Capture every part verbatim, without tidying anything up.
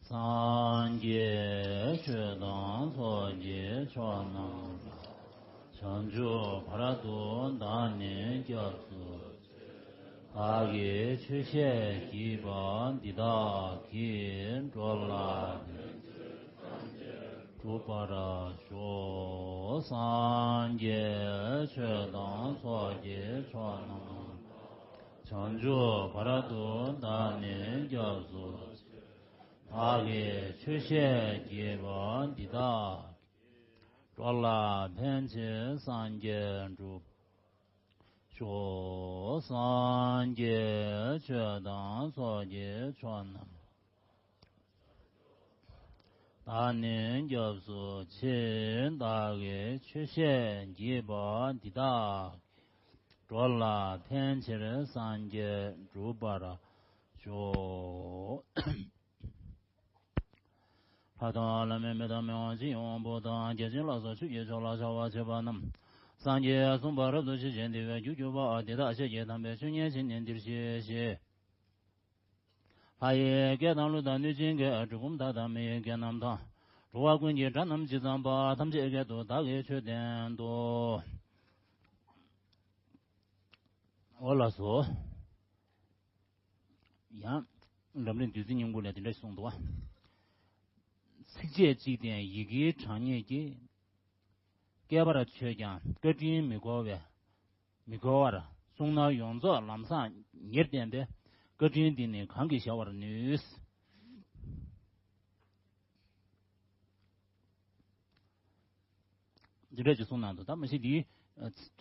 སངས་རྒྱས་ཆོས་དང་ཚོགས་ཀྱི་མཆོག་རྣམས་ལ། བྱང་ཆུབ་བར་དུ་བདག་ནི་སྐྱབས་སུ་མཆི། བདག་གིས་ཆོས་བཤད་བགྱིས་པ་འདི་དག་གིས། འགྲོ་ལ་ཕན་ཕྱིར་སངས་རྒྱས་འགྲུབ་པར་ཤོག་སངས་རྒྱས་ཆོས་དང་ཚོགས་ཀྱི་མཆོག་རྣམས་ལ། བྱང་ཆུབ་བར་དུ་བདག་ནི་སྐྱབས་སུ་མཆི། བདག་གིས་ཆོས་བཤད་བགྱིས་པ་འདི་དག་གིས། འགྲོ་ལ་ཕན་ཕྱིར་སངས་རྒྱས་འགྲུབ་ཤོག་སངས་རྒྱས་ཆོས་དང་ཚོགས་ཀྱི་མཆོག་རྣམས། བདག་ནི་སྐྱབས་སུ་མཆི། བདག་གིས་ཆོས་བཤད་བགྱིས་པ་འདི་དག་གིས། འགྲོ་ལ་ཕན་ཕྱིར་སངས་རྒྱས་འགྲུབ་པར་ཤོག་ལྷ་དང་ལྷ་མིན་མི་དང་མི་དབང་ཕྱིར་ཡོང་བ་པོ་དང་། བརྒྱ་བྱིན་ལ་སོགས་ཆོས་ཀྱི་མཆོག་ལ་ཕྱག་འཚལ་བ་མཆོད་པ་རྣམས། སངས་རྒྱས་གསུངས་པ་རབ་ཏུ་ཞི་ཞིང་བདེ་བའི་རྒྱུར་གྱུར་པ། དེ་དག་ཤེས་བགྱིས་དམ་པས་ཆོས་ཉན་བྱས་ནས་འདིར་གཤེགས་ཤིག་ལྷ་ཡི་སྐད་དང་ཀླུ་དང་གནོད་སྦྱིན་སྐད། གྲུལ་བུམ་དག་དང་མི་ཡི་སྐད་རྣམས་དང་། འགྲོ་བ་ཀུན་གྱི་སྒྲ་རྣམས་ཇི་ཙམ་པ། ཐམས་ཅད་སྐད་དུ་བདག་གིས་ཆོས་བསྟན་ཏོ། འོ་ལགས་སོ། ཡང་། འཛམ་གླིང་བདུད་རྩི་སྙིང་པོ་ལས་དེ་འདྲ་ཞིག་གསུངས་འདུག་བ། ཚིགས་བཅད་གཅིག་བསྟན་ཡི་གེའི་གྲངས་སྙེད་ཀྱིས། བསྐལ་པར་ཆོད་ཀྱང་བཀའ་དྲིན་མི་འཁོར་བས། མི་འཁོར་བར། གསུང་ནོར་ཡོངས་རྫོགས་ལམ་སང་ཉེར་བསྟན་པའི། བཀའ་དྲིན་འདི་ནི་གང་གིས་གཞལ་བར་ནུས། འདི་འདྲ་ཅིག་གསུངས་གནང་འདུག་ད་མ་གཞི་འདིའི་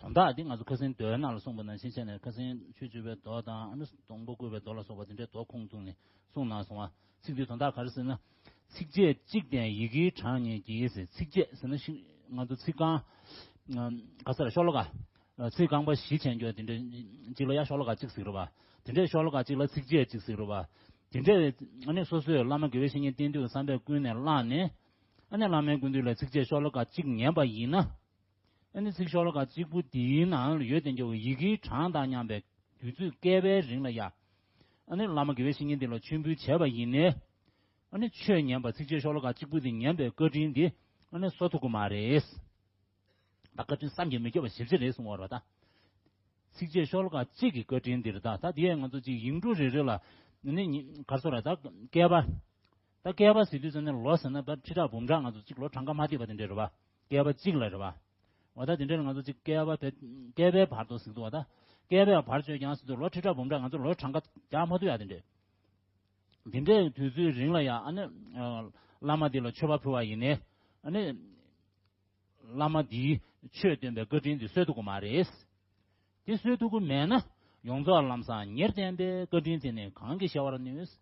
དོན་དག་འདི་ང་ཚོ་ཁ་སང་མདོའི་ནང་ལ་གསུངས་པ་ནང་བཞིན་བྱས་ནས། ཁ་སང་ཆོས་སྤྱོད་པའི་མདོ་དང་། ཨ་ནི་སྡོང་པོ་བཀོད་པའི་མདོ་ལ་སོགས་པ་དེ་འདྲའི་མདོ་ཁུངས་བཙུགས་ནས་གསུངས་གནང་སོང་བ། ཚིག་འདིའི་དོན་དག་ག་རེ་ཟེར་ན། ཚིགས་བཅད་གཅིག་བསྟན་ཡི་གེའི་གྲངས་སྙེད་ཀྱིས་ཟེར། ཚིགས་བཅད་ཟེར་ན་ཤི་ང་ཚོ་ཚིག་རྐང་། ག་ས་ར་ཤོ་ལོ་ཀ་ཚིག་རྐང་པ་བཞི་བྱས་འགྱོ་དེ་འདྲ་གཅིག་ལ་ཡ་ཤོ་ལོ་ཀ་གཅིག་ཟེར་གི་རེད་པ། དེ་འདྲའི་ཤོ་ལོ་ཀ་གཅིག་ལ་ཚིགས་བཅད་གཅིག་ཟེར་གི་རེད་པ། དེ་འདྲའི་ཨ་ནི་སོ་སོས་བླ་མ་དགེ་བའི་བཤེས་གཉེན་བསྟེན་དུས་བསམ་པས་ཀུན་ནས་བསླངས་ནས། ཨ་ནི་བླ་མའི་སྐུ་མདུན་ལ་ཚིགས་བཅད་ཤོ་ལོ་ཀ་གཅིག་ཉན་པ་ཡིན་ན། ཨ་ནི་ཚིག་ཤོ་ལོ་ཀ་གཅིག་པུ་དེའི་ནང་ལ་ཡོད་དེ་འགྱོ་བའི་ཡི་གེའི་གྲངས་དང་མཉམ་པའི་དུས་ཚོད་བསྐལ་པའི་རིང་ལ་ཡ། ཨ་ནི་བླ་མ་དགེ་བའི་བཤེས་གཉེན་དེ་ལ་མཆོད་འབུལ་བྱས་པ་ཡིན་ནའི། ཨ་ནི་ཆོས་ཉན་པ་ཚིགས་བཅད་ཤོ་ལོ་ཀ་གཅིག་པུ་དེ་ཉན་པའི་བཀའ་དྲིན་དེ་ཨ་ནི་གསོ་ཐུབ་ཀྱི་མ་རེད། ད་བཀའ་དྲིན་བསམ་གྱིས་མི་ཁྱབ་པ་ཞེ་པོ་ཅིག་རེད་གསུང་བ་རེད་པ་ད། ཚིགས་བཅད་ཤོ་ལོ་ཀ་གཅིག་གི་བཀའ་དྲིན་འདིར་ད། ད་དེ་ཡང་ང་ཚོ་གཅིག་ཡིག་འབྲུ་རེ་རེ་ལ་ནི་ག་རེ་ཟེར་ར། ད་བསྐལ་པ། ད་བསྐལ་པ་ཟེར་དུས་ཙམ་ནས་ལོ་ཟེར་ན་ད་ཁྲི་ཕྲག་འབུམ་ཕྲག་ང་ཚོ་གཅིག་ལོ་གྲངས་ཀ་མ་བསྡད་པ་དེ་འདྲ་རེད་པ། བསྐལ་པ་གཅིག་ལ་རེད་པ། འོ་ད་དེ་འདྲ་ལ་ང་ཚོ་གཅིག་བསྐལ་པ་བས་བསྐལ་པའི་བར་དུ་ཟེར་འདུག་བ། ད་བསྐལ་པའི་བར་གཅོད་ཀྱང་ཟེར་དུས་ལོ་ཁྲི་ཕྲག་འབུམ་ཕྲག་ང་ཚོ་ལོ་གྲངས་ཀ་རྒྱག་མ་ཐུབ་ཡ་དེ་འདྲ། དེ་འདྲའི་དུས་ཚོད་རིང་ལ་ཡ་ཨ་ནི་བླ་མ་དེ་ལ་མཆོད་པ་ཕུལ་བ་ཡིན་ནའི། ཨ་ནི། བླ་མ་འདིའི་ཆོས་སྟོན་པའི་བཀའ་དྲིན་འདི་གསོ་ཐུབ་ཀྱི་མ་རེད། དེ་གསོ་ཐུབ་ཀྱི་མེད་ན། ཡོངས་རྫོགས་ལམ་སང་ཉེར་བསྟན་པའི་བཀའ་དྲིན་དེ་ནི་གང་གིས་གཞལ་བར་ནུས།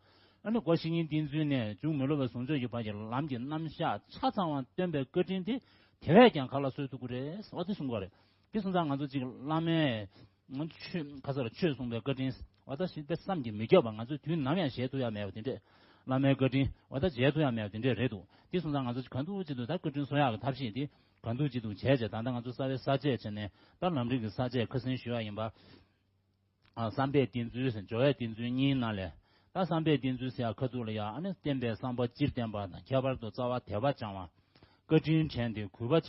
ཨ་ནི་སྒོ་བཤེས་གཉེན་བསྟེན་ཚུལ་ནས་མཇུག་མི་སློབ་པའི་ཟུང་འཇུག་གི་བར་གྱི་ལམ་གྱི་རྣམ་གཞག་ཆ་ཚང་བ་སྟོན་པའི་བཀའ་དྲིན་དེ་དེ་བས་ཀྱང་ག་ལ་གསོ་ཐུབ་ཀྱི་རེད། འོ་དེ་གསུང་གི་རེད། དེ་སོང་ཙང་ང་ཚོ་གཅིག་བླ་མས། ཆོས་ག་ས་ར་ཆོས་གསུངས་པའི་བཀའ་དྲིན། འོ་ད་ཞིག་དཔེ་བསམ་གྱིས་མི་ཁྱབ་པ། ང་ཚོས་དུས་ནམ་ཡང་བཞེས་ཐུབ་ཡ་མེད་པ་དེ་འདྲས། བླ་མའི་བཀའ་དྲིན། འོ་ད་བརྗེད་ཐུབ་ཡ་མེད་པ་དེ་འདྲས་རེད་འདུག་དེ་སོང་ཙང་ང་ཚོ་ག་འདུག་ཅི་འདུག་ད་བཀའ་དྲིན་གསོ་ཡག་གི་ཐབས་ཤེས་དེ་ག་འདུག་ཅི་འདུག་བྱས་བྱས། ད་ལྟ་ང་ཚོ་རྩ་བའི་ས་བཅད་བྱས་ནས། ད་ལམ་རིམ་གྱི་ས་བཅད་ཁ་སང་ཞུ་ཡ་ཡིན་པ། ཨ། བསམ་པས་བསྟེན་ཚུལ་ཟེར། སྦྱོར་བས་བསྟེན་ཚུལ་གཉིས་ནང་ལས། ད་བསམ་པས་བསྟེན་ཚུལ་ཟེར་ཡ་ཁ་ཐུག་ལ་ཡ། ཨ་ནི་བསྟན་པའི་བསམ་པ་སྤྱིར་བསྟན་པ་དང་། ཁྱད་པར་དུ་རྩ་བ་དད་པ་བྱང་བ། བཀའ་དྲིན་དྲན་ཏེ་གུས་པར་བྱ་བ་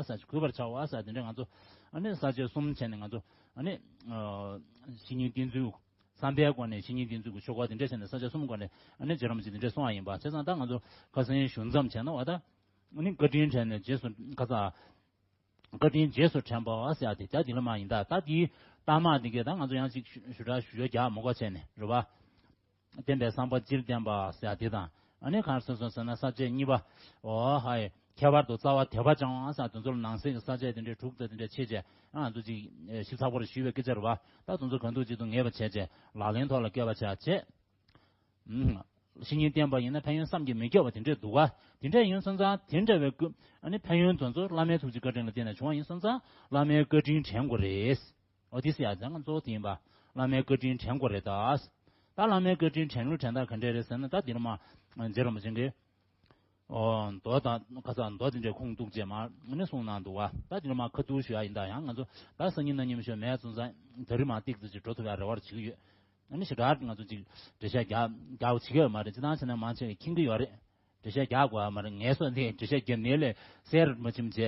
ཟེར། གུས་པར་བྱ་བ་ཟེར་དེ་འདྲ་ང་ཚོ། ཨ་ནི་ས་བཅད་གསུམ་བྱས་ནས་ང་ཚོ། ཨ་ནི། ཨ། བཤེས་གཉེན་བསྟེན་ཚུལ། བསམ་པའི་སྒོ་ནས་བཤེས་གཉེན་བསྟེན་ཚུལ་གྱི་ཆོ་ག་དེ་འདྲ་བྱས་ནས་ས་བཅད་གསུམ་སྒོ་ནས་ཨ་ནི་རྗེ་རིན་པོ་ཆེ་དེ་འདྲ་གསུངས་པ་ཡིན་པ། བྱས་ཙང་ད་ང་ཚོ་ཁ་སང་ཞུ་མཚམས་བྱས་ན། འོ་ད། ཨ་ནི་བཀའ་དྲིན་དྲན་ནས་རྗེས་སུ་ག་ས། བཀའ་དྲིན་རྗེས་སུ་དྲན་པ་ཟེར་ཡ་དེ་ད་འདི་ལ་མ་ཡིན། ད་ད་འདིའི་རྟགས་མ་འདི་གས་ད་ང་ཚོ་ཡང་ཅིག་ཞུ་ཞུ་དྲག་ཞུ་ཡོད་རྒྱག་མ་དགོས་བྱས་ནས་རེད་པ། བསྟན་པའི་བསམ་པ་སྤྱིར་བསྟན་པ་ཟེར་ཡ་དེ་དང་། ཨ་ནི་གང་སོ་སོ་ཟེར་ན་ས་བཅད་གཉིས་པ། འོ་ཧའི། ཁྱད་པར་དུ་རྩ་བ་དད་པ་བྱང་བ་ཟེར་དེ་ཚོ་ལ་ནང་གསེས་ཀྱི་ས་བཅད་དེ་འདྲའི་དྲུག་དང་དེ་འདྲ་ཕྱེ་བྱས། ཨ། ང་ཚོ་ཅིག་ཞིབ་ཚགས་པོར་ཞུས་པའི་སྐད་ཆ་རེད་པ། ད་དེ་ཚོ་ག་འདུག་ཅི་འདུག་ངེས་པ་བྱས་བྱས། ལག་ལེན་ཐོག་ལ་བཀལ་བ་བྱས་བྱས། ཨུམ། བཤེས་གཉེན་བསྟེན་པ་ཡིན་ན་ཕན་ཡོན་བསམ་གྱིས་མི་ཁྱབ་པ་དེ་འདྲས་འདུག་ག་དེ་འདྲས་ཡིན་སོང་ཙང་དེ་འདྲ་བའི་སྐུ། ཨ་ནི་ཕན་ཡོན་དེ་ཚོ་བླ་མའི་ཐུགས་རྗེ་བཀའ་དྲིན་ལ་བརྟེན་ནས་བྱུང་བ་ཡིན་སོང་ཙང་བླ་མའི་བཀའ་དྲིན་དྲན་དགོས་རེད། འོ་དེ་ཟེར་ཡ་ཙང་ང་གཙོ་བོ་དེ་ཡིན་པ། བླ་མའི་བཀའ་དྲིན་དྲན་དགོས་རེད་ད། ད་བླ་མའི་བཀའ་དྲིན་དྲན་ལུགས་དྲན་སྟངས་ག་འདྲས་རེད་ཟེར་ན། ད་འདིར་མ། རྗེ་རིན་པོ་ཆེ་གིས། ཨོ། མདོ་དང་ཁ་སང་མདོ་དེ་འདྲའི་ཁུངས་གཏུགས་རྗེས་མ་ནི་གསུངས་གནང་འདུག་ག་ད་འདིར་མ་ཁ་ཐུག་ཞུ་ཡ་ཡིན། ད་ཡང་ང་ཚོ་ད་སང་ཉིན་གནངས་ཉིན་མི་ཤོད་མེད་སོང་ཙང་དེ་རིང་མ་ཏིག་ཙི་ཅིག་འགྲོ་ཐུབ་ཡ་རེ་བ་བྱེད་ཀྱི་ཡོད། ཨ་ནི་ཞེ་དྲག་ང་ཚོ་ཅིག་འགྲེལ་བཤད་རྒྱག་རྒྱག་བྱེད་ཀྱི་ཡོད་མ་རེད། སྤྱིར་བཏང་བྱས་ན་མང་ཆེ་བས་མཁྱེན་གྱི་ཡོད་རེད། འགྲེལ་བཤད་རྒྱག་དགོས་ཡ་མ་རེད། ངལ་གསོ་འདི་འགྲེལ་བཤད་རྒྱབ་ནས་ལས་གསལ་མ་ཕྱིན་བྱས་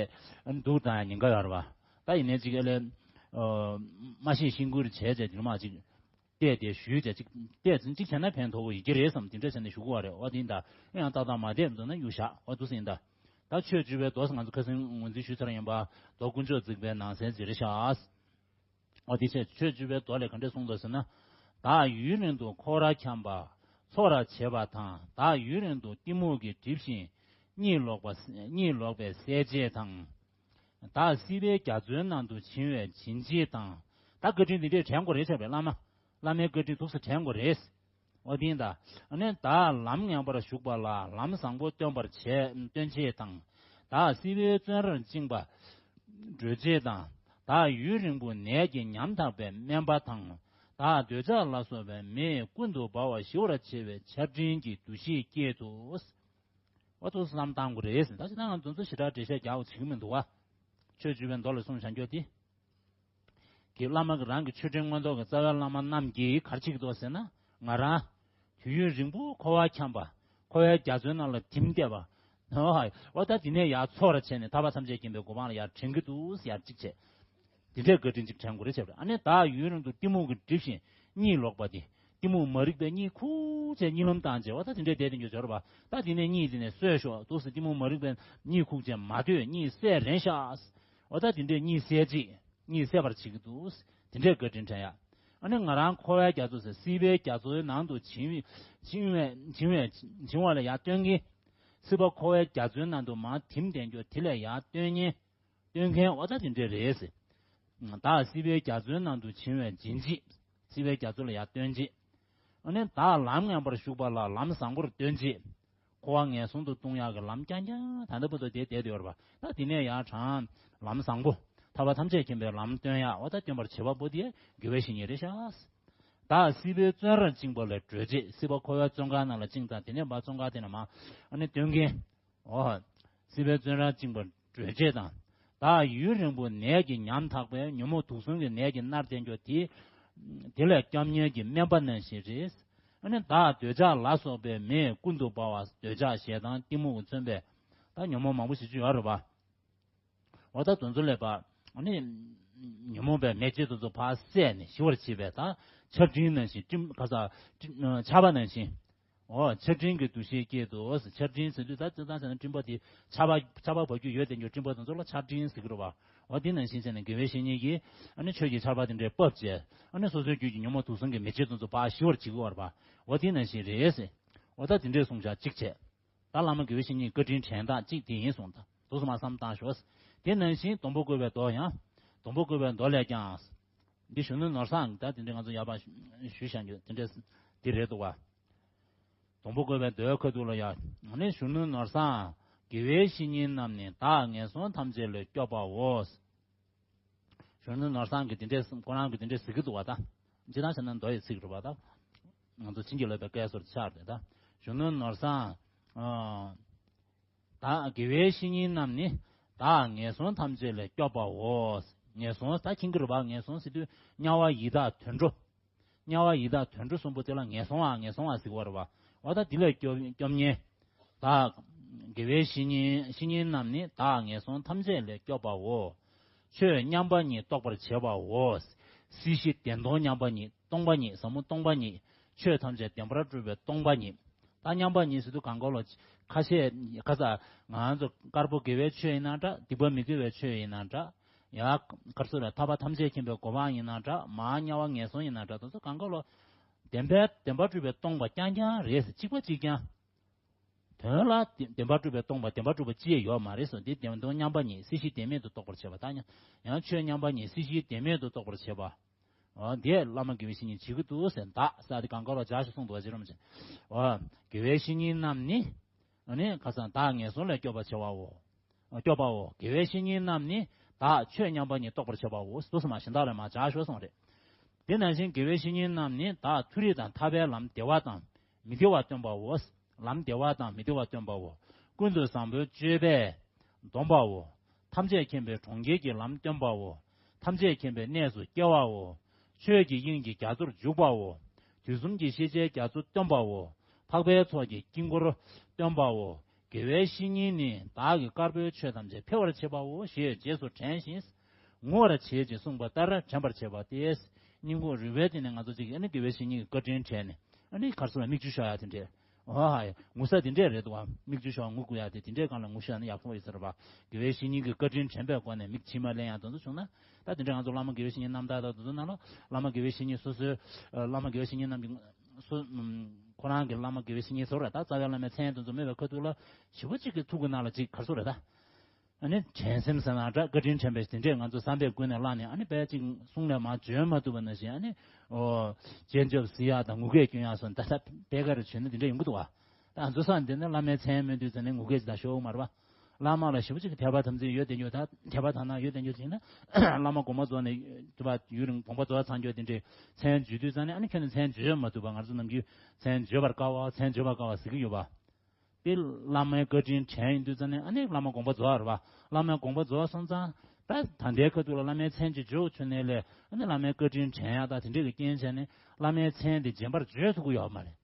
ཨ་ནི་འདུག་དང་ཉེན་ཁ་ཡོད་རེད་བ། ད་ཡིན་ནའི་ཅིག་ཨ་ལས་མ་ཤེས་ཤེས་ཁུལ་བྱས་བྱས་དེ་མ་ཅིག་བལྟས་ཏེ་ཞུས་བྱས་ཅིག་བལྟས་ཚུན་ཅིག་བྱས་ན་ཕན་ཐོགས་པོ་ཡོད་ཀྱི་རེད་བསམ་དེ་འདྲ་བྱས་ནས་ཞུ་གི་ཡོད་རེད། འོ་དེ་ཡིན་ད་ཡང་ཏག་ཏག་མ་བལྟས་འདུག་ན་གཡུག་བཞག་འོ་འདུག་སེ་ཡིན་ད། ད་ཆོས་བཅུ་པའི་མདོ་ང་ཚོ་ཁ་སང་ངོས་འཛིན་ཞུས་ཚར་ཡིན་པ། མདོ་དཀོན་མཆོག་བརྩེགས་པའི་ནང་གསལ་ཟེར་ཤག་འོ་དེ་བྱས་ཆོས་བཅུ་པའི་མདོ་ལས་ག་འདྲས་གསུངས་འདུག་ཟེར་ན། བདག་ཡུན་རིང་དུ་འཁོར་བར་འཁྱམས་པ་འཚོ་བར་བྱེད་པ་དང་། བདག་ཡུན་རིང་དུ་གཏི་མུག་གིས་བསྒྲིབས་ཤིང་གཉིད་ལོག་པ་གཉིད་ལོག་པའི་སྲས་བརྗེད་དང་། བདག་སྲིད་པའི་རྒྱ་མཚོའི་ནང་དུ་བྱིང་བའི་བྱིང་བྱེད་དང་། ད་བཀའ་དྲིན་འདི་འདྲས་དྲན་དགོས་རེད་བྱས་པས་བླ་མ། བླ་མའི་བཀའ་དྲིན་ཐུགས་སུ་དྲན་དགོས་རེད། འོ་དེ་ཡིན་ད། ཨ་ནི་བདག་ལམ་ངན་པར་ཞུགས་པ་ལ་ལམ་བཟང་པོ་སྟོན་པར་བྱེད་སྟོན་བྱེད་དང་། བདག་སྲིད་པའི་བཙོན་རར་བཅིངས་པ་སྒྲོལ་བྱེད་དང་། བདག་ཡུན་རིང་པོ་ནད་ཀྱིས་ཉམ་ཐག་པའི་སྨན་པ་དང་། བདག་འདོད་ཆགས་ལ་སོགས་པའི་མེས་ཀུན་ཏུ་སྦ་བ་ཞི་བར་བྱེད་པའི་ཆར་སྤྲིན་གྱི་འདུ་ཤེས་སྐྱེད་དོ། འོ་ཐུགས་བསམ་བཏང་དགོས་རེད། ད་ཅི་ད་ང་ཚོ་ཞེ་དྲག་འགྲེལ་བཤད་རྒྱག་པ་བྱེད་ཀྱི་མི་འདུག་བ། ཆོས་བཅུ་པའི་མདོ་ལ་གསུངས་བཞག་རྒྱུ་དེ། གི་བླ་མ་གི་རང་གི་མཆོད་སྤྲིན་མངོན་རྟོགས་ཀྱི་རྩ་བའི་བླ་མ་རྣམས་ཀྱིས་ག་རེ་བྱེད་ཀྱི་འདུག་ཟེར་ན། ང་རང་དུས་ཡུན་རིང་པོ་འཁོར་བར་འཁྱམས་པ། འཁོར་བའི་རྒྱ་མཚོའི་ནང་ལ་དིམ་བསྡད་པ། ཨོ་ཧ། འོ་ད་དེ་ནས་ཡར་འཚོ་བར་བྱས་ནས་ཐར་པ་ཐམས་ཅད་མཁྱེན་པའི་གོ་འཕང་ལ་ཡར་དྲན་གྱི་འདུག་ཟེར་ཡར་གཅིག་བྱས། དེ་འདྲའི་བཀའ་དྲིན་གཅིག་དྲན་དགོས་རེད་བྱས་པ་རེད། ཨ་ནི་བདག་ཡུན་རིང་དུ་གཏི་མུག་གིས་བསྒྲིབས་ཤིང་གཉིད་ལོག་པ་དེ། གཏི་མུག་མ་རིག་པས་གཉིད་ཁུག་བྱས་གཉིད་ལམ་བཏང་བྱས་འོ་ད་དེ་འདྲའི་བསྡད་དེ་འགྱོ་འབྱོར་བ། ད་དེ་ནས་གཉིད་དེ་ནས་སོས་ཤོག་འདུག་ཟེར། གཏི་མུག་མ་རིག་པས་གཉིད་ཁུག་བྱས་མ་སྡོད་གཉིད་སད་རན་ཤག་འོ་ད་དེ་འདྲས་གཉིད་སད་ཅིག་གཉིད་སད་པར་བྱེད་ཀྱི་འདུག་དེ་འདྲས་བཀའ་དྲིན་དྲན་ཡ། ཨ་ནི་ང་རང་འཁོར་བའི་རྒྱ་མཚོ་ཟེར་སྲིད་པའི་རྒྱ་མཚོའི་ནང་དུ་བྱིང་བའི་བྱིང་བའི་བྱིང་བའི་བྱིང་བ་ལ་ཡར་སྟོན་གྱིན། སྲིད་པ་འཁོར་བའི་རྒྱ་མཚོའི་ནང་དུ་མར་དིམ་བསྡད་རྒྱུ་དེ་ལ་ཡར་སྟོན་ཉེན། སྟོན་མཁན་འོ་ད་དེ་འདྲས་རེད་ཟེར། བདག་སྲིད་པའི་རྒྱ་མཚོའི་ནང་དུ་བྱིང་བའི་བྱིང་བྱེད། སྲིད་པའི་རྒྱ་མཚོ་ལ་ཡར་སྟོན་བྱེད། ཨ་ནི་བདག་ལམ་ངན་པར་ཞུགས་པ་ལ་ལམ་བཟང་པོར་སྟོན་བྱེད། འཁོར་བ་ངན་སོང་དུ་ལྟུང་ཡག་གི་ལམ་རྐྱང་རྐྱང་ད་ལྟ་བར་དུ་དེ་བསྡད་ཡོད་རེད་པ། ད་དེ་ནས་ཡར་དྲང་ལམ་བཟང་པོ། ཐར་པ་ཐམས་ཅད་མཁྱེན་པའི་ལམ་སྟོན་ཡག་འོ་ད་སྟོན་པར་བྱེད་པ་པོ་དེ་དགེ་བའི་བཤེས་གཉེན་རེད་ཤག་བདག་སྲིད་པའི་བཙོན་རར་བཅིངས་པ་ལས་སྒྲོལ་བྱེད། སྲིད་པ་འཁོར་བའི་བཙོན་ཁང་ནང་ལ་བཅིངས་དང་དེ་ནས་མར་བཙོན་ཁང་དེ་ནས་མར་ཨ་ནི་སྟོན་མཁན། འོ། སྲིད་པའི་བཙོན་རར་བཅིངས་པ་སྒྲོལ་བྱེད་དང་། བདག་ཡུན་རིང་པོ་ནད་ཀྱིས་ཉམ་ཐག་པའི་ཉོན་མོངས་དུག་གསུམ་གྱི་ནད་ཀྱིས་མནར་བསྡད་རྒྱུ་དེ། དེ་ལས་སྐྱོབ་ཉེན་གྱི་སྨན་པ་ནང་བཞིན་རེད། ཨ་ནི་བདག་འདོད་ཆགས་ལ་སོགས་པའི་མེས་ཀུན་ཏུ་སྦ་བ། འདོད་ཆགས་ཞེ་སྡང་གཏི་མུག་གིས་མཚོན་པའི་ད་ཉོན་མོངས་མང་པོ་ཞིག་ཅིག་ཡོད་རེད་པ། འོ་ད་དེ་ཚོ་ལས་པ། ཨ་ནི། ཉོན་མོངས་པའི་མེ་ལྕེ་དེ་ཚོ་ཕར་བསྲེགས་ནས་ཞི་བར་བྱེད་པའི་ད་ཆར་སྤྲིན་ནང་བཞིན་སྤྲིན་ག་ས་སྤྲིན་ཆར་པ་ནང་བཞིན། འོ་ཆར་སྤྲིན་གྱི་འདུ་ཤེས་སྐྱེས་འདུག་ཆར་སྤྲིན་ཟེར་དུས་ད་སྤྱིར་བཏང་བྱས་ན་སྤྲིན་པ་དེ་ཆར་པ་ཆར་པ་བབས་རྒྱུ་ཡོད་དེ་འགྱོ་སྤྲིན་པ་དེ་ཚོ་ལ་ཆར་སྤྲིན་ཟེར་གྱི་རེད་པ། འོ་དེ་ནང་བཞིན་བྱས་ནས་དགེ་བའི་བཤེས་གཉེན་གྱིས་ཨ་ནི་ཆོས་ཀྱི་ཆར་པ་དེ་འདྲའི་ཕབ་བྱས་ཨ་ནི་སོ་སོའི་རྒྱུད་ཀྱི་ཉོན་མོངས་དུག་གསུམ་གྱི་མེ་ལྕེ་དེ་ཚོ་ཕར་ཞི་བར་བྱེད་ཀྱི་ཡོད་རེད་པ། འོ་དེ་ནང་བཞིན་རེད་ཟེར། འོ་ད་དེ་འདྲའི་གསུངས་བཞག་གཅིག་བྱས། ད་བླ་མ་དགེ་བའི་བཤེས་གཉེན་བཀའ་དྲིན་དྲན་སྟངས་གཅིག་དེ་ཡིན་གསུངས། ད་འདུག་སེ་མར་བསམ་བཏང་ཤོག་དེ་ནང་བཞིན་སྡོང་པོ་བཀོད་པའི་མདོ་ཡང་། སྡོང་པོ་བཀོད་པའི་མདོ་ལས་ཀྱང་། འདི་གཞོན་ནུ་ནོར་བཟང་ད་དེ་འདྲའི་ང་ཚོ་ཡར་ཕར་ཞུས་བཞག་རྒྱུ་དེ་འདྲས་འདི་རེད་འདུག་ག་སྡོང་པོ་བཀོད་པའི་མདོའི་ཁ་ཐུག་ལ་ཡང་། ནི་གཞོན་ནུ་ནོར་བཟང་། དགེ་བའི་བཤེས་གཉེན་རྣམས་ནི་བདག་ངན་སོང་ཐམས་ཅད་ལས་སྐྱོབ་པའོ། གཞོན་ནུ་ནོར་བཟང་གིས་དེ་འདྲས་ཁོ་རང་གིས་དེ་འདྲས་ཟེར་གྱི་འདུག་བ་ད། སྤྱིར་བཏང་བྱས་ན་མདོ་ཡི་ཚིག་རེད་བ་ད། ང་ཚོ་བྱིན་གྱིས་བརླབས་པའི་སྐད་སོར་ཆགས་རེད་ད། གཞོན་ནུ་ནོར་བཟང་། ཨ། བདག་དགེ་བའི་བཤེས་གཉེན་རྣམས་ནི། བདག་ངན་སོང་ཐམས་ཅད་ལས་སྐྱོབ་པའོ། ངན་སོང་ད་མཁྱེན་གྱི་རེད་བ། ངན་སོང་ཟེར་དུས་དམྱལ་བ་ཡི་དྭགས་དུད་འགྲོ། དམྱལ་བ་ཡི་དྭགས་དུད་འགྲོ་གསུམ་པོ་དེ་ལ་ངན་སོང་བ་ངན་སོང་བ་ཟེར་གྱི་ཡོད་རེད་བ། འོ་ད་དེ་ལས་སྐྱོབ་སྐྱོབ་མཁན། བདག་དགེ་བའི་བཤེས་གཉེན་བཤེས་གཉེན་རྣམས་ནི་བདག་ངན་སོང་ཐམས་ཅད་ལས་སྐྱོབ་པའོ། ཆོས་མཉམ་པ་ཉིད་རྟོགས་པར་བྱེད་པའོ། སྲིད་ཞི་བདེ་སྟོང་མཉམ་པ་ཉིད་སྟོང་པ་ཉིད་ཟབ་མོ་སྟོང་པ་ཉིད། ཆོས་ཐམས་ཅད་བདེན་པར་གྲུབ་པའི་སྟོང་པ་ཉིད། ད་མཉམ་པ་ཉིད་ཟེར་དུས་གང་ག་ལོ། ཁ་ཤས་ཁ་ས་ང་ཚོ་དཀར་པོ་དགེ་བའི་ཆོས་ཡིན་ན་འདྲ། སྡིག་པ་མི་དགེ་བའི་ཆོས་ཡིན་ན་འདྲ། ཡ། གར་སོ་ར་ཐར་པ་ཐམས་ཅད་མཁྱེན་པའི་གོ་འཕང་ཡིན་ན་འདྲ། མར་དམྱལ་བ་ངན་སོང་ཡིན་ན་འདྲ། དེ་ཚོ་གང་ག་ལོ། བདེན་པའི་བདེན་པར་གྲུབ་པའི་སྟོང་པ་རྐྱང་རྐྱང་རེད་ཟེར། གཅིག་པ་གཅིག་རྐྱང་། དོན་ལ་བདེན་པར་གྲུབ་པའི་སྟོང་པ་བདེན་པར་གྲུབ་པ་ཅི་ཡང་ཡོད་མ་རེད་གསུངས། འདི་བདེན་སྟོང་མཉམ་པ་ཉིད་སྲིད་ཞི་བདེན་མེད་དུ་རྟོགས་པར་བྱེད་པ་དང་། ཡང་ཆོས་མཉམ་པ་ཉིད་སྲིད་ཞིའི་བདེན་མེད་དུ་རྟོགས་པར་བྱེད་པ། འོ་འདི་བླ་མ་དགེ་བའི་བཤེས་གཉེན་བྱེད་ཀྱི་འདུག་ཟེར། བདག་ཟེར་དེ་གང་ག་ལ་སྦྱར་ཞིག་གསུངས་འདུག་བ་ཅི་རམ་ཅི། འོ། དགེ་བའི་བཤེས་གཉེན་རྣམས་ནི། ཨ་ནི་ཁ་སང་བདག་ངན་སོང་ལས་སྐྱོབ་པར་བྱེད་པའོ། སྐྱོབ་པའོ། དགེ་བའི་བཤེས་གཉེན་རྣམས་ནི་བདག་ཆོས་མཉམ་པ་ཉིད་རྟོགས་པར་བྱེད་པའོ། འདུག་སེ་མར་གཞན་དག་ལ་མར་སྦྱར་ཞོག་གསུངས་རེད། དེ་ནང་བཞིན་དགེ་བའི་བཤེས་གཉེན་རྣམས་ནི་བདག་མཐོ་རིས་དང་ཐར་པའི་ལམ་བདེ་བ་དང་མི་བདེ་བ་སྟོན་པའོ། ལམ་བདེ་བ་དང་མི་བདེ་བ་སྟོན་པའོ། ཀུན་ཏུ་བཟང་པོའི་སྤྱོད་པས་འདོམས་པའོ། ཐམས་ཅད་མཁྱེན་པའི་གྲོང་ཁྱེར་གྱི་ལམ་སྟོན་པའོ། ཐམས་ཅད་མཁྱེན་པའི་གནས་སུ་སྐྱེལ་བའོ། ཆོས་ཀྱི་དབྱིངས་ཀྱི་རྒྱ་མཚོར་འཇུག་པའོ། དུས་གསུམ་གྱི་ཤེས་བྱའི་རྒྱ་མཚོ་སྟོན་པའོ། འཕགས་པའི་ཚོགས་ཀྱི་དཀྱིལ་འཁོར་སྟོན་པའོ། དགེ་བའི་བཤེས་གཉེན་ནི་བདག་གི་དཀར་པོའི་ཆོས་ཐམས་ཅད་འཕེལ་བར་བྱེད་པའོ་ཞེས་རྗེས་སུ་དྲན་ཞིང་། ངུ་བར་བྱེད་ཅེས་གསུངས་པ་ལྟར་དྲན་པར་བྱེད་པ་སྟེ། སྙིང་ཁུང་རུས་པའི་གཏིང་ནས་ང་ཚོ་ཅིག་ཨ་ནི་དགེ་བའི་བཤེས་གཉེན་གྱི་བཀའ་དྲིན་དྲན་ནས། ཨ་ནི་གར་སོང་ལ་མིག་ཆུ་ཤོར་ཡ་དེ་འདྲས། ཨོ་ཧ་ཡ། ངུ་ས་དེ་འདྲས་རེད་འདུག་བ། མིག་ཆུ་ཤོར་ངུ་དགོས་ཡ་དེ་དེ་འདྲས་སྒང་ལ་ངུ་ཤོར་ཡ་ནི་ཡག་པོ་ཡོད་ས་རེད་བ། དགེ་བའི་བཤེས་གཉེན་གྱི་བཀའ་དྲིན་དྲན་པའི་སྒོ་ནས་མིག་མཆི་མ་ལེན་ཡ་དེ་ཚོ་བྱུང་ན། ད་དེ་འདྲས་ང་ཚོ་བླ་མ་དགེ་བའི་བཤེས་གཉེན་རྣམ་ཐར་དང་དེ་ཚོ་ནང་ལ། བླ་མ་དགེ་བའི་བཤེས་གཉེན་སོ་སོའི་ཨ། བླ་མ་དགེ་བའི་བཤེས་གཉེན་རྣམས་ཀྱི་སོ། ཁོ་རང་གི་བླ་མ་དགེ་བའི་བཤེས་གཉེན་ཟེར་བ་རེད། ད་རྩ་བའི་བླ་མའི་མཚན་དེ་ཚོ་སྨོས་པའི་ཁ་ཐུག་ལ་ཞེ་པོ་ཅིག་གི་ཐུགས་ཀྱི་ནང་ལ་ཅིག་གར་སོང་རེད་ད། ཨ་ནི་དྲན་སེམས་ཟེར་ན་འདྲ། བཀའ་དྲིན་དྲན་པའི་དེ་འདྲས་ང་ཚོ་བསམ་པས་ཀུན་ནས་བསླངས་ནས། ཨ་ནི་དཔེ་ཅིག་གསུང་ལས་མར་བརྗོད་མ་ཐུབ་པ་ནང་བཞིན། ཨ་ནི་ཨོ། སྤྱན་ཆབ་གཟིགས་ཡག་དང་ངུ་སྐད་སྐྱོན་ཡག་སོགས་ད་ལྟ་དཔེ་ག་རེ་བྱོན་ན་དེ་འདྲས་ཡོང་གི་འདུག་བ། ད་ང་ཚོ་སང་དེ་ནས་བླ་མའི་མཚན་སྨོས་དུས་ཙམ་ནས་ངུ་སྐད་ཅིག་ད་ཤོར་གི་མ་རེད་བ། བླ་མ་ལ་ཞེ་པོ་ཅིག་གི་དད་པ་དམ་ཚིག་ཡོད་དེ་འདྲས། ད་དད་པ་དག་སྣང་ཡོད་དེ་འདྲས་བྱས་ན། བླ་མ་དགོངས་པ་རྫོགས་ནས་དུ་བ་ཡུན་རིང་དགོངས་པ་རྫོགས་ཚར་འགྱོ་དེ་འདྲས་མཚན་བརྗོད་དུས་ཙམ་ནས། ཨ་ནི་ཁྱོད་ནི་མཚན་བརྗོད་མ་ཐུབ་པ། ང་ཚོ་ནམ་རྒྱུན་མཚན་བརྗོད་པར་དཀའ་བ། མཚན་བརྗོད་པར་དཀའ་བ་ཟེར་གྱི་ཡོད་པ། དེ་བླ་མའི་བཀའ་དྲིན་དྲན་ཡོང་དུས་ཙམ་ནས། ཨ་ནི་བླ་མ་དགོངས་པ་རྫོགས་རེད་བ། བླ་མའི་དགོངས་པ་རྫོགས་སོང་ཙང་། ད་ད་ལྟའི་ཁ་ཐུག་ལ་བླ་མའི་མཚན་ཅིག་བརྗོད་ཆོག་ནས་ལས། ཨ་ནི་བླ་མའི་བཀའ་དྲིན་དྲན་ཡག་ད་དེ་འདྲས་ཀྱི་རྐྱེན་བྱས་ནས་བླ་མའི་མཚན་དེ་རྗེན་པར་བརྗོད་ཐུབ་ཀྱི་ཡོད་མ་རེད།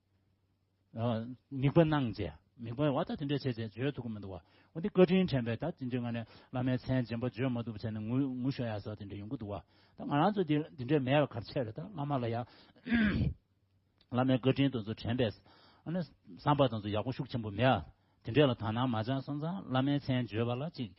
ཨ། དམིགས་པ་གནང་བྱས། དམིགས་པ་བ་ད་དེ་འདྲས་བྱས་བྱས་བརྗོད་ཐུབ་ཀྱི་མི་འདུག་བ། འོ་དེ་བཀའ་དྲིན་དྲན་པས་ད་དེ་འདྲས་ངང་ནས་བླ་མའི་མཚན་རྗེན་པ་བརྗོད་མ་ཐུབ་བྱས་ནས་ངུ་ངུ་ཤོར་ཡག་སོགས་དེ་འདྲས་ཡོང་གི་འདུག་བ། ད་ང་རང་ཚོ་དེ་དེ་འདྲས་མེད་པ་ག་རེ་བྱས་རེད། ད་བླ་མ་ལ་ཡ། བླ་མའི་བཀའ་དྲིན་དེ་ཚོ་དྲན་པས། ཨ་ནི་བསམ་པ་དེ་ཚོ་ཡག་པོ་ཤུགས་ཆེན་པོ་མེད་ཨ། དེ་འདྲས་ལ་དག་སྣང་མ་བྱས་སོང་ཙང་བླ་མའི་མཚན་བརྗོད་པ་ལ་ཅིག་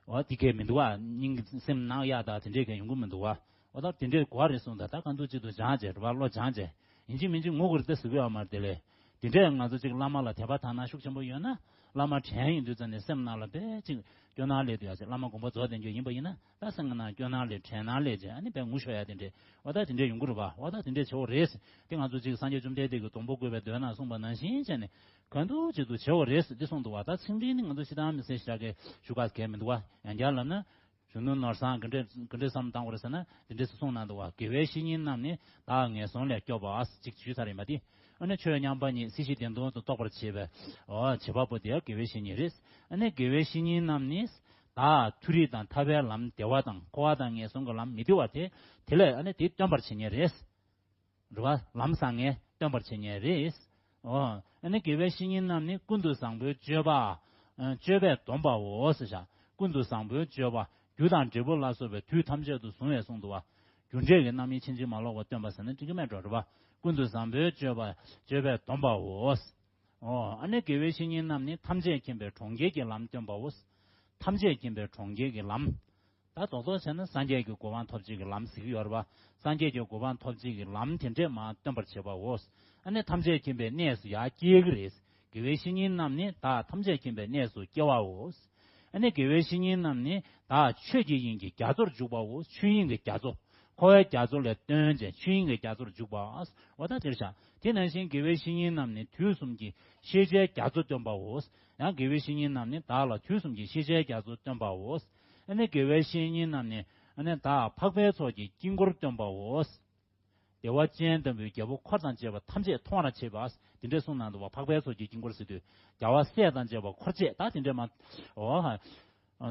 འོ་དེ་གས་མི་འདུག་ཨ། སྙིང་གི་སེམས་ནང་གཡའ་དག་དེ་འདྲས་གས་ཡོང་གི་མི་འདུག་ཨ། འོ་ད་དེ་འདྲས་གོ་བ་རེད་གསུངས། ད་ད་གང་ཐུབ་ཅི་ཐུབ་སྦྱངས་བྱས་རེད་བ། བློ་སྦྱངས་བྱས། ཡིན་གཅིག་མིན་གཅིག་ངུ་དགོས་རེད་ཟེར་གི་ཡོད་མ་རེད་དེ་ལས། དེ་འདྲས་ང་ཚོ་ཅིག་བླ་མ་ལ་དད་པ་དག་སྣང་ཤུགས་ཆེན་པོ་ཡོད་ན། བླ་མ་དྲན་ཡོང་དུས་ཙམ་ནས་སེམས་ནང་ལ་དཔེ་ཅིག་སྐྱོ་སྣང་སླེབས་དུས་ཡ་ཟེར། བླ་མ་དགོངས་པ་རྫོགས་བསྡད་རྒྱུ་ཡིན་པ་ཡིན་ན། ད་སེམས་ཀྱི་ནང་སྐྱོ་སྣང་སླེབས། དྲན་སྣང་སླེབས་བྱས། ཨ་ནི་དཔེ་ངུ་ཤོར་ཡ་དེ་འདྲས། འོ་ད་དེ་འདྲས་ཡོང་གི་རེད་པ། འོ་ད་དེ་འདྲས་བྱེད་དགོས་རེད་ཟེར། དེ་ང་ཚོ་ཅིག་སངས་རྒྱས་བཅོམ་ལྡན་འདས་ཀྱིས་སྡོང་པོ་བཀོད་པའི་མདོའི་ནང་གསུངས་པ་ནང་བཞིན་བྱས་ནས་གང་ཐུབ་ཅི་ཐུབ་བྱེད་དགོས་རེད་ཟེར་འདི་གསུངས་འདུག་བ། ད་ཚིག་འགྲེལ་ནི་ང་ཚོ་སྤྱིར་བཏང་མི་སེར་ཞིག་གིས་ཞུ་ག་གལ་མི་འདུག་བ། ཡང་བསྐྱར་ལབ་ན། གཞོན་ནུ་ནོར་བཟང་ག་འདྲས་ག་འདྲས་བསམ་བློ་བཏང་དགོས་རེད་ཟེར་ན། དེ་འདྲས་སུ་གསུངས་གནང་འདུག་བ། དགེ་བའི་བཤེས་གཉེན་རྣམས་ནི་བདག་ངན་སོང་ལས་སྐྱོབ་པ། ཅིག་ཞུས་ཚར་ཡིན་པ་དེ། ཨ་ནི་ཆོས་མཉམ་པ་ཉིད་སྲིད་ཞི་བདེ་སྟོང་དུ་རྟོགས་པར་བྱེད་པའི། འོ། བྱེད་པ་པོ་དེ་དགེ་བའི་བཤེས་གཉེན་རེད། ཨ་ནི་དགེ་བའི་བཤེས་གཉེན་རྣམས་ནི། བདག་མཐོ་རིས་དང་ཐར་པའི་ལམ་བདེ་བ་དང་། འཁོར་བ་དང་ངན་སོང་གི་ལམ་མི་བདེ་བ་དེ། དེ་ལས་ཨ་ནི་དེ་སྟོན་པར་བྱེད་མཁན་རེད། རེད་བ། ལམ་བཟང་ངན་སྟོན་པར་བྱེད་མཁན་རེད། འོ། ཨ་ནི་དགེ་བའི་བཤེས་གཉེན་རྣམས་ནི་ཀུན་ཏུ་བཟང་པོའི་སྤྱོད་པ། ཨ། སྤྱོད་པས་སྡོམ་པའོ་ཟེར་བཞག་ཀུན་ཏུ་བཟང་པོའི་སྤྱོད་པ། རྒྱུ་དང་འབྲས་བུ་ལ་སོགས་པའི་དུས་ཐམས་ཅད་དུ་བཟུང་བས་གསུངས་འདུག་བ། རྒྱུ་འབྲས་ཀྱི་རྣམ་སྨིན་ཕྱིན་ཅི་མ་ལོག་པར་སྟོན་པ་ཟེར་ན་འགྲིག་གི་མེད་འགྲོ། རེད་བ། ཀུན་ཏུ་བཟང་པོའི་སྤྱོད་པ། སྤྱོད་པས་སྡོམ་པའོ། འོ། ཨ་ནི་དགེ་བའི་བཤེས་གཉེན་རྣམས་ནི་ཐམས་ཅད་མཁྱེན་པའི་གྲོང་ཁྱེར་གྱི་ལམ་སྟོན་པའོ། ཐམས་ཅད་མཁྱེན་པའི་གྲོང་ཁྱེར་གྱི་ལམ། ད་རྡོག་རྡོག་བྱས་ན་སངས་རྒྱས་ཀྱི་གོ་འཕང་ཐོབ་བྱེད་ཀྱི་ལམ་ཟེར་གྱི་ཡོད་རེད་བ། སངས་རྒྱས་ཀྱི་གོ་འཕང་ཐོབ་བྱེད་ཀྱི་ལམ་དེ་འདྲས་མར་སྟོན་པར་བྱེད་པའོ། ཨ་ནི་ཐམས་ཅད་མཁྱེན་པའི་གནས་སུ་ཡར་སྐྱེལ་གྱི་རེད། དགེ་བའི་བཤེས་གཉེན་རྣམས་ནི་བདག་ཐམས་ཅད་མཁྱེན་པའི་གནས་སུ་སྐྱེ་བའོ། ཨ་ནི་དགེ་བའི་བཤེས་གཉེན་རྣམས་ནི་བདག་ཆོས་ཀྱི་དབྱིངས་ཀྱི་རྒྱ་མཚོར་འཇུག་པའོ། ཆོས་དབྱིངས་ཀྱི་རྒྱ་མཚོ། འཁོར་བའི་རྒྱ་མཚོ་ལས་བཏོན་ཅིང་ཆོས་དབྱིངས་ཀྱི་རྒྱ་མཚོར་འཇུག་པ། འོ་ད་དེར་བཞག་དེ་ནང་བཞིན་དགེ་བའི་བཤེས་གཉེན་རྣམས་ནི་དུས་གསུམ་གྱི་ཤེས་བྱའི་རྒྱ་མཚོ་སྟོན་པའོ། ཡང་དགེ་བའི་བཤེས་གཉེན་རྣམས་ནི་བདག་ལ་དུས་གསུམ་གྱི་ཤེས་བྱའི་རྒྱ་མཚོ་སྟོན་པའོ། ཨ་ནི་དགེ་བའི་བཤེས་གཉེན་རྣམས་ནི་ཨ་ནི་བདག་འཕགས་པའི་ཚོགས་ཀྱི་དཀྱིལ་འཁོར་སྟོན་པའོ། བདེ་བ་ཅན་དམ་པའི་རྒྱལ་པོ་འཁོར་དང་བཅས་པ་ཐམས་ཅད་མཐོང་བར་བྱེད་པ། དེ་འདྲས་གསུངས་གནང་འདུག་བ། འཕགས་པའི་ཚོགས་ཀྱི་དཀྱིལ་འཁོར་ཟེར་དུས་རྒྱལ་བ་སྲས་དང་བཅས་པ་འཁོར་བཅས་ད་དེ་འདྲས་མ། འོ།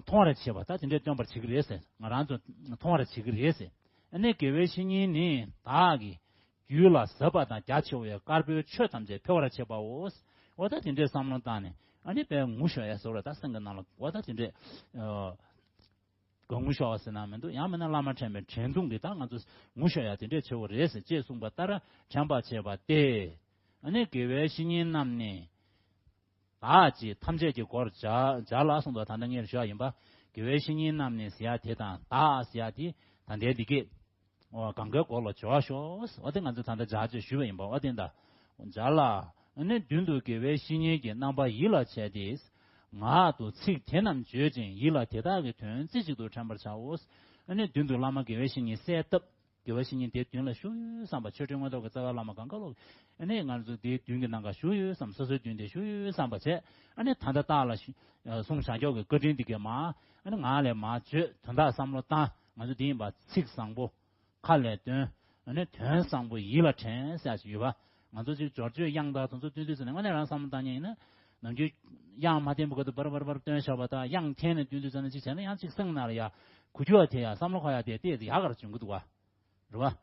མཐོང་བར་བྱེད་པ་ད་དེ་འདྲས་སྟོན་པར་བྱེད་ཀྱི་རེད་ཟེར། ང་རང་ཚོ་མཐོང་བར་བྱེད་ཀྱི་རེད་ཟེར། ཨ་ནི་དགེ་བའི་བཤེས་གཉེན་ནི་བདག་གི་རྒྱུད་ལ་ཟབ་པ་དང་རྒྱ་ཆེ་བའི་དཀར་པོའི་ཆོས་ཐམས་ཅད་འཕེལ་བར་བྱེད་པའོ། འོ་ད་དེ་འདྲའི་བསམ་བློ་བཏང་ནས་ཨ་ནི་དཔེ་ངུ་ཤོར་ཡ་ཟེར་བ་རེད། ད་སེམས་ཀྱི་ནང་ལ་འོ་ད་དེ་འདྲས། ཨ། ངུ་ཤོར་བ་ཟེར་ན་མི་འདུག་ཡང་མིན་ན་བླ་མ་དྲན་པའི་དྲན་གདུང་གིས་ད་ང་ཚོ་ངུ་ཤོར་ཡ་དེ་འདྲས་བྱེད་དགོས་རེད་ཟེར་ཅེས་གསུངས་པ་ལྟར་དྲན་པར་བྱེད་པ་སྟེ། ཨ་ནི་དགེ་བའི་བཤེས་གཉེན་རྣམས་ནི། བདག་ཅེས་ཐམས་ཅད་ཀྱི་སྒོར་སྦྱར་སྦྱར་ལ་གསུངས་པ་ད་ལྟ་ངས་ཞུ་བ་ཡིན་པ། དགེ་བའི་བཤེས་གཉེན་རྣམས་ནི་ཟེར་ཡ་དེ་དང་བདག་ཟེར་ཡ་དེ་ད་ལྟའི་འདི་སྐད། འོ་གང་གའི་སྒོ་ལ་སྦྱར་ཤོག་འོ་དེ་ང་ཚོས་ད་ལྟ་སྦྱར་ཅེས་ཞུས་པ་ཡིན་པ། འོ་དེ་ད་སྦྱར་ལ། ཨ་ནི་མདུན་དུ་དགེ་བའི་བཤེས་གཉེན་གྱི་རྣམ་པ་ཡིད་ལ་བྱས་ཏེ། ངག་ཏུ་ཚིག་དེ་རྣམས་བརྗོད་ཅིང་ཡིད་ལ་དེ་དག་གི་དོན་རྩེ་གཅིག་ཏུ་དྲན་པར་བྱའོ། ཨ་ནི་མདུན་དུ་བླ་མ་དགེ་བའི་བཤེས་གཉེན་གསལ་བཏབ། དགེ་བའི་བཤེས་གཉེན་དེ་མདུན་ལ་བཞུགས་ཡོད་བསམ་པ། ཆོས་སྒྲོན་མངོན་རྟོགས་ཀྱི་རྩ་བའི་བླ་མ་གང་ག་ལོག་ཨ་ནི་ང་ཚོ་དེའི་མདུན་གྱི་ནང་ག་བཞུགས་ཡོད་བསམ། སོ་སོའི་མདུན་དེ་བཞུགས་ཡོད་བསམ་པ་བྱས། ཨ་ནི་ད་ལྟ་བདག་ལ་གསུང་བྱ་མགྱོགས་ཀྱི་བཀའ་དྲིན་འདི་གས་མ། ཨ་ནི་ངག་ལས་མ་བརྗོད་དོན་དག་བསམ་བློ་བཏང་། ང་ཚོ་འདི་ཡིན་པ་ཚིག་བཟང་པོ་ཁ་ལས་འདོན། ཨ་ནི་དོན་བཟང་པོ་ཡིད་ལ་དྲན་ཟེར་ཞིག་ཡོད་པ། ང་ཚོ་ཅིག་སྦྱོར་བརྗོད་དབྱངས་དང་དེ་ཚོ་བསྟུན་དུས་ཟེར་ནས་དངོས་གནས་རང་བསམ་བློ་བཏང་མཁན་ཡིན་ན། ནམ་རྒྱུན་དབྱངས་མ་འཐེན་པའི་སྐབས་དུ་བར་བར་བར་བཏོན་བཞག་པ་དང་། དབྱངས་འཐེན་ནས་བསྟུན་དུས་ཙམ་ནས་ཅིག་བྱས་ན་ཡང་ཅིག་སེམས་ནང་ལ་ཡ་གུ་གྱུ་བ་དེ་ཡ་བསམ་བློ་འཁོར་ཡ་དེ་དེ་ཡག་གར་བྱུང་གི་འདུག་བ། རེད་བ།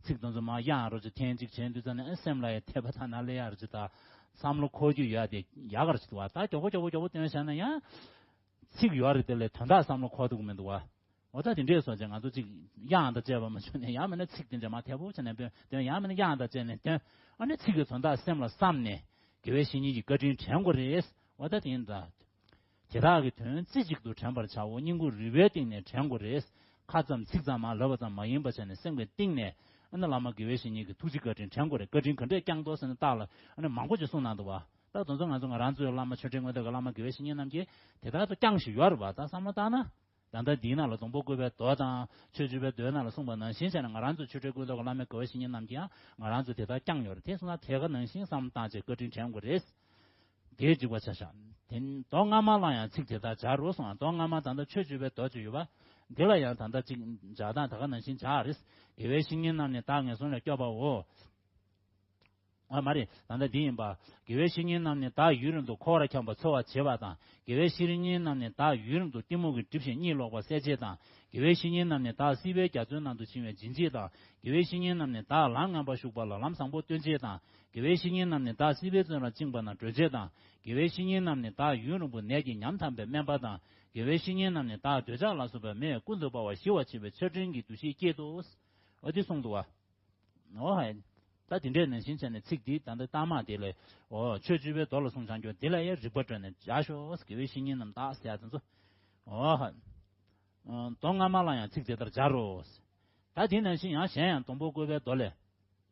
ཚིག་དེ་ཚོ་མར་གཡར་རོགས་ཅིག་ཐེངས་གཅིག་བྱས་དུས་ཙམ་ནས་ཨ་སེམས་ལ་ཡང་དད་པ་དང་ནཱ་ལས་ཡར་ཅིག་དང་བསམ་བློ་འཁོར་རྒྱུ་ཡོད་དེ་ཡག་ག་རེ་ཅིག་འདུག་བ། ད་མགྱོགས་པོ་མགྱོགས་པོ་མགྱོགས་པོ་བཏོན་བཞག་ན་ཡང་ཚིག་ཡོད་རེད། དེ་ལས་དོན་དག་བསམ་བློ་འཁོར་ཐུབ་ཀྱི་མི་འདུག་བ། འོ་ད་དེ་འདྲས་སོང་ཙང་ང་ཚོ་ཅིག་དབྱངས་དང་བཅས་པ་མ་བྱུང་ནས་ཡང་མིན་ན་ཚིག་དེ་འདྲ་མར་དལ་པོ་བྱས་ནས་འདོན། ཡང་མིན་ན་དབྱངས་དང་བཅས་ནས་འདོན། ཨ་ནི་ཚིག་གི་དོན་དག་སེམས་ལ་བསམ་ནས་དགེ་བའི་བཤེས་གཉེན་གྱི་བཀའ་དྲིན་དྲན་དགོས་རེད། འོ་ད་དེ་ཡིན་ད། དེ་དག་གི་དོན་རྩེ་གཅིག་ཏུ་དྲན་པར་བྱའོ། སྙིང་ཁུང་རུས་པའི་གཏིང་ནས་དྲན་དགོས་རེད། ཁ་ཙམ་ཚིག་ཙམ་མར་ལབ་པ་ཙམ་མ་ཡིན་པ་བྱས་ནས་སེམས་ཀྱི་གཏིང་ནས་ཨ་ནི་བླ་མ་དགེ་བའི་བཤེས་གཉེན་གྱི་ཐུགས་རྗེ་བཀའ་དྲིན་དྲན་དགོས་རེད། བཀའ་དྲིན་ག་འདྲས་བསྐྱངས་འདུག་ཟེར་ན་རྟགས་ལ་ཨ་ནི་མང་པོ་ཅིག་གསུངས་གནང་འདུག་བ། ད་དེ་ཚོ་ང་ཚོ་ང་རང་ཚོའི་བླ་མ་ཆོས་སྒྲོན་དངོས་གྲུབ་ཀྱི་བླ་མ་དགེ་བའི་བཤེས་གཉེན་རྣམས་ཀྱིས་དེ་དག་ཏུ་བསྐྱངས་བཞིན་ཡོད་རེད་བ། ད་བསམ་བློ་བཏང་ན། ད་ལྟ་འདིའི་ནང་ལ་སྡོང་པོ་བཀོད་པའི་མདོ་དང་ཆོས་བརྒྱུད་པའི་མདོའི་ནང་ལ་གསུངས་པ་ནང་བཞིན་བྱས་ན་ང་རང་ཚོ་ཆོས་སྒྲོན་ཀུན་ལེགས་ཀྱི་བླ་མ་དགེ་བའི་བཤེས་གཉེན་རྣམས་ཀྱིས་ཡང་ང་རང་ཚོ་དེ་ལྟར་བསྐྱངས་ཡོད་རེད། དེ་སོང་ན་དེ་ག་ནང་བཞིན་བསམ་བློ་བཏང་བྱས་བཀའ་དྲིན་དྲན་དགོས་རེད། དེའི་འཇུག་པ་ཆ་བཞག་དེ་མདོ་སྔ་མ་ལ་ཡང་ཚིག་དེ་ལྟར་སྦྱར་རོ་གསུངས། མདོ་སྔ་མ་ད་ལྟ་ཆོས་བརྒྱུད་པའི་མདོ་ཅིག་ཡོད་པ། འདི་ལ་ཡང་ད་ལྟ་ཅིག་སྦྱར་སྟངས་ད་ག་ནང་བཞིན་སྦྱར་རེད། དགེ་བའི་བཤེས་གཉེན་རྣམས་ནི་བདག་ངན་སོང་ལས་སྐྱོབ་པའོ། ཨ་མ་རེད། ད་ལྟ་འདི་ཡིན་པ། དགེ་བའི་བཤེས་གཉེན་རྣམས་ནི་བདག་ཡུན་རིང་དུ་འཁོར་བར་འཁྱམས་པ་འཚོ་བར་བྱེད་པ་དང་། དགེ་བའི་བཤེས་གཉེན་རྣམས་ནི་བདག་ཡུན་རིང་དུ་གཏི་མུག་གི་སྒྲིབ་བྱེད་གཉིད་ལོག་པ་སེལ་བྱེད་དང་། དགེ་བའི་བཤེས་གཉེན་རྣམས་ནི་བདག་སྲིད་པའི་རྒྱ་མཚོའི་ནང་དུ་ཕྱིན་པའི་འབྱིན་བྱེད་དང་། དགེ་བའི་བཤེས་གཉེན་རྣམས་ནི་བདག་ལམ་ངན་པར་ཞུགས་པ་ལ་ལམ་བཟང་པོ་སྟོན་བྱེད་དང་། དགེ་བའི་བཤེས་གཉེན་རྣམས་ནི་བདག་སྲིད་པའི་བཙོན་རར་བཅིངས་པ་ན་སྒྲོལ་བྱེད་དང་། དགེ་བའི་བཤེས་གཉེན་རྣམས་ནི་བདག་ཡུན་རིང་པོ་ནད་ཀྱིས་ཉམ་ཐག་པའི་སྨན་པ་དང་། དགེ་བའི་བཤེས་གཉེན་རྣམས་ནི་བདག་འདོད་ཆགས་ལ་སོགས་པའི་མེས་ཀུན་ཏུ་སྤོབས་པ་ཞི་བར་བྱེད་པའི་ཆོས་འཕྲིན་གྱི་འདུ་ཤེས་བསྐྱེད་དོ། འོ་འདི་གསུངས་འདུག་བ། འོ་ཧ། ད་དེ་འདྲའི་ནང་བཞིན་བྱས་ནས་ཚིག་འདི་ད་ལྟ་རྟགས་མ་དེ་ལས་འོ་ཆོས་བརྒྱུད་པའི་མདོ་ལ་གསུངས་བྱང་ཆུབ་འདི་ལ་ཡང་རིག་པ་སྤྲོས་ནས་བྱ་ཤོག་དགེ་བའི་བཤེས་གཉེན་རྣམས་བདག་ཟེར་ཡ་དེ་ཚོ། འོ་ཧ། མདོ་སྔ་མ་ལ་ཡང་ཚིག་དེ་ལྟར་སྦྱར་རོ། ད་དེ་ནང་བཞིན་ཡང་གཞན་ཡང་སྡོང་པོ་བཀོད་པའི་མདོ་ལས།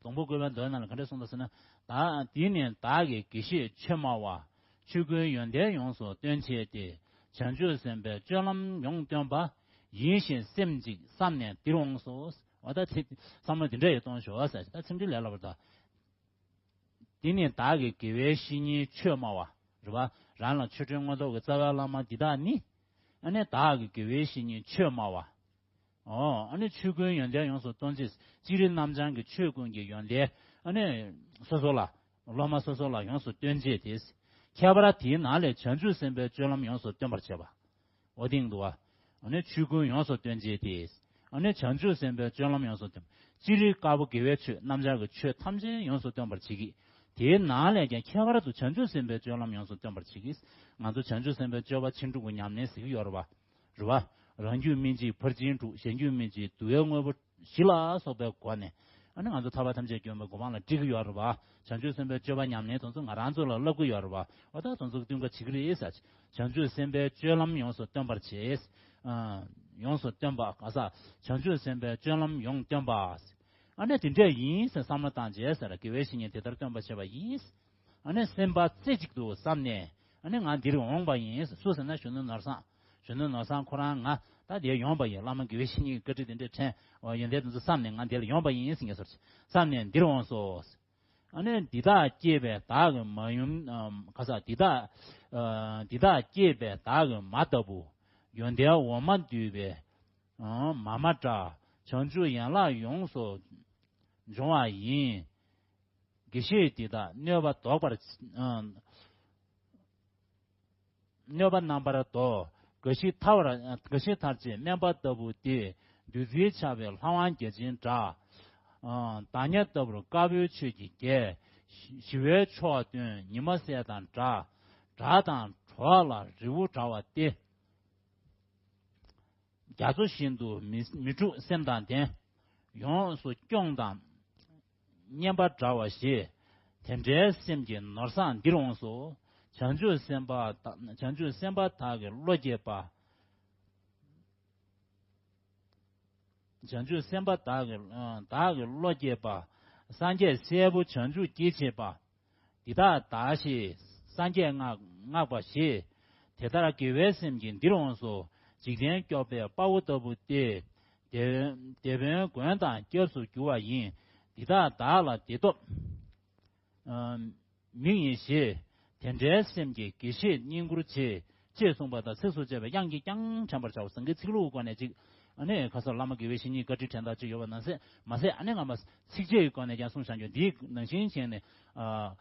སྡོང་པོ་བཀོད་པའི་མདོའི་ནང་ལ་ག་འདྲ་གསུངས་འདུག་ཟེར་ན། ད་འདི་ནི་བདག་གི་དགེ་བཤེས་ཆོས་སྨྲ་བ། ཆོས་ཀུན་ཡོན་ཏན་ཡོངས་སུ་སྟོན་བྱེད་དེ། བྱང་ཆུབ་སེམས་དཔའི་སྤྱོད་ལམ་ཡོངས་སྟོན་པ། ཡིད་བཞིན་སེམས་ཀྱིས་བསམས་ནས་འདིར་འོངས་སོ། འོ་ད་ཚིག་བསམ་བློ་འདི་འདྲ་ཡིས་གཏོང་ཤོག་ཟེར། ད་ཚིག་འདི་ལས་སླ་བར་ད། འདི་ནི་བདག་གི་དགེ་བའི་བཤེས་གཉེན་ཆོས་སྨྲ་བ། རེད་བ། རང་ལ་ཆོས་སྒྲོན་མངོན་རྟོགས་ཀྱི་རྩ་བའི་བླ་མ་འདི་དག་ནི། ཨ་ནི་བདག་གི་དགེ་བའི་བཤེས་གཉེན་ཆོས་སྨྲ་བ། ཨོ། ཨ་ནི་ཆོས་ཀུན་ཡོན་ཏན་ཡོངས་སུ་སྟོན་བྱེད། སྤྱིར་རྣམ་བྱང་གི་ཆོས་ཀུན་གྱི་ཡོན་ཏན་ཨ་ནི་སོ་སོ་ལ། སློབ་མ་སོ་སོ་ལ་ཡོངས་སུ་སྟོན་བྱེད་དེ། ཁྱད་པར་དེའི་ནང་ལས་བྱང་ཆུབ་སེམས་དཔའི་སྤྱོད་ལམ་ཡོངས་སུ་སྟོན་པར་བྱེད་པ། འོ་དེ་ཡིན་འདུག་བ། ཨ་ནི་ཆོས་ཀུན་ཡོངས་སུ་སྟོན་བྱེད་དེ། ཨ་ནི་བྱང་ཆུབ་སེམས་དཔའི་སྤྱོད་ལམ་ཡོངས་སུ་སྟོན། སྤྱིར་དཀར་པོ་དགེ་བའི་ཆོས་རྣམ་བྱང་གི་ཆོས་ཐམས་ཅད་ཡོངས་སུ་སྟོན་པར་བྱེད་ཀྱི། དེའི་ནང་ལས་ཀྱང་ཁྱད་པར་དུ་བྱང་ཆུབ་སེམས་དཔའི་སྤྱོད་ལམ་ཡོངས་སུ་སྟོན་པར་བྱེད་ཀྱི། ང་ཚོ་བྱང་ཆུབ་སེམས་དཔའི་སྤྱོད་པ་ཕྱིན་དྲུག་གི་ཉམས་ལེན་ཟེར་གྱི་ཡོད་རེད་བ། རེད་བ། རང་རྒྱུད་སྨིན་བྱེད་ཕར་ཕྱིན་དྲུག་གཞན་རྒྱུད་སྨིན་བྱེད་བསྡུ་བའི་དངོས་པོ་བཞི་ལ་སོགས་པའི་སྒོ་ནས། ཨ་ནི་ང་ཚོ་ཐར་པ་ཐམས་ཅད་མགོན་པོའི་གོ་འཕང་ལ་འཁྲིད་ཀྱི་ཡོད་རེད་བ། བྱང་ཆུབ་སེམས་དཔའི་སྤྱོད་པ་ཉམས་ལེན་དེ་ཚོ་ང་རང་ཚོ་ལ་བསླབ་ཀྱི་ཡོད་རེད་བ། འོ་ད་དེ་ཚོ་བསྟུན་ག་བྱེད་ཀྱི་རེད་ཟེར། བྱང་ཆུབ་སེམས་དཔའི་སྤྱོད་ལམ་ཡོངས་སུ་སྟོན་པར་བྱེད། ཨ། ཡོངས་སུ་སྟོན་པ་ག་ས། བྱང་ཆུབ་སེམས་དཔའི་སྤྱོད་ལམ་ཡོངས་སྟོན་པ། ཨ་ནི་དེ་འདྲས་ཡིན་ཟེར་བསམ་བློ་བཏང་བྱས་ཟེར་དགེ་བའི་བཤེས་གཉེན་དེ་ལྟར་སྟོན་པར་བྱེད་པ་ཡིན། ཨ་ནི་སེམས་པ་རྩེ་གཅིག་ཏུ་བསམས་ནས། ཨ་ནི་ང་འདིར་འོངས་པ་ཡིན། སུ་ཟེར་ན་གཞོན་ནུ་ནོར་བཟང་། གཞོན་ནུ་ནོར་བཟང་ཁོ་རང་ང་ད་འདིར་ཡོང་པ་ཡིན། བླ་མ་དགེ་བའི་བཤེས་གཉེན་གྱི་བཀའ་དྲིན་དེ་འདྲས་དྲན། འོ་ཡོན་ཏན་དེ་ཚོ་བསམས་ནས་ང་འདིར་ཡོང་པ་ཡིན་ཟེར་ངེས་སོར་བསམས་ནས་འདིར་འོངས་སོ། ཨ་ནི་འདི་དག་སྐྱེས་པས་བདག་གི་མ་ཡུམ། ཨམ། ག་ས་འདི་དག་ཨ། འདི་དག་སྐྱེས་པས་བདག་གི་མ་ལྟ་བུ། ཡོན་ཏན་འོ་མ་འདུས་པའི། ཨ། མ་མ་འདྲ། བྱང་ཆུབ་ཡན་ལག་ཡོངས་སུ་འབྱུང་བ་ཡིན། དགེ་བཤེས་འདི་དག་གནོད་པ་བཟློག་པར། ཨ། གནོད་པ་རྣམ་པར་བཟློག། རྒ་ཤི་ཐར་བར། རྒ་ཤི་ཐར་ཅེས་སྨན་པ་ལྟ་བུ་སྟེ། བདུད་རྩིའི་ཆར་པས་ལྷ་དབང་བརྒྱ་བྱིན་འདྲ། ཨ། བདག་ཉིད་ལྟ་བུར་དཀར་པོའི་ཆོས་ཀྱི་རྒྱལ། ཞི་བའི་མཆོག་སྟོན་ཉི་མ་གསལ་དང་འདྲ། སྒྲ་དང་བྲོ་བ་ལ་རི་བོ་འདྲ་བ་སྟེ། རྒྱ་མཚོ་བཞིན་དུ་མི་མི་འཁྲུགས་སེམས་དང་ལྡན། ཡོངས་སུ་སྐྱོང་དང་མཉེན་པ་འདྲ་བ་ཞེས། དེ་འདྲའི་སེམས་ཀྱི་ནོར་བཟང་འདིར་འོངས་སོ། བྱང་ཆུབ་སེམས་དཔའ་དག། བྱང་ཆུབ་སེམས་དཔའ་དག་གི་བློ་སྐྱེས་པ། བྱང་ཆུབ་སེམས་དཔའ་དག་གི། ཨ། དག་གི་བློ་སྐྱེས་པ། སངས་རྒྱས་སྲས་པོ་བྱང་ཆུབ་སྐྱེ་བྱེད་པ། འདི་དག་བདག་ཞེས་སངས་རྒྱས་བསྔགས། བསྔགས་པ་ཞེས། དེ་ལྟར་དགེ་བའི་སེམས་ཀྱིས་འདིར་འོངས་སོ། འཇིག་རྟེན་སྐྱོབ་པའི་དཔའ་བོ་ལྟ་བུ་སྟེ། དེ་དེད་དཔོན་མགོན་དང་སྐྱབས་སུ་འགྱུར་བ་ཡིན། འདི་དག་བདག་ལ་བདེ་སྟོབས། ཨ། མིག་ཡིན་ཞེས། དེ་འདྲའི་སེམས་ཀྱིས་དགེ་བཤེས་བསྙེན་བཀུར་བྱེད། ཅེས་གསུངས་པ་དང་ཚིགས་སུ་བཅད་པའི་དབྱངས་ཀྱིས་ཀྱང་དྲན་པར་བྱའོ། ཟེར་གྱི་ཚིག་ལྷུག་སྒོ་ནས་ཅིག་ཨ་ནི་ཁ་སང་བླ་མ་དགེ་བའི་བཤེས་གཉེན་བཀའ་དྲིན་དྲན་དག་ཅིག་ཡོད་པ་ནང་བཞིན་མ་ཟད། ཨ་ནི་སྔ་མ་ཚིགས་བཅད་ཀྱི་སྒོ་ནས་ཀྱང་གསུངས་བཞག་རྒྱུ་འདིའི་ནང་བཞིན་བྱས་ནས། ཨ།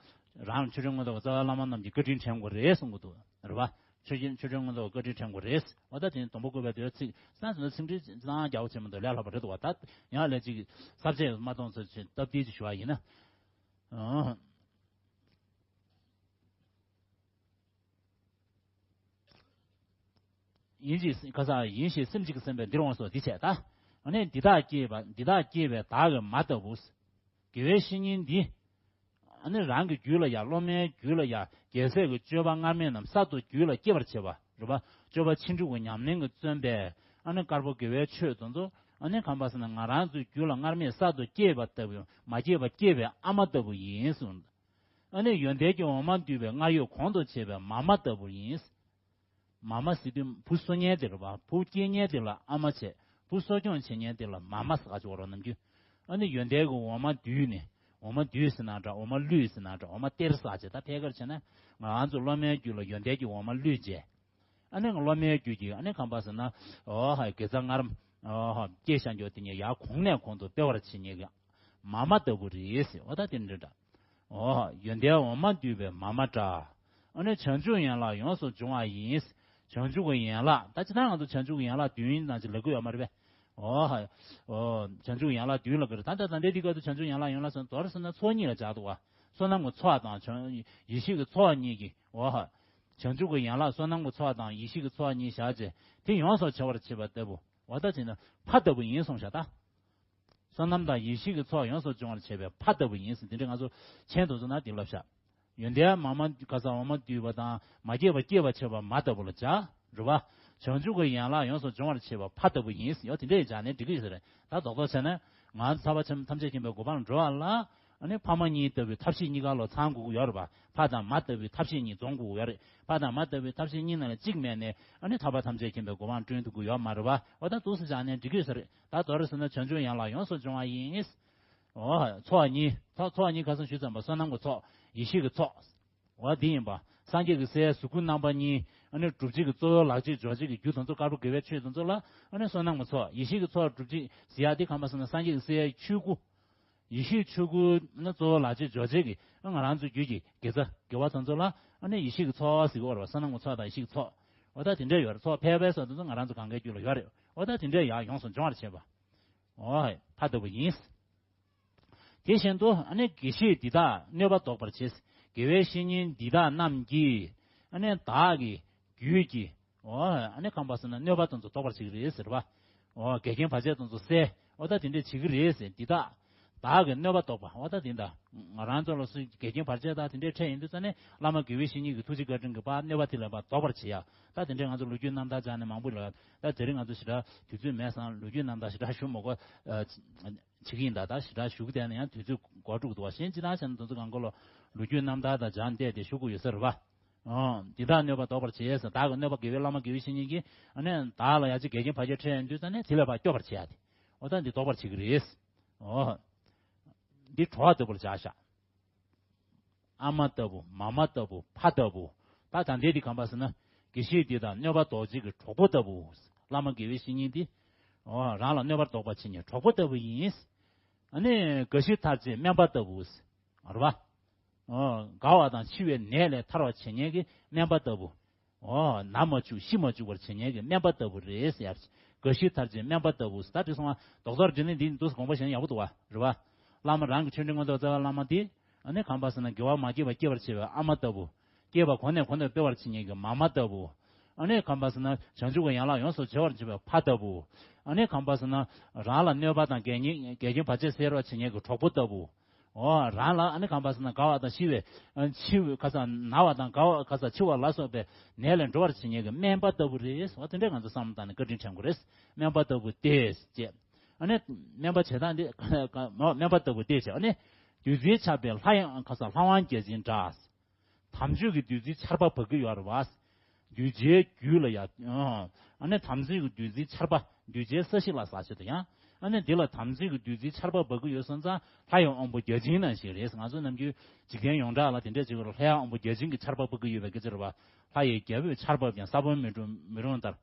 རང་ལ་ཆོས་སྒྲོན་མངོན་རྟོགས་ཀྱི་རྩ་བའི་བླ་མ་རྣམས་ཀྱི་བཀའ་དྲིན་དྲན་དགོས་རེད་གསུང་གི་འདུག་རེད་བ། ཆོས་ཆོས་ཆོས་སྐྱོང་མངོན་རྟོགས་བཀའ་དྲིན་དྲན་དགོས་རེད། འོ་ད་དེ་ནི་སྡོང་པོ་བཀོད་པའི་དེ་ཚིག་སང་ཟེར་ན་ཚིག་འགྲེལ་ཙང་རྒྱག་པ་བྱེད་མི་འདུག་ལས་སླ་པོ་རེད་འདུག་བ། ད་ཡང་ལས་ཅིག་གསར་བརྗེ་མ་གཏོང་ཚོད་ཆེད་སྟབས་བདེ་ཅིག་ཞུ་བ་ཡིན་ན། ཨང་། ཡིན་ཞེས་ཁ་སང་ཡིན་ཞེས་སེམས་གཅིག་གིས་གསན་པས་འདིར་འོང་སོ་འདི་བྱས་ད། ཨ་ནི་འདི་དག་སྐྱེས་པ་འདི་དག་སྐྱེས་པའི་བདག་གི་མ་ལྟ་བུ། དགེ་བའི་བཤེས་གཉེན་འདི། ཨ་ནི་རང་གི་རྒྱུད་ལ་ཡང་སློབ་མའི་རྒྱུད་ལ་ཡང་རྒྱལ་སྲས་ཀྱི་སྤྱོད་པ་སྔར་མེད་རྣམས་གསར་དུ་རྒྱུད་ལ་སྐྱེ་བར་བྱེད་པ་རེད་པ། སྤྱོད་པ་ཕྱིན་དྲུག་གི་ཉམས་ལེན་གྱིས་བརྩོན་པའི་ཨ་ནི་དཀར་པོ་དགེ་བའི་ཆོས་དེ་ཚོ་ཨ་ནི་གང་པ་ཟེར་ན་ང་རང་ཚོའི་རྒྱུད་ལ་སྔར་མེད་གསར་དུ་སྐྱེས་པ་ལྟ་བུ་མ་སྐྱེས་པ་སྐྱེས་པའི་ཨ་མ་ལྟ་བུ་ཡིན་གསུངས། ཨ་ནི་ཡོན་ཏན་གྱི་འོ་མ་འདུས་པའི་སྔར་ཡོད་གོང་དུ་བྱས་པའི་མ་མ་ལྟ་བུ་ཡིན། མ་མ་ཟེར་དུས་བུ་གསོ་མཁན་དེ་ལ་བ། བུ་སྐྱེ་མཁན་དེ་ལ་ཨ་མ་བྱས། བུ་གསོ་སྐྱོང་བྱེད་མཁན་དེ་ལ་མ་མ་ཟེར་ག་ཅིག་བ་རོ་ནམ་རྒྱུན། ཨ་ནི་ཡོན་ཏན་གྱི་འོ་མ་བསྡུས་ནས་འོ་མ་བསྡུས་ཟེར་ན་འདྲ་འོ་མ་བླུས་ཟེར་ན་འདྲ་འོ་མ་སྟེར་ཟེར་བྱས་ད་ཕལ་ཆེར་བྱས་ན་ང་རང་ཚོ་སློབ་མའི་རྒྱུད་ལ་ཡོན་ཏན་གྱི་འོ་མ་བླུས་བྱས། ཨ་ནི་སློབ་མའི་རྒྱུད་ཀྱི་ཨ་ནི་གང་པ་ཟེར་ན་འོ་ཧ་དགེ་རྩ་སྔར་འོ་ཧ་སྐྱེས་ཤ་འགྱོ་དེ་ཉིད་ཡར་གོང་ནས་གོང་དུ་སྤེལ་བར་བྱེད་མཁན་གྱི་མ་མ་ལྟ་བུ་རེད་ཟེར། འོ་ད་དེ་འདྲ་འདྲ། འོ། ཡོན་ཏན་འོ་མ་འདུས་པའི་མ་མ་འདྲ། ཨ་ནི་བྱང་ཆུབ་ཡན་ལག་ཡོངས་སུ་སྦྱོང་བ་ཡིན། བྱང་ཆུབ་ཀྱི་ཡན་ལག་ད་ཅི་ད་ང་ཚོ་བྱང་ཆུབ་ཀྱི་ཡན་ལག་བདུན་ཡིན་ནང་ཅི་ལབ་ཀྱི་ཡོད་མ་རེད་པས། འོ། འོ། བྱང་ཆུབ་ཀྱི་ཡན་ལག་བདུན་ལབ་ཀྱི་རེད། ད་ད་ད་འདྲའི་འདི་སྐབས་སུ་བྱང་ཆུབ་ཡན་ལག་ཡོངས་ལ་སོན་མདོར་སོན་ན་ཚོགས་གཉིས་ལ་སྦྱར་འདུག་བ། བསོད་ནམས་ཀྱི་ཚོགས་དང་བྱང་ཡེ་ཤེས་ཀྱི་ཚོགས་གཉིས་ཀྱི་འོ། བྱང་ཆུབ་ཀྱི་ཡན་ལག་བསོད་ནམས་ཀྱི་ཚོགས་དང་ཡེ་ཤེས་ཀྱི་ཚོགས་གཉིས་བཞག་བྱས་དེ་ཡོངས་སུ་བྱེ་བར་བྱེད་པ་ལྟ་བུ། འོ་ད་ཅི་ན་ཕ་ལྟ་བུ་ཡིན་གསུངས་བཞག་ད། བསོད་ནམས་དང་ཡེ་ཤེས་ཀྱི་ཚོགས་ཡོངས་སུ་སྦྱོང་བར་བྱེད་པའི་ཕ་ལྟ་བུ་ཡིན་ཟེར་འདི་འདྲ་ང་ཚོ་མཆན་དུ་བཟུང་ན་འདི་ལབ་ཤག་ཡོན་ཏན་མ་མ་ག་ས་འོ་མ་འདུས་པ་དང་མ་སྐྱེས་པ་སྐྱེས་པར་བྱེད་པ་མ་ལྟ་བུ་ལ་བྱ། རུ་བ། བྱང་ཆུབ་ཀྱི་ཡན་ལག་ཡོངས་སུ་སྦྱོང་བར་བྱེད་པ་ཕ་ལྟ་བུ་ཡིན་ཟེར་ཡོད་དེ་འདྲས་སྦྱར་ནས་འགྲིག་གི་ཡོད་ས་རེད། ད་རྡོག་རྡོག་བྱས་ན་ང་ཚོ་ཐར་པ་ཆེན་ཐམས་ཅད་མཁྱེན་པའི་གོ་འཕང་འགྲོ་བ་ལ་ཨ་ནི་ཕ་མ་གཉིས་ལྟ་བུའི་ཐབས་ཤེས་གཉིས་ཀ་ལོ་ཚང་དགོས་ཀྱི་ཡོད་རེད་པ། ཕ་དང་མ་ལྟ་བུའི་ཐབས་ཤེས་གཉིས་འཛོམས་དགོས་ཀྱི་ཡོད་རེད། ཕ་དང་མ་ལྟ་བུའི་ཐབས་ཤེས་གཉིས་ནང་ལ་གཅིག་མེད་ནས་ཨ་ནི་ཐར་པ་ཐམས་ཅད་མཁྱེན་པའི་གོ་འཕང་བསྐྲུན་ཐུབ་ཀྱི་ཡོད་མ་རེད་པ། འོ་ད་འདུག་སེ་སྦྱར་ནས་འགྲིག་གི་ཡོད་ས་རེད། ད་མདོར་ཟེར་ན་བྱང་ཆུབ་ཡན་ལག་ཡོངས་སུ་སྦྱོང་བ་ཡིན། འོ། ཚོགས་གཉིས། ཚོགས་ཚོགས་གཉིས་ཁ་སང་ཞུས་ཙམ་པ་བསོད་ནམས་ཀྱི་ཚོགས། ཡེ་ཤེས་ཀྱི་ཚོགས། འོ་འདི་ཡིན་པ། སངས་རྒྱས་ཀྱི་སའི་གཟུགས་སྐུ་རྣམ་པ་གཉིས་ཨ་ནི་སྒྲུབ་བྱེད་ཀྱི་གཙོ་བོའི་ལག་རྗེས་སྦྱོར་བྱེད་ཀྱི་རྒྱུ་དེ་ཚོ་དཀར་པོ་དགེ་བའི་ཆོས་དེ་ཚོ་ལ་ཨ་ནི་བསོད་ནམས་ཀྱི་ཚོགས། ཡེ་ཤེས་ཀྱི་ཚོགས་སྒྲུབ་བྱེད་ཟེར་ཡག་འདི་གང་པ་ཟེར་ན་སངས་རྒྱས་ཀྱི་སའི་ཆོས་སྐུ། ཡེ་ཤེས་ཆོས་སྐུ་ནི་གཙོ་བོ་ལག་རྗེས་སྦྱོར་བྱེད་ཀྱི་ང་རང་ཚོའི་རྒྱུད་ཀྱི་དགེ་རྩ་དགེ་བ་དེ་ཚོ་ལ་ཨ་ནི་ཡེ་ཤེས་ཀྱི་ཚོགས་ཟེར་གྱི་ཡོད་རེད་པ། བསོད་ནམས་ཀྱི་ཚོགས་དང་ཡེ་ཤེས་ཀྱི་ཚོགས། འོ་ད་དེ་འདྲ་ཡོད་རེད། ཚོགས་ཕལ་པའི་ཚོགས་དེ་ཚོ་ང་རང་ཚོ་གང་གའི་རྒྱུད་ལ་ཡོད་རེད། འོ་ད་དེ་འདྲ་ཡང་ཡོངས་སུ་སྦྱོང་བར་བྱེད་པ། འོ། ཕ་ལྟ་བུ་ཡིན། དེ་བཞིན་དུ་ཨ་ནི་དགེ་བཤེས་འདི་དག་གནོད་པ་བཟློག་པར་བྱེད། དགེ་བའི་བཤེས་གཉེན་འདི་དག་རྣམས་ཀྱིས་ཨ་ནི་བདག་གི་རྒྱུད་ཀྱི་འོ་ཨ་ནི་གང་པ་ཟེར་ན་གནོད་པ་དེ་ཚོ་བཟློག་པར་བྱེད་ཀྱི་རེད་ཟེར་བ། འོ་འགལ་རྐྱེན་བར་ཆད་དེ་ཚོ་བསལ། འོ་ད་དེ་འདྲས་བྱེད་ཀྱི་རེད་ཟེར། འདི་དག་བདག་གི་གནོད་པ་བཟློག་པ། འོ་ད་དེ་འདྲ་ང་རང་ཚོ་ལ་སུ་འགལ་རྐྱེན་བར་ཆད་དང་དེ་འདྲས་འཕྲད་ཡིན་དུས་ཙ་ནས་བླ་མ་དགེ་བའི་བཤེས་གཉེན་གྱི་ཐུགས་རྗེ་བཀའ་དྲིན་གྱིས་ཕར་གནོད་པ་དེ་ལ་ཕར་བཟློག་པར་བྱེད་ཡ། ད་དེ་འདྲས་ང་ཚོ་ལོ་རྒྱུས་རྣམ་ཐར་སྦྱར་ནས་མང་པོ་ལ་ད་དེ་རིང་ང་ཚོ་ཞེ་དྲག་དུས་ཚོད་མེད་ཙང་ལོ་རྒྱུས་རྣམ་ཐར་ཞེ་དྲག་ཞུ་མི་དགོས། བྱེད་ཀྱི་ཡིན་ད། ད་ཞེ་དྲག་ཞུ་གི་བསྡད་ན་ཡང་དུས་ཚོད་འགོར་འགྲོ་གི་འདུག་བ། གཞན་ཅི་ལྟར་བྱས་ན་དེ་ཚོ་གང་ག་ལོ་ལོ་རྒྱུས་རྣམ་ཐར་དང་སྦྱར་བསྡད་དེ་ཞུ་དགོས་ཡོད་ས་རེད་བ། ཨོ། འདི་དག་གནོད་པ་བཟློག་པར་བྱེད་ཟེར། བདག་གི་གནོད་པ་དགེ་བའི་བླ་མ་དགེ་བའི་བཤེས་གཉེན་གྱིས་ཨ་ནི་བདག་ལ་ཡ་ཅིག་འགལ་རྐྱེན་བར་ཆད་འཕྲད་ཡོང་དུས་ཙ་ནས་དེ་ལ་ཕར་སྐྱོབ་པར་བྱེད་ཡ་དེ། ཨོ་ད་འདི་བཟློག་པར་བྱེད་ཀྱི་རེད། ཨོ། འདི་གྲོགས་ལྟ་བུར་བྱ་བཞག་ཨ་མ་ལྟ་བུ། མ་མ་ལྟ་བུ། ཕ་ལྟ་བུ། ད་ད་འདས་འདི་གང་པ་ཟེར་ན། དགེ་བཤེས་འདི་དག་གནོད་པ་བཟློག་བྱེད་ཀྱི་གྲོགས་པོ་ལྟ་བུ། བླ་མ་དགེ་བའི་བཤེས་གཉེན་འདི། ཨོ། རང་ལ་གནོད་པ་བཟློག་པར་བྱེད་མཁན་གྲོགས་པོ་ལྟ་བུ་ཡིན། ཨ་ནི་རྒ་ཤི་ཐར་བྱེད་སྨན་པ་ལྟ་བུ། རེད་བ། ཨོ། རྒ་བ་དང་འཆི་བའི་ནད་ལས་ཐར་བར་བྱེད་མཁན་གྱི་སྨན་པ་ལྟ་བུ། ཨོ། ན་མ་བཅུག་ཤི་མ་བཅུག་པར་བྱེད་མཁན་གྱི་སྨན་པ་ལྟ་བུ་རེད་ཟེར་ཡ། རྒ་ཤི་ཐར་བྱེད་སྨན་པ་ལྟ་བུ་ཟེར། ད་དེ་སོང་བ་རྡོག་རྩ་འགྲེལ་ལན་འདི་འདུག་སེ་དགོངས་པ་བཞེས་ན་ཡག་པོ་འདུག་བ། རེད་བ། བླ་མ་རང་གི་ཆོས་འབྲེལ་མངོན་རྟོགས་རྩ་བའི་བླ་མ་དེ། ཨ་ནི་གང་པ་ཟེར་ན་དགེ་བ་མ་སྐྱེས་པ་སྐྱེ་བར་བྱེད་པའི་ཨ་མ་ལྟ་བུ། སྐྱེས་པ་གོང་ནས་གོང་དུ་སྤེལ་བར་བྱེད་མཁན་གྱི་མ་མ་ལྟ་བུ། ཨ་ནི་གང་པ་ཟེར་ན་བྱང་ཆུབ་ཀྱི་ཡན་ལག་ཡོངས་སུ་བྱེ་བར་བྱེད་པའི་ཕ་ལྟ་བུ། ཨ་ནི་གང་པ་ཟེར་ན་རང་ལ་གནོད་པ་དང་འགལ་རྐྱེན་འགལ་རྐྱེན་བར་ཆད་སེལ་བར་བྱེད་མཁན་གྱི་གྲོགས་པོ་ལྟ་བུ། ཨོ། རང་ལ་ཨ་ནི་གང་པ་ཟེར་ན་རྒ་བ་དང་ཤི་བའི་ཨ་འཆི་བའི་ཁ་སང་ན་བ་དང་རྒ་བ་ཁ་སང་འཆི་བ་ལ་སོགས་པའི་ནད་ལས་འགྲོ་བར་བྱེད་མཁན་གྱི་སྨན་པ་ལྟ་བུ་རེད། ཨོ་དེ་འདྲས་ང་ཚོ་བསམ་བློ་བཏང་ནས་བཀའ་དྲིན་དྲན་དགོས་རེད། སྨན་པ་ལྟ་བུ་སྟེ། ཅེས། ཨ་ནི་སྨན་པ་བྱེད་སྟངས་འདི་སྨན་པ་ལྟ་བུ་སྟེ་ཅེས། ཨ་ནི་བདུད་རྩིའི་ཆར་པས་ལྷ་ཡང་ཁ་སང་ལྷ་དབང་བརྒྱ་བྱིན་འདྲ། དམ་ཆོས་ཀྱི་བདུད་རྩིའི་ཆར་པ་འབབ་ཀྱི་ཡོད་རེད་བ། གདུལ་བྱའི་རྒྱུད་ལ་ཡང་། ཨ་ནི་དམ་ཚིག་གི་བདུད་རྩིའི་ཆར་པ་གདུལ་བྱའི་ས་གཞི་ལ་ཟག་བྱེད་དུ་ཡང་། ཨ་ནི་འདི་ལ་དམ་ཚིག་གི་བདུད་རྩིའི་ཆར་པ་འབབ་ཀྱི་ཡོད་སོང་ཙང་ལྷ་ཡི་དབང་པོ་བརྒྱ་བྱིན་ནང་བཞིན་རེད། ང་ཚོ་ནམ་རྒྱུན་འཇིག་རྟེན་ཡོངས་གྲགས་ལ་དེ་འདྲས་བྱེད་དགོས་རེད། ལྷ་ཡི་དབང་པོ་བརྒྱ་བྱིན་གྱི་ཆར་པ་འབབ་ཀྱི་ཡོད་པའི་སྐད་ཆ་རེད་བ། ལྷ་ཡི་རྒྱལ་པོས་ཆར་ཕབ་ཀྱང་ས་བོན་མི་འཁྲུངས་མི་འཁྲུངས་ལྟར།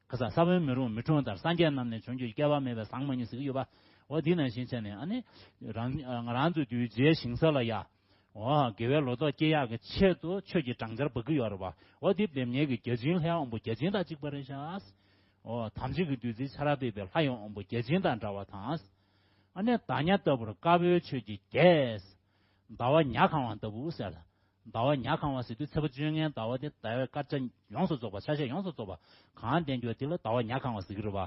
ཁ་སང་ས་བོན་མི་འཁྲུངས་མི་འཁྲུངས་ལྟར་སངས་རྒྱས་རྣམས་ནས་བྱུང་གྱུར་སྐྱེ་བ་མེད་པའི་ཟང་མ་ཉིད་ཟེར་གྱི་ཡོད་པ། འོ་འདི་ནང་བཞིན་བྱས་ནས་ཨ་ནི། རང་ང་རང་ཚོའི་གདུལ་བྱའི་ཞིང་ས་ལ་ཡ། འོ་དགེ་བའི་ལོ་ཏོག་སྐྱེ་ཡག་གི་ཆེད་དུ་ཆོས་ཀྱི་སྦྲང་ཆར་འབབ་ཀྱི་ཡོད་རེད་བ། འོ་དེ་འབེབས་མཁན་གྱི་བརྒྱ་བྱིན་ལྷའི་དབང་པོ་བརྒྱ་བྱིན་དང་གཅིག་པ་རེད་ཤག་འོ་དམ་ཆོས་ཀྱི་བདུད་རྩིའི་ཆར་འབེབས་པའི་ལྷ་ཡི་དབང་པོ་བརྒྱ་བྱིན་དང་འདྲ་བ་དང་། ཨ་ནི་ཟླ་ཉ་ལྟ་བུར་དཀར་པོའི་ཆོས་ཀྱི་རྒྱལ། ཟླ་བ་ཉ་གང་བ་ལྟ་བུ་ཟེར། ཟླ་བ་ཉ་གང་བ་ཟེར་དུས་ཚེས་པ་བཅོ་ལྔའི་ཟླ་བ་དེ་ཟླ་བའི་སྐར་ཆ་ཡོངས་སུ་རྫོགས་པ། ཆ་ཤས་ཡོངས་སུ་རྫོགས་པ་གང་བསྟན་རྒྱུ་དེ་ལ་ཟླ་བ་ཉ་གང་བ་ཟེར་གྱི་རེད་བ།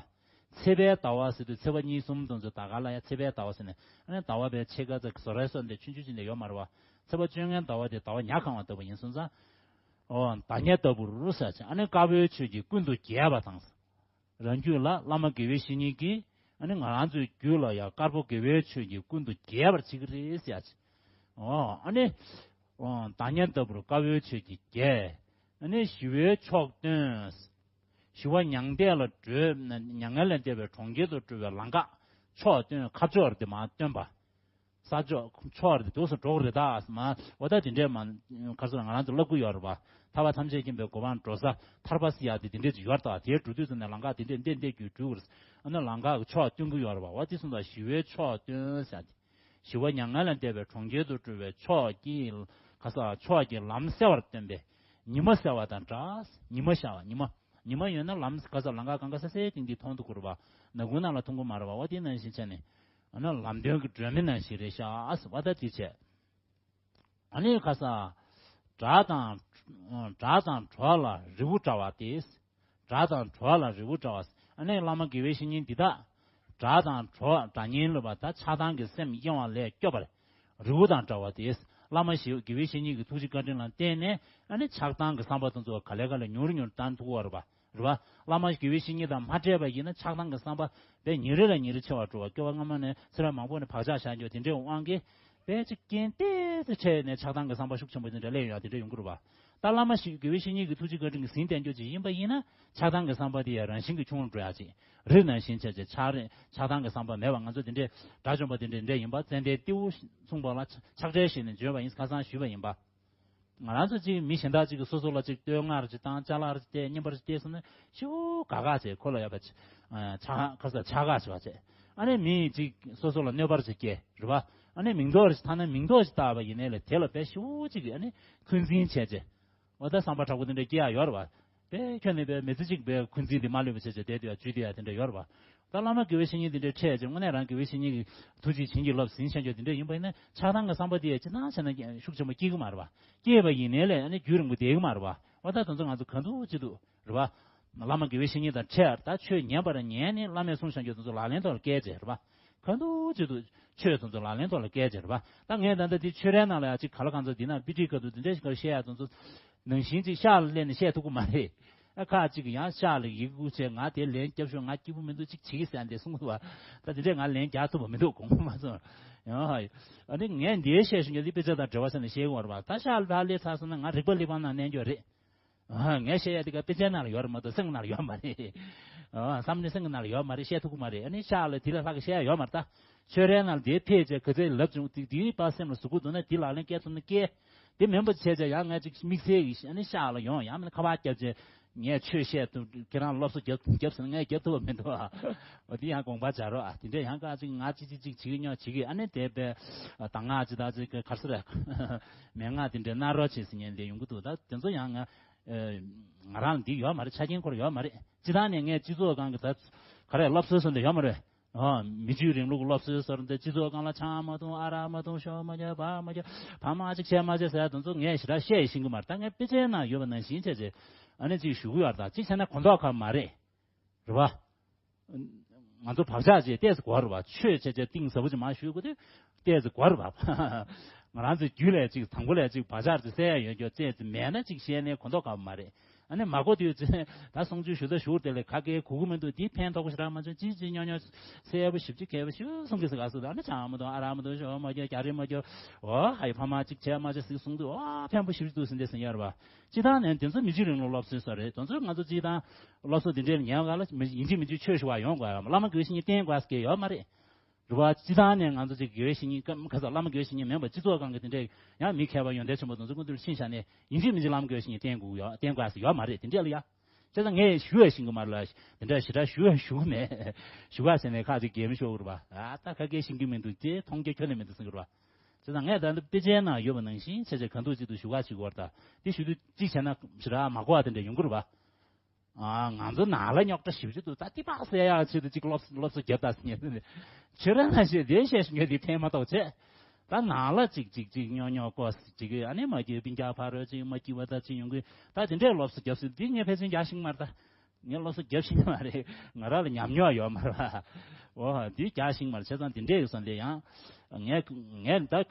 ཚེས་པའི་ཟླ་བ་ཟེར་དུས་ཚེས་པ་གཉིས་གསུམ་དེ་ཚོ་ད་ག་ལ་ཡང་ཚེས་པའི་ཟླ་བ་ཟེར་ནས། ཨ་ནི་ཟླ་བ་པའི་ཕྱེད་ཀ་ཙམ་བཟོ་ར་བཟོ་འདྲ་ཆུང་ཆུང་ཅིག་འདྲ་ཡོད་མ་རེད་བ། ཚེས་པ་བཅོ་ལྔའི་ཟླ་བ་དེ་ཟླ་བ་ཉ་གང་བ་ལྟ་བུ་ཡིན་སོང་ཙང་། འོ་ཟླ་ཉ་ལྟ་བུར་ཟེར་བྱས། ཨ་ནི་དཀར་པོའི་ཆོས་ཀྱིས་ཀུན་ཏུ་རྒྱས་པ་དང་། རང་རྒྱུད་ལ་བླ་མ་དགེ་བའི་བཤེས་གཉེན་གྱིས་ཨ་ནི་ང་རང་ཚོའི་རྒྱུད་ལ་ཡང་དཀར་པོ་དགེ་བའི་ཆོས་ཀྱིས་ཀུན་ཏུ་རྒྱས་པར་བྱེད་ཀྱི་རེད་ཟེར་ཡ་ཅིག་འོ་ཨ་ནི། འོ་ཟླ་ཉ་ལྟ་བུར་དཀར་པོའི་ཆོས་ཀྱིས་རྒྱས། ཨ་ནི་ཞི་བའི་མཆོག་སྟོན། ཞི་བ་མྱང་འདས་ལ་བགྲོད། མྱ་ངན་ལས་འདས་པའི་གྲོང་ཁྱེར་དུ་བགྲོད་པའི་ལམ་ཁ། མཆོག་སྟོན། ཁ་ཕྱོགས་དེ་མར་སྟོན་པ། ས་ཕྱོགས་ཕྱོགས་རེ་དུས་སུ་འགྲོ་གི་རེད་ད་མ། འོ་ད་དེ་འདྲས་མ། ཁ་སང་ང་རང་ཚོ་ལབ་གི་ཡོད་རེད་པ། ཐར་པ་ཐམས་ཅད་མཁྱེན་པའི་གོ་འཕང་འགྲོ་ས་ཐར་པ་ཟེར་ཡག་དེ་དེ་འདྲས་ཅིག་ཡོད་རེད་ད། དེའི་འགྲོ་དུས་ཙམ་ནས་ལམ་ཁ་དེ་འདྲས་འདི་འདི་རྒྱུད་འགྲོ་གི་རེད། ཨ་ནི་ལམ་ཁ་གི་ཕྱོགས་སྟོན་གི་ཡོད་རེད་པ། འོ་དེ་སོང་ཙང་ཞི་བའི་མཆོག་སྟོན་ཟེར་ཡག་དེ། ཞི་བ་མྱ་ངན་ལས་འདས་པའི་གྲོང་ཁྱེར་དུ་བགྲོད་པའི་མཆོག་གི། ཁ་སང་མཆོག་གི་ལམ་གསལ་བར་སྟོན་པས། ཉི་མ་གསལ་བ་དང་འདྲ། ཉི་མ་ཤར་བ་ཉི་མ། ཉི་མ་ཡོད་ན་ལམ་ག་ས་ལམ་ཁ་གང་ག་གསལ་གསལ་ཏིང་ཏིང་མཐོང་ཐུབ་ཀྱི་རེད་པ། ནག་ཁུང་ནང་ལ་མཐོང་གི་མ་རེད་པ། འོ་དེ་ནང་བཞིན་བྱས་ནས། ཨ་ནི་ལམ་སྟོན་གྱི་སྒྲོན་མེ་ནང་བཞིན་རེད་ཤག་འོ་ད་དེ་བྱས། ཨ་ནི་ཁ་ས། སྒྲ་དང་། སྒྲ་དང་བྲོ་བ་ལ་རི་བོ་འདྲ་བ་སྟེ། སྒྲ་དང་བྲོ་བ་ལ་རི་བོ་འདྲ་བ། ཨ་ནི་བླ་མ་དགེ་བའི་བཤེས་གཉེན་འདི་དག་སྒྲ་དང་བྲོ་བ་སྒྲ་སྙན་ལུས་པ་དང་ཆགས་སྡང་གི་སེམས་གཡེང་བ་ལས་སྐྱོབ་པར། རི་བོ་དང་འདྲ་བ་སྟེ། བླ་མ་ཞིག་དགེ་བའི་བཤེས་གཉེན་གྱི་ཐུགས་རྗེ་བཀའ་དྲིན་ལ་བརྟེན་ནས་ཨ་ནི་ཆགས་སྡང་གི་བསམ་པ་དེ་ཚོ་ག་ལེ་ག་ལེ་ཉུང་རུ་ཉུང་རུ་བཏང་ཐུབ་ཀྱི་ཡོད་རེད་པ། རེད་པ། བླ་མ་དགེ་བའི་བཤེས་གཉེན་དང་མ་འཕྲད་པ་ཡིན་ན་ཆགས་སྡང་གི་བསམ་པ་དཔེ་ཉིན་རེ་ལ་ཉིན་རེ་ཆེ་བར་འགྲོ་བ། སྐྱེ་བ་སྔ་མ་ནས་ཚེ་རབས་མང་པོ་ནས་བག་ཆགས་བཞག་རྒྱུ་དེ་འདྲའི་དབང་གིས་དཔེ་ཅིག་རྐྱེན་ཏོག་ཙམ་འཕྲད་ནས་ཆགས་སྡང་གི་བསམ་པ་ཤུགས་ཆེན་པོ་དེ་འདྲ་སླེབས་ཡོང་ཡ་དེ་འདྲ་ཡོང་གི་རེད་པ། ད་བླ་མ་ཞིག་དགེ་བའི་བཤེས་གཉེན་གྱི་ཐུགས་རྗེ་བཀའ་དྲིན་གྱིས་ཟིན་བསྡད་རྒྱུ་ཅིག་ཡིན་པ་ཡིན་ན་ཆགས་སྡང་གི་བསམ་པ་དེ་ཡང་རང་བཞིན་གྱིས་ཆུང་རུ་འགྲོ་ཡ་ཅིག་རི་ནང་བཞིན་བྱས་བྱས་ཆགས་རེད། ཆགས་སྡང་གི་བསམ་པ་མེད་པ། ང་ཚོ་དེ་འདྲའི་དགྲ་བཅོམ་པ་དེ་འདྲའི་འདྲ་ཡིན་པ་ཙན་དན་ཏེའུ་མཚུངས་པ་ལ་ཕྱག་འཚལ་ཞེས་ནས་བརྗོད་པ་ཡིན། ཁ་སང་ཞུས་པ་ཡིན་པ། ང་རང་ཚོ་གཅིག་མི་གཞན་དག་ཅིག་གིས་སོ་སོ་ལ་ཅིག་བསྟོད་བསྔགས་རེ་ཅིག་བཏང་། ཅ་ལག་རེ་ཅིག་སྟེར། རྔན་པ་རེ་ཅིག་སྟེར་སོང་ན་ཞེ་པོ་དགའ་དགའ་བྱས། ཁོ་ལ་ཡག་པ་ཅིག་ཆགས་ཁ་ས་ཆགས་ཁ་བྱེད་པ་བྱས། ཨ་ནི་མི་ཅིག་སོ་སོ་ལ་གནོད་པ་རེ་ཅིག་བསྐྱལ་རེད་པ། ཨ་ནི་མིང་འདོགས་རེ་ཅིག་ཐ་ན་མིང་འདོགས་ཅིག་བཏགས་པ་ཡིན་ནའི་ལས་དེ་ལ་དཔེ་ཞེ་པོ་ཅིག་ཨ་ནི་འཁོན་འཛིན་བྱས་བྱས། འོ་ད་བསམ་པ་དྲག་པོ་དེ་འདྲ་སྐྱེ་ཡག་ཡོད་རེད་པ། དཔེ་ཁྱོན་ནས་དཔེ་མི་ཚེ་གཅིག་དཔེ་འཁོན་འཛིན་དེ་མ་ལུས་པ་བྱས་བྱས་བསྡད་དུས་ཡ་བཅུག་བསྡད་ཡ་དེ་འདྲ་ཡོད་རེད་པ། ད་བླ་མ་དགེ་བའི་བཤེས་གཉེན་དེ་འདྲ་འཕྲད་བྱས་དངོས་གནས་རང་དགེ་བའི་བཤེས་གཉེན་གྱི་ཐུགས་རྗེས་བྱིན་གྱིས་བརླབས་ཟིན་ཆ་འཇོག་དེ་འདྲ་ཡིན་པ་ཡིན་ན་ཆགས་སྡང་གི་བསམ་པ་དེ་ཡ་ཅི་ཐང་བྱས་ན་ཤུགས་ཆེན་པོ་སྐྱེ་གི་མ་རེད་པ། སྐྱེས་པ་ཡིན་ནའི་ལས་ཨ་ནི་རྒྱུན་རིང་པོ་བསྡད་གི་མ་རེད་པ། འོ་ད་དེ་ཚོ་ང་ཚོ་ག་འདུག་ཅི་འདུག་རེད་པ། བླ་མ་དགེ་བའི་བཤེས་གཉེན་དང་འཕྲད་ད་ཆོས་ཉན་པར་ཉན་ནས་བླ་མས་གསུངས་བཞག་རྒྱུ་དེ་ཚོ་ལག་ལེན་ཐོག་ལ་བཀལ་བྱས་རེད་པ། ག་འདུག་ཅི་འདུག་ཆོས་དེ་ཚོ་ལག་ལེན་ཐོག་ལ་བཀལ་བྱས་རེད་པ། ད་ངས་ད་ལྟ་དེ་ཆོས་རའི་ནང་ལ་ཡ་ཅིག་ག་ལ་གང་ཚོ་འདི་ན་པི་ཏི་ཁ་ཐུག་དེ་འདྲ་ཞིག་ག་བཤད་ཡ་དེ་ཚོ་ནང་བཞིན་ཅིག་ཤག་ལ་སླེབས་ནས་བཤད་ཐུབ་ཀྱི་མ་རེད། ཨ་ཁ་ཅིག་ཡང་ཤག་ལ་ཡི་གུ་བྱས། ང་དེ་ལན་རྒྱབ་ཤོག་ང་སྐྱིད་པོ་མི་འདུག་ཅིག་བྱེད་ཀྱི་ཟེར་འདི་གསུངས་འདུག་པ། ད་དེ་འདྲས་ང་ལན་རྒྱག་ཐུབ་པ་མི་འདུག་དགོངས་པ་མ་ཚོམས། ཡང་ཨ་ནི་ངས་འདི་བཤད་ཤེས་ཀྱི་འདི་དཔེ་ཆ་དང་འབྲེལ་བ་བྱས་ནས་བཤད་ཀྱི་ཡོད་རེད་པ། ད་ཤག་ལ་ཕར་སླེབས་ཚར་སོང་ན་ང་རིག་པ་གླེགས་བམ་ནང་མནན་རྒྱུ་རེད། ཨ་ངས་བཤད་ཡ་དེ་ག་དཔེ་ཆའི་ནང་ལ་ཡོད་རེད་མ་གཏོགས་སེམས་ཀྱི་ནང་ལ་ཡོད་མ་རེད། ཨ་བསམ་བློའི་སེམས་ཀྱི་ནང་ལ་ཡོད་མ་རེད། བཤད་ཐུབ་ཀྱི་མ་རེད། ཨ་ནི་ཤག་ལ་དེ་ལས་ལྷག་གི་བཤད་ཡ་ཡོད་མ་རེད། ད་ཆོས་རའི་ནང་ལ་དེ་ཕེབས་བྱས་ག་ཚོད་ལབ་བྱུང་དེ་དེའི་པར་སེམས་ལ་ཟུག་གི་འདུག་ན་དེ་ལག་ལེན་བཀལ་ཐུབ་ན་བཀལ། དེ་མིན་པ་བྱས་བྱས་ཡང་ངས་ཅིག་དམིགས་བསལ་གྱི་ཨ་ནི་ཤག་ལ་ཡོང་ཡང་མིན་ན་ཁ་པར་བརྒྱབ་བྱས་ངས་ཆོས་བཤད་ཐུབ་ཁྱེད་རང་སློབ་གསོ་རྒྱབ་རྒྱབ་ཟེར་ན་ངས་རྒྱབ་ཐུབ་པ་མི་འདུག་ཨ། འོ་དེ་ཡང་དགོངས་པ་འཇགས་རོགས་ཨ། དེ་འདྲས་ཡང་ག་ཅིག་ང་ཅིག་ཅིག་ཅིག་བྱེད་ཀྱི་སྙོག་བྱེད་ཀྱི་ཨ་ནི་དེ་པའི་གདམས་ངག་ཅིག་དང་ཅིག་ག་རེ་ཟེར་རེད། མན་ངག་དེ་འདྲས་གནང་རོགས་བྱེད་ཟེར་མཁན་དེ་ཡོང་གི་འདུག་ད་དེ་ཚོ་ཡང་ང་ང་རང་ལ་འདི་ཡོད་མ་རེད། ཆ་རྐྱེན་ཁོ་རང་ཡོད་མ་རེད། སྤྱིར་བཏང་ནས་ངས་སྤྱི་ཚོགས་སྒང་གི་ད་ག་རེ་སློབ་གསོའི་སོ་འདི་ཡོད་མ་རེད། ཨ། མི་ཆོས་རིང་ལུགས་སློབ་གསོའི་སོ་འདི་སྤྱི་ཚོགས་སྒང་ལ་ཆང་མ་འཐུང་ཨ་རག་མ་འཐུང་ཤོ་མ་རྒྱག་བ་མ་རྒྱག་བ་མ་གཅིག་བྱས་མ་བྱས་ཟེར་ཡ་དེ་ཚོ་ངས་ཞེ་དྲག་བཤད་ཤེས་ཀྱི་མ་རེད། ད་ངས་དཔེ་ཆའི་ནང་ཡོད་པ་ནང་བཞིན་བྱས་བྱས་ཨ་ནི་ཅིག་ཞུ་གི་ཡོད་རེད། ད་གཅིག་བྱས་ན་གོ་མདོག་ཁ་པོ་མ་རེད། རེད་བ། ང་ཚོ་བག་ཆགས་ཅིག་ཏོག་ཙམ་དགོས་རེད་བ། ཆོས་བྱས་བྱས་གཏིང་ཟབ་པོ་ཅིག་མར་ཞུ་དགོས་དུས་ཏོག་ཙམ་དགོས་རེད་བ། ང་རང་ཚོའི་རྒྱུད་ལ་ཅིག་དང་པོ་ལ་ཅིག་བག་ཆགས་ཅིག་སད་ཡ་ཡོད་རྒྱུ་ཏོག་ཙམ་མེད་ན་ཅིག་བཤད་ནའི་གོ་མདོག་ཁ་པོ་མ་རེད། ཨ་ནི་མ་གོ་དུས་ཚོད་ད་གསུང་ཆོས་ཞུ་ད་ཞུ་དེ་ལས་ག་གེ་གོ་གི་མི་འདུག་འདི་ཕན་ཐོགས་པ་ཞེ་དྲག་མ་བྱུང་། ཅི་ཅི་ཉོ་ཉོ་གསལ་པོ་ཞིབ་ཅིག་གལ་པོ་ཞིག་གསུང་གི་ཟིག་ག་སུ་ད་ཨ་ནི་ཆང་མ་འཐུང་ཨ་རག་མ་འཐུང་ཤོ་མ་རྒྱག་རྒྱ་རི་མ་རྒྱག་ཨོ་ཧ་ཡི་ཕ་མ་ཅིག་བྱས་མ་བྱས་ཟིག་གསུང་དུས་ཨོ་ཕན་པོ་ཞིབ་ཅིག་འདུག་ཟིན་དེ་ཟིན་ཡོད་རེད་བ། སྤྱིར་བཏང་ནས་དེ་ཚོ་མི་ཆོས་རིང་ལུགས་སློབ་གསོའི་སོ་རེད། དེ་ཚོ་ང་ཚོ་སྤྱིར་བཏང་སློབ་གསོ་འདི་འདྲའི་ཉན་ག་ལ་ཡིན་གཅིག་མིན་གཅིག་ཆོས་ཞུ་བ་ཡོང་དགོས་ཡ་བླ་མ་དགེ་བའི་བཤེས་གཉེན་བསྟེན་དགོས་ཟེར་གྱི་ཡོད་མ་རེད། རེད་བ། སྤྱིར་བཏང་ནས་ང་ཚོ་ཅིག་དགེ་བའི་བཤེས་གཉེན་ཁ་ཁ་ས་བླ་མ་དགེ་བའི་བཤེས་གཉེན་མིན་པ་སྤྱི་ཚོགས་སྒང་གི་དེ་འདྲའི་ཡང་མི་མཁས་པ་ཡོན་ཏན་ཆེན་པོ་དེ་ཚོ་སྐུ་མདུན་ལ་ཕྱིན་བཞག་ནས་ཡིན་གཅིག་མིན་གཅིག་བླ་མ་དགེ་བའི་བཤེས་གཉེན་བསྟེན་དགོས་ཡོད་བསྟེན་དགོས་ཟེར་ཡོད་མ་རེད། དེ་འདྲས་ལ་ཡ། བྱས་ཙང་ངས་ཞུ་ཡ་ཤེས་ཀྱི་མ་རེད་ལ། དེ་འདྲ་ཞེ་དྲག་ཞུ་ཡ་ཞུ་གི་མེད། ཞུ་ག་ཟེར་ནས་ཁ་ཅིག་གད་མོ་ཤོར་གི་རེད་བ། ཨ་ད་ཁ་སྐད་ཤེས་ཀྱི་མི་འདུག་ཅེས་མཐོང་རྒྱ་ཁྱོན་ནས་མི་འདུག་ཟེར་གི་རེད་བ། དེ་དང་ངས་ད་ལྟ་དཔེ་ཆའི་ནང་ཡོད་པ་ནང་བཞིན་བྱས་བྱས་གང་ཐུབ་ཅིག་ཏུ་ཞུ་ག་ཞུ་དགོས་པ་རེད་ད། དེ་ཞུ་དུས་གཅིག་བྱས་ན་ཞེ་དྲག་མ་གོ་བ་དེ་འདྲ་ཡོང་གི་རེད་པ། ཨ། ང་ཚོ་ནང་ལ་རྙོག་དྲ་ཞེ་པོ་ཅིག་འདུག་ད་ཏི་པག་ཟེར་ཡག་ཆེད་དུ་ཅིག་སློབ་སློབ་གསོ་རྒྱབ་ད་ཟེར་ཉན་ནས། ཁྱོད་རང་ལ་ཞེས་དེ་བཤད་ཞུ་མཁན་དེ་ཕན་མ་ཐོགས་བྱས། ད་ནང་ལ་ཅིག་ཅིག་ཅིག་རྙོག་རྙོག་ཀོ་ཅིག་ཨ་ནི་མ་སྐྱིད་སྤུན་ཀྱག་ཕ་རོལ་ཅིག་མ་སྐྱིད་པ་ད་ཅིག་ཡོང་གི། ད་དེ་འདྲའི་སློབ་གསོ་རྒྱབ་ཟེར་དེ་ངས་ཕལ་ཆེར་རྒྱག་ཤེས་ཀྱི་མ་རེད་ད། ངས་སློབ་གསོ་རྒྱབ་ཤེས་ཀྱི་མ་རེད། ང་རང་ལ་ཉམས་མྱོང་ཡོད་མ་རེད་པ། འོ་དེ་རྒྱག་ཤེས་ཀྱི་མ་རེད། བྱས་ཙང་དེ་འདྲས་ཡོད་སོང་དེ་ཡང་། ངས་ངས་ད།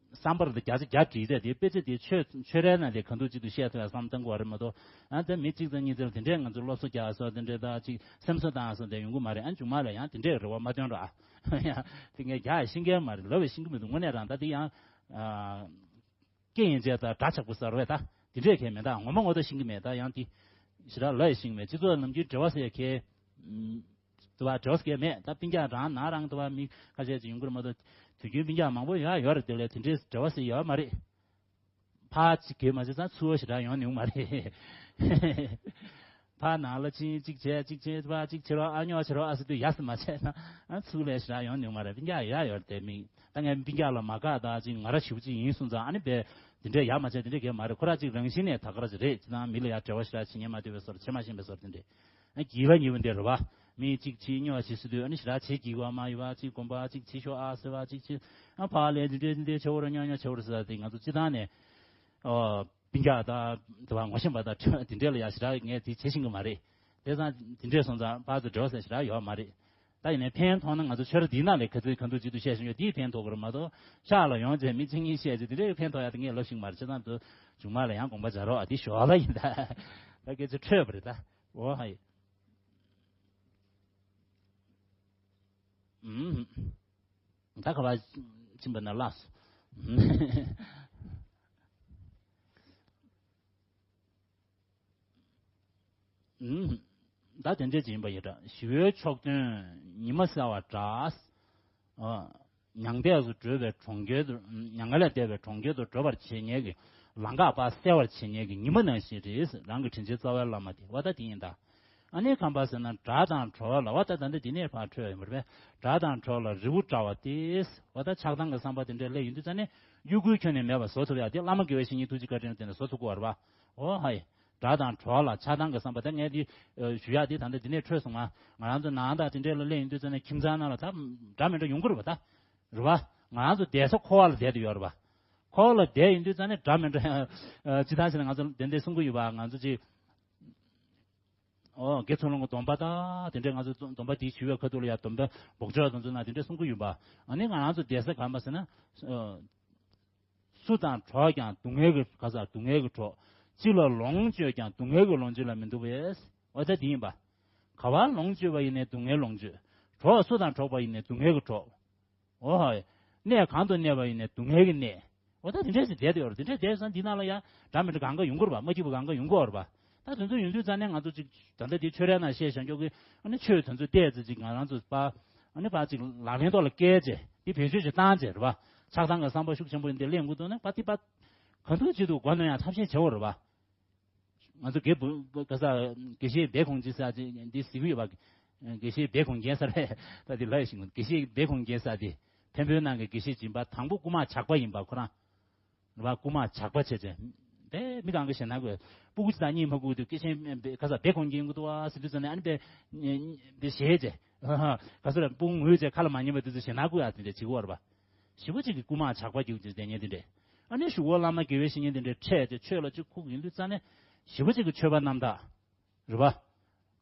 བསམ་པར་འདི་བརྒྱ་ཆ་བརྒྱ་བྲིས་རེད། དེ་དཔེ་ཆ་དེ་ཆོས་ཆོས་རའི་ནང་དེ་གང་ཐུབ་ཅི་ཐུབ་བཤད་ཐུབ་ཡ་བསམ་བཏང་དགོས་པ་རེད་མ་གཏོགས། ཨ་ད་མི་གཅིག་ཙམ་གཉིས་ཙམ་དེ་འདྲས་ང་ཚོ་སློབ་གསོ་རྒྱག་སོགས་དེ་འདྲས་ད་ཅིག་སེམས་གསོ་བཏང་སོགས་དེ་ཡོང་གི་མ་རེད། ཨ་མཇུག་མ་ལ་ཡང་དེ་འདྲས་རེ་བ་མ་བཏོན་རོགས་ཨ། ཡང་དེ་ངས་རྒྱག་ཤེས་མཁན་མ་རེད། ལབ་པའི་ཤེས་ཀྱི་མི་འདུག་དངོས་གནས་རང་ད་དེ་ཡང་། ཨ། སྐད་ཡིན་ཅེས་ད་འདྲ་ཆགས་པོ་ཟེར་བས་ད་དེ་འདྲས་གས་མེད། ད་ངོ་མ་ངོ་ཐོག་ཤེས་ཀྱི་མེད། ད་ཡང་དེ་ཞེ་དྲག་ལབ་ཡ་ཤེས་ཀྱི་མེད། སྤྱི་ཚོགས་ནམ་རྒྱུན་འབྲེལ་བ་ཟེར་ཡ་གས། དུ་བ་འགྲོ་སྐལ་མེད། ད་སྤུན་ཀྱག་རང་ནང་རང་དུ་བ་མི་ཁ་ཤས་ཅིག་ཡོང་གི་རེད་མ་གཏོགས། དུས་རྒྱུན་སྤུན་ཀྱག་མང་པོ་ཡོད་ཡོད་རེད། དེ་ལས་དེ་འདྲའི་འབྲེལ་བ་ཟེར་ཡོད་མ་རེད། ཕ་གཅིག་གིས་མ་བྱས་ཙང་ཚུར་ཞེ་དྲག་ཡོང་མྱོང་མ་རེད། ཕ་ནང་ལ་ཕྱིན་གཅིག་བྱས་གཅིག་བྱས་ཕ་གཅིག་བྱེད་རོགས་ཨ་ཉོ་བྱེད་རོགས་ཨ་ཟེར་དུས་ཡ་ཟེར་མ་བྱས་ཙང་ཨ་ཚུར་ལས་ཞེ་དྲག་ཡོང་མྱོང་མ་རེད། སྤུན་ཀྱག་ཡ་ཡོད་རེད། དེ་མིག་ད་ངས་སྤུན་ཀྱག་ལ་མ་དགའ་ད་ཅིག་ང་ར་ཞེ་པོ་ཅིག་ཡིན་སོང་ཙང་ཨ་ནི་བས་དེ་འདྲས་ཡ་མ་བྱས་དེ་འདྲས་གས་མ་རེད། ཁོ་ར་ཅིག་རང་བཞིན་ནས་ད་ག་ར་ཅིག་རེད། ཅི་ད་མི་ལ་ཡ་འབྲེལ་བ་ཞེ་དྲག་བྱེད་ཉན་མ་འདོད་པའི་བཟོ་འདྲ་བྱེད་མ་ཤེས་པའི་བཟོ་འདྲ་དེ་འདྲས། ཨ་སྐྱིད་པ་ཉེ་བོ་འདི་རེད་པ། མི་གཅིག་ཕྱིར་སྨྱོ་ཞིག་ཟེར་དུས་ཨ་ནི་ཞེ་དྲག་བྱེད་སྐྱིད་པ་མ་ཡོད་པ་ཅིག་དགོན་པ་ཅིག་ཕྱིར་ཤོག་ཨ་ཟེར་བ་ཅིག་ཕྱིར། ཨ་ཕར་ལས་འདི་འདྲས་འདི་འདྲས་བྱེད་འོ་ར་སྨྱོ་སྨྱོ་བྱེད་འོ་ར་ཟེར་བ་དེ་ང་ཚོ་སྤྱི་བཏང་ནས། ཨོ། སྤུན་ཀྱག་དང་དེ་བ་ངོ་ཤེས་པ་དང་འདི་འདྲས་ལ་ཡ་ཞེ་དྲག་ངས་དེ་བྱེད་ཤེས་ཀྱི་མ་རེད། དེ་ཙང་འདི་འདྲས་སོང་ཙང་ཕར་ཚུར་འབྲེལ་བ་ཟེར་ཞེ་དྲག་ཡོད་མ་རེད། ད་ཡིན་ནའི་ཕན་ཐོགས་ན་ང་ཚོ་ཆོས་ར་འདིའི་ནང་ལས་ག་ཚོད་གང་ཐུབ་ཅི་ཐུབ་བཤད་བཞིན་ཡོད། དེས་ཕན་ཐོགས་ཀྱི་རེད་མ་གཏོགས་ཤག་ལ་ཡོང་བྱས་མི་གཅིག་གཉིས་བཤད་བྱས་དེ་འདྲས་ཕན་ཐོགས་ཡ་དེ་ངས་ལབ་ཤེས་ཀྱི་མ་རེད། བྱས་ཙང་དུ་མཇུག་མ་ལ་ཡང་དགོངས་པ་འཇགས་རོགས་ཨ། དེ་ཞོར་ལ་ཡིན་ད། ད་སྐད་ཆ་འཕྲོས་པ་རེད་ད། འོ་ཧ་ཡི། ཨུམ། ད་ག་བ་ཕྱིན་པ་ན་ལགས་སོ། ཨུམ། ད་དེ་འདྲས་ཅིག་ཡིན་པ་ཡིན་འདྲ། ཞི་བའི་ཕྱོགས་སྟོན་ཉི་མ་གསལ་བ་འདྲ། ཨ། མྱང་འདས་སུ་བགྲོད་པའི་གྲོང་ཁྱེར་དུ། མྱ་ངན་ལས་འདས་པའི་གྲོང་ཁྱེར་དུ་བགྲོད་པར་བྱེད་མཁན་གྱི་ལམ་ཁ་པ་གསལ་བར་བྱེད་མཁན་གྱི་ཉི་མ་ནང་བཞིན་རེད། རང་གི་དྲིན་ཆེན་རྩ་བའི་བླ་མ་དེ་བ་ད་དེ་ཡིན་ད། ཨ་ནི་གང་པ་ཟེར་ན་དགྲ་དང་གྲོགས་ལ་བ་ད་ད་འདི་འདི་ནས་ཕར་འཕྲོས་ཡོད་མ་རེད་པས། དགྲ་དང་གྲོགས་ལ་རི་བོ་འདྲ་བ་སྟེ། བ་ད་ཆགས་སྡང་གི་བསམ་པ་དེ་འདྲས་སླེབས་ཡོང་དུས་ཙ་ནས་གཡོ་འགུལ་ཁྱོན་ནས་མེད་པ་བཟོ་ཐུབ་ཡ་དེ་བླ་མ་དགེ་བའི་བཤེས་གཉེན་ཐུགས་རྗེ་བཀའ་དྲིན་ལ་བརྟེན་ནས་བཟོ་ཐུབ་ཀྱི་ཡོད་རེད་པ། འོ་ཧ་ཡེ། དགྲ་དང་གྲོགས་ལ་ཆགས་སྡང་གི་བསམ་པ་ད་ངས་འདི་ཞུ་ཡ་འདི་ད་འདི་འདི་ནས་འཕྲོས་སོང་ང་། ང་རང་ཚོ་ནང་དང་དེ་འདྲས་ལ་སླེབས་ཡོང་དུས་ཙ་ནས་ཁྱིམ་ཚང་ནང་ལ་ད་འདྲ་མི་འདྲ་ཡོང་གི་རེད་པ་ད། རེད་པ། ང་རང་ཚོ་བསྡད་ས་འཁོར་བ་ལ་བསྡད་དུ་ཡོད་རེད་པ། འཁོར་བ་ལ་བསྡད་ཡོང་དུས་ཙ་ནས་འདྲ་མི་འདྲ། སྤྱི་བཏང་བྱས་ན་ང་ཚོ་དེ་འདྲས་གསུང་གི་ཡོད་པ་ང་ཚོ་ཅིག་ཨོ་དགེ་ཚུལ་སློང་གི་སྡོམ་པ་དང་དེ་འདྲས་ང་ཚོ་སྡོམ་པ་དེའི་ཞུ་བའི་ཁ་ཐུག་ལ་ཡ་སྡོམ་པའི་འབོགས་ཆོག་དང་ཚོ་ན་དེ་འདྲས་གསུང་གི་ཡོད་པ། ཨ་ནི་ང་རང་ཚོ་བསྡད་ས་གང་པ་ཟེར་ན། སུ་དང་གྲོགས་ཀྱང་སྡུག་བསྔལ་གྱི་ག་ས་སྡུག་བསྔལ་གྱི་གྲོགས། ཅི་ལ་ལོངས་སྤྱོད་ཀྱང་སྡུག་བསྔལ་གྱི་ལོངས་སྤྱོད་ལ་མི་འདུ་བས། འོ་ད་དེ་ཡིན་པ། ག་བ་ལོངས་སྤྱོད་པ་ཡིན་ནའི་སྡུག་བསྔལ་ལོངས་སྤྱོད། གྲོགས་སུ་དང་གྲོགས་པ་ཡིན་ནའི་སྡུག་བསྔལ་གྱི་གྲོགས། འོ་ཧ། གནས་གང་དུ་གནས་པ་ཡིན་ནའི་སྡུག་བསྔལ་གྱི་གནས། འོ་ད་དེ་འདྲས་ཞིག་བསྡད་དེ་ཡོད་རེད། དེ་འདྲས་བསྡད་སོང་འདི་ནང་ལ་ཡ་འདྲ་མི་འདྲ་གང་ག་ཡོང་གི་རེད་པ། མ་སྐྱིད་པ་གང་ག་ཡོང་གི་ཡོད་རེད་པ། ད་དེ་ཚོ་ཡོང་དུས་ཙ་ནས་ང་ཚོ་ཅིག་ད་ལྟ་འདི་ཆོས་རའི་ནང་བཤད་བཞག་འཇོག་གི་ཨ་ནི་ཆོས་དེ་ཚོ་བལྟས་ཚེ་ཅིག་ང་རང་ཚོ་པ་ཨ་ནི་པ་ཅིག་ལག་ལེན་ཐོག་ལ་བཀལ་བྱས་འདི་བེད་སྤྱོད་ཅིག་བཏང་བྱས་རེད་པ། ཆགས་སྡང་གི་བསམ་པ་ཤུགས་ཆེན་པོ་འདི་སླེབས་འགོ་ཐོག་ནས་པ་འདི་པ་གང་ཐུབ་ཅི་ཐུབ་མགོ་གནོན་ཡང་ཐབས་ཤེས་བྱེད་འོ་རེད་པ། ང་ཚོ་དགེ་བུ་ག་ས་དགེ་བཤེས་སྦས་ཁོང་ཅི་ཟེར་ཅིག་འདི་ཟེར་གི་ཡོད་པ། དགེ་བཤེས་སྦས་ཁོང་རྒན་ཟེར་བས་ད་འདི་ལབ་ཡ་ཞིག་དགེ་བཤེས་སྦས་ཁོང་རྒན་ཟེར་དེ་འཕན་པོའི་ནང་གི་དགེ་བཤེས་སྦྱིན་པ་དང་པོ་རྐུ་མ་ཇག་པ་ཡིན་པ་ཁོ་རང་། རེད་པ། རྐུ་མ་ཇག་པ་བྱས་བྱས། དེ་མི་གང་གི་ཞེ་ན་དགོས་སྤུ་གུ་ཅི་དང་གཉིད་མ་ཁུག་དུས་སྐད་ཆེན་ག་ས་སྦས་ཁོང་རྒན་གི་འདུག་བ་ཟེར་དུས་ཙམ་ནས་ཨ་ནི་པས་དེ་ཞེད་བྱས། ག་ས་ར་སྤུ་གུ་ངུས་བྱས་ཁ་ལ་མ་ཉན་པ་དུས་ཚོད་ཞེ་ན་དགོས་ཡ་དེ་འདྲ་བྱེད་དགོས་རེད་པ། ཞེ་པོ་ཅིག་གི་རྐུ་མ་ཇག་པ་རྒྱུག་ཅིག་བསྡད་མཁན་དེ་འདྲས། ཨ་ནི་གཞུག་གུ་བླ་མ་དགེ་བའི་བཤེས་གཉེན་དེ་འདྲས་འཕྲད་དེ་ཆོས་ལ་ཅིག་ཁུག་ཡིན་དུས་ཙ་ནས་ཞེ་པོ་ཅིག་གི་ཆོས་པ་རྣམ་དག་རེད་པ།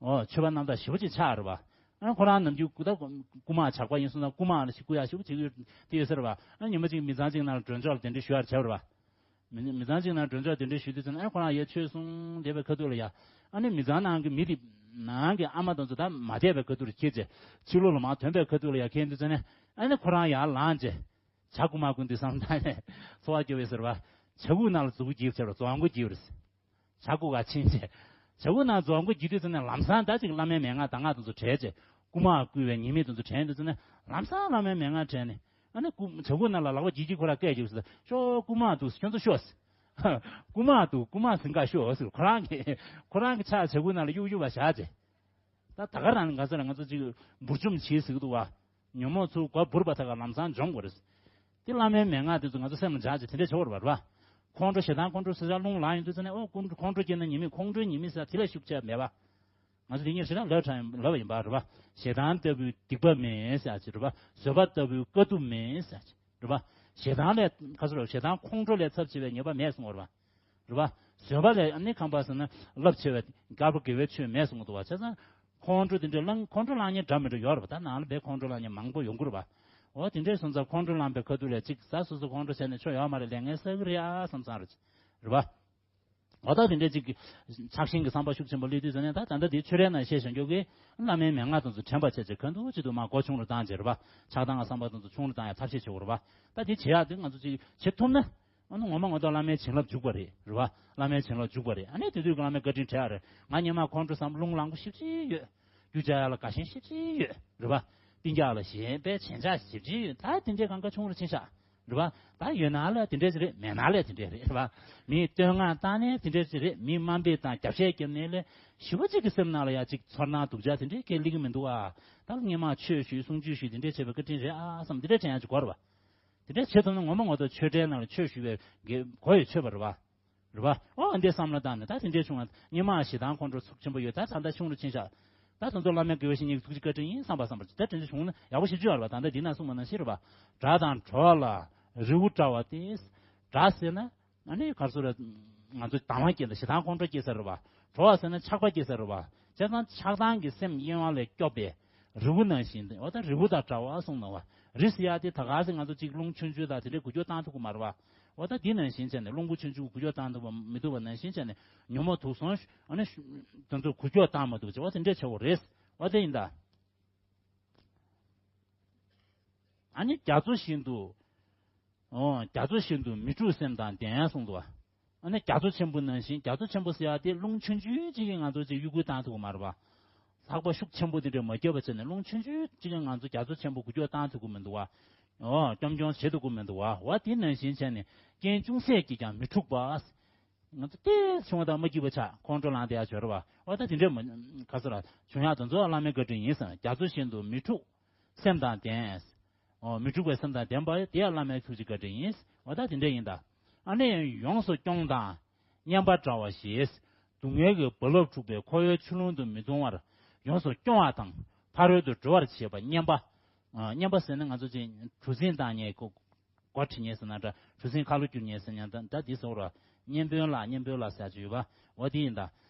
ཨོ་ཆོས་པ་རྣམ་དག་ཞེ་པོ་ཅིག་ཆགས་རེད་པ། ཨ་ཁོ་རང་ནམ་རྒྱུན་རྐུ་ད་རྐུ་མ་ཇག་པ་ཡིན་སོང་ན་རྐུ་མ་ལ་ཞིག་རྐུ་ཡག་ཞེ་པོ་ཅིག་ཡོད་དེ་ཡོད་ས་རེད་པ། ཨ་ཉི་མ་ཅིག་མི་ཚང་ཅིག་ནང་ལ་མགྲོན་ཆོག་ལ་དེ་འདྲས་ཞུ་ཡག་བྱས་པ་རེད་པ། མི་མི་ཚང་ཅིག་ནང་མགྲོན་ཆོག་དེ་འདྲས་ཞུ་དུས་ཙ་ནས་ཨ་ཁོ་རང་ཡར་ཆོས་གསུང་བསྡད་པའི་ཁ་ཐུག་ལ་ཡ། ཨ་ནི་མི་ཚང་ནང་གི་མི་དེ་ནང་གི་ཨ་མ་དང་ཚོ་ད་མ་བསྡད་པའི་ཁ་ཐུག་ལ་ཁྱེར་བྱས་ཕྱི་ལོགས་ལ་མར་ཐོན་པའི་ཁ་ཐུག་ལ་ཡ་ཁྱེར་དུས་ཙ་ནས་ཨ་ནི་ཁོ་རང་ཡར་ལངས་བྱས། ཇ་རྐུ་མ་རྐུ་འདི་བསམ་བཏང་ནས་འཚོ་བ་སྐྱོབ་པའི་ཟེར་བ། ཇ་ཁུག་ནང་ལ་མཛུབ་གུ་འགྱིབ་བྱས་པ་རྫོང་མགོ་འགྱིབ་རེད། ཇ་རྐུ་ག་ཕྱིན་བྱས། ཇ་ཁུག་ནང་རྫོང་མགོ་འགྱིབ་དུས་ཙམ་ནས་ལམ་སང་ད་ཅིག་བླ་མའི་མན་ངག་གདམས་ངག་དེ་ཚོ་བྲལ་བྱས་རྐུ་མ་རྐུ་བའི་ཉེས་དམིགས་དེ་ཚོ་དྲན་དུས་ཙམ་ནས་ལམ་སང་བླ་མའི་མན་ངག་དྲན་ནས་ཨ་ནི་རྐུ་ཇ་ཁུག་ནང་ལ་ལག་པ་འགྱིབ་འགྱིབ་ཁོ་ར་སྐད་རྒྱབ་ཟེར། ཤོག་རྐུ་མ་འདུག་ཁྱོད་ཚོ་ཤོག་ཟེར། རྐུ་མ་འདུག་རྐུ་མ་ཟིན་ག་ཤོག་ཟེར། ཁོ་རང་གི་ཁོ་རང་གི་ཕྱག་ཇ་ཁུག་ནང་ལ་གཡུག་གཡུག་པ་བཞག་བྱས། ད་ད་ག་རང་ག་ས་ལ་ང་ཚོ་ཅིག་འབུར་འཇོམས་བྱེད་ཟེར་གི་འདུག་བ། ཉོན་མོངས་ཚུར་སྒོ་འབུར་བ་ད་ག་ལམ་སང་འཇོམས་དགོས་རེད། དེ་བླ་མའི་མན་ངག་དེ་ཚོ་ང་ཚོ་སེམས་ལ་འཇགས་བྱས་དེ་འདྲས་བྱེད་དགོས་རེད་པ། རེད་པ། ཁོང་ཁྲོ་ཞེ་སྡང་ཁོང་ཁྲོ་ཟེར་ཡག་རླུང་ལངས་ཡོང་དུས་ཙ་ནས་ཨོ་ཁོང་ཁྲོ་ཁོང་ཁྲོ་སྐྱེས་ན་ཉེས་དམིགས་ཁོང་ཁྲོའི་ཉེས་དམིགས་ཟེར་ཡག་དེ་ལ་ཤུགས་ཆེ་མེད་པ། ང་ཚོ་དེ་ཉིད་ཞེ་དྲག་ལབ་དྲག་ཡིན་ལབ་ཡིན་པ་རེད་པ། ཞེ་སྡང་ལྟ་བུའི་སྡིག་པ་མེད་ཟེར་ཡག་ཅིག་རེད་པ། བཟོད་པ་ལྟ་བུའི་དཀའ་ཐུབ་མེད་ཟེར་ཡག་ཅིག་རེད་པ། ཞེ་སྡང་ལས་ཁ་སོ་རེད། ཞེ་སྡང་ཁོང་ཁྲོ་ལས་ཚབས་ཆེ་བའི་ཉེས་པ་མེད་གསུངས་པ་རེད་པ། རེད་པ། བཟོད་པ་ལས་ཨ་ནི་ཁམས་པ་ཟེར་ན་རླབས་ཆེ་བའི་དཀར་པོ་དགེ་བའི་ཆོས་མེད་གསུངས་འདུག་པ། བྱས་ཙང་ཁོང་ཁྲོ་དེ་འདྲའི་ལངས་ཁོང་ཁྲོ་ལངས་མཁན་འདྲ་མི་འདྲ་ཡོད་རེད་པ། ད་ནང་ལ་བས་ཁོང་ཁྲོ་ལངས་མཁན་མང་པོ་ཡོང་གི་རེད་པ། འོ་དེ་འདྲའི་སོང་ཙང་ཁོང་ཁྲོ་ལངས་པའི་ཁ་ཐུག་ལ་ཅིག་ཟ་སོ་སོ་ཁོང་ཁྲོ་བྱས་ནས་ཆོ་ཡོད་མ་རེད། ལས་ངན་བསགས་གི་རེད་ཨ་བསམ་བསམ་རེད། རེད་པ། འོ་ད་དེ་འདྲའི་ཅིག་ཆགས་ཞེན་གྱི་བསམ་པ་ཤུགས་ཆེན་པོ་སླེབས་དུས་ཙ་ནས་ད་ད་ལྟ་དེ་ཆོས་རའི་ནང་བཤད་བཞག་རྒྱུ་གི་བླ་མའི་མན་ངག་དེ་ཚོ་དྲན་པ་བྱས་བྱས་གང་ཐུབ་ཅི་ཐུབ་མར་མགོ་ཆུང་རུ་བཏང་བྱས་རེད་པ། ཆགས་སྡང་གི་བསམ་པ་དེ་ཚོ་ཆུང་རུ་བཏང་ཡག་ཐབས་ཤེས་བྱེད་དགོས་རེད་པ། ད་དེ་བྱེད་ཡག་དེ་ང་ཚོ་ཅིག་བྱེད་ཐུབ་ན། ཨ་ནི་ངོ་མ་ངོ་ཐོག་བླ་མའི་བྱིན་རླབས་འཇུག་པ་རེད། རེད་པ། བླ་མའི་བྱིན་རླབས་འཇུག་པ་རེད། ཨ་ནི་དེ་དུས་ཀྱི་བླ་མའི་བཀའ་དྲིན་དྲན་ཡག་རེད། ང་སྔོན་མ་ཁོང་ཁྲོ་བསམ་རླུང་ལངས་པོ་ཞེ་པོ་ཅིག་ཡོད། རྒྱུ་ཆ་ཡག་ལ་དགའ་ཞེན་ཞེ་པོ་ཅིག་ཡོད། རེད་པ། སྤུན་ཀྱག་ལ་ཞེན་པའི་ཞེན་ཆགས་ཞེ་པོ་ཅིག་ཡོད། ད་དེ་འདྲའི་གང་ག་ཆུང་རུ་ཕྱིན་ཤག་རེད་པ། ད་ཡོད་ན་ལ་དེ་འདྲས་ཅིག་རེད། མེད་ན་ལ་དེ་འདྲས་རེད། རེད་པ། མིས་བསྟོད་བསྔགས་བཏང་ནས་དེ་འདྲས་ཅིག་རེད། མིས་དམའ་འབེབས་དང་རྒྱབ་བཤད་བརྒྱབ་ནས་ལས་ཞེ་པོ་ཅིག་གི་སེམས་ནང་ལ་ཡ་ཅིག་ཚོར་སྣང་སྡུག་ཅག་དེ་འདྲས་སྐད་སླེབས་ཀྱི་མི་འདུག་ཨ། ད་སྔོན་མ་ཆོས་ཞུས་གསུང་ཆོས་ཞུས་དེ་འདྲས་བྱས་པའི་བཀའ་དྲིན་རེད་ཨ་བསམ་དེ་འདྲས་དྲན་ཡག་ཅིག་དགོས་རེད་པ། དེ་འདྲ་བྱེད་ཐུབ་ན་ངོ་མ་ངོ་ཐོག་ཆོས་འབྲེལ་ནང་ལ་ཆོས་ཞུ་བའི་དགེ་གོ་ཡི་ཆོད་པ་རེད་པ། རེད་པ། ཨོ་འདི་བསམ་བློ་བཏང་ནས་ད་དེ་འདྲའི་བྱུང་བ་སྔོན་མ་ཞེ་སྡང་ཁོང་ཁྲོ་ཚུགས་ཆེན་པོ་ཡོད། ད་ད་ལྟ་ཆུང་རུ་ཕྱིན་ཤག་ད་དེ་ཚོ་བླ་མའི་དགེ་བའི་བཤེས་གཉེན་གྱི་ཐུགས་རྗེ་བཀའ་དྲིན་ཡིན་བསམ་པ་བསམ་པ་ད་དེ་འདྲ་བྱུང་ན་ཡག་པོ་ཞེ་པོ་ཅིག་ཡོད་རེད་པ། ད་ལྟ་འདི་ན་གསུངས་པ་ནང་བཞིན་རེད་པ། དགྲ་དང་གྲོགས་ལ་རི་བོ་འདྲ་བ་སྟེ། དགྲ་ཟེར་ན། ཨ་ནི་ག་རེ་ཟེར་རེད། ང་ཚོ་སྡང་བ་སྐྱེས་ན་ཞེ་སྡང་ཁོང་ཁྲོ་སྐྱེ་ས་རེད་པ། གྲོགས་ཟེར་ན་ཆགས་པ་སྐྱེ་ས་རེད་པ། བྱས་ཙང་ཆགས་སྡང་གི་སེམས་གཡེང་བ་ལས་སྐྱོབ་པའི་རི་བོ་ནང་བཞིན་ཏེ། འོ་ད་རི་བོ་དང་འདྲ་བ་གསུངས་ནོ་བ། རི་ཟེར་ཡག་དེ་ད་ག་ཟེ་ང་ཚོ་གཅིག་རླུང་ཆུང་ཆུང་དང་དེ་འདྲའི་འགུལ་སྐྱོད་བཏང་ཐུབ་ཀྱི་མ་རེད་པ། འོ་ད་འདི་ནང་བཞིན་བྱས་ནས་རླུང་བུ་ཆུང་ཆུང་འགུལ་སྐྱོད་བཏང་ཐུབ་པ་མི་ཐུབ་པ་ནང་བཞིན་བྱས་ནས་ཉོན་མོངས་དུག་གསུམ་ཨ་ནི་དེ་ཚོ་འགུལ་སྐྱོད་བཏང་མ་ཐུབ་བྱས། འོ་དེ་འདྲས་བྱེད་དགོས་རེད། འོ་དེ་ཡིན་ད། ཨ་ནི་རྒྱ་མཚོ་བཞིན་དུ། ཨོ། རྒྱ་མཚོ་བཞིན་དུ་མི་འཁྲུགས་སེམས་དང་ལྡན་གསུངས་འདུག་པ། ཨ་ནི་རྒྱ་མཚོ་ཆེན་པོ་ནང་བཞིན། རྒྱ་མཚོ་ཆེན་པོ་ཟེར་ཡག་དེ་རླུང་ཆུང་ཆུང་གཅིག་གིས་ང་ཚོ་ཅིག་གཡོ་འགུལ་བཏང་ཐུབ་ཀྱི་མ་རེད་པ། ལྷགས་པ་ཤུགས་ཆེན་པོ་དེ་འདྲས་མ་བརྒྱབ་པ་བྱས་ནས་རླུང་ཆུང་ཆུང་གཅིག་གིས་ང་ཚོ་རྒྱ་མཚོ་ཆེན་པོ་འགུལ་སྐྱོད་བཏང་ཐུབ་ཀྱི་མི་འདུག་པ། ཨོ། སྐྱོམ་སྐྱོམ་བྱེད་ཐུབ་ཀྱི་མི་འདུག་པ། འོ་དེ་ནང་བཞིན་བྱས་ནས་རྐྱེན་ཅུང་ཟད་ཀྱིས་ཀྱང་མི་འཁྲུགས་པ། ང་ཚོ་ཏོག་ཙམ་བྱུང་བ་དང་མ་སྐྱིད་པ་ཆགས་ཁོང་ཁྲོ་ལངས་བསྡད་ཡག་ཅིག་ཡོད་རེད་པ། འོ་ད་དེ་འདྲས་མ་ག་ཟེར་ར་བྱུང་ཡག་དེ་ཚོ་བླ་མའི་བཀའ་དྲིན་ཡིན་ཟེར། རྒྱ་མཚོ་བཞིན་དུ་མི་འཁྲུགས་སེམས་དང་ལྡན། ཨོ། མི་འཁྲུགས་པའི་སེམས་དང་ལྡན་པ་དེ་ཡང་བླ་མའི་ཐུགས་རྗེ་བཀའ་དྲིན་ཡིན། འོ་ད་དེ་འདྲས་ཡིན་ད། ཨ་ནི་ཡོངས་སུ་སྐྱོང་དང་མཉམ་པ་འདྲ་བ་ཞེས། སྡུག་བསྔལ་གྱི་རྦ་རླབས་འཁྲུགས་པའི་འཁོར་བའི་ཆུ་ཀླུང་དུ་མི་ལྟུང་བར་ཡོངས་སུ་སྐྱོང་བ་དང་ཕ་རོལ་ཏུ་འགྲོ་བར་བྱེད་པ་མཉམ་པ། ཨ། མཉམ་པ་ཟེར་ན་ང་ཚོ་ཅིག་གྲུ་གཟིངས་བཏང་མཁན་གོ་སྒོ་ཁྲིད་མཁན་ཟེར་ན་འདྲ། གྲུ་གཟིངས་ཁ་ལོ་བསྒྱུར་མཁན་ཟེར་ན་འདྲ། ད་འདི་ཟེར་ར། བསྙེན་དཔོན་ལ་བསྙེན་དཔོན་ལ་ཟེར་ཡག་ཅིག་ཡོད་པ། འོ་དེ་ཡིན་ད།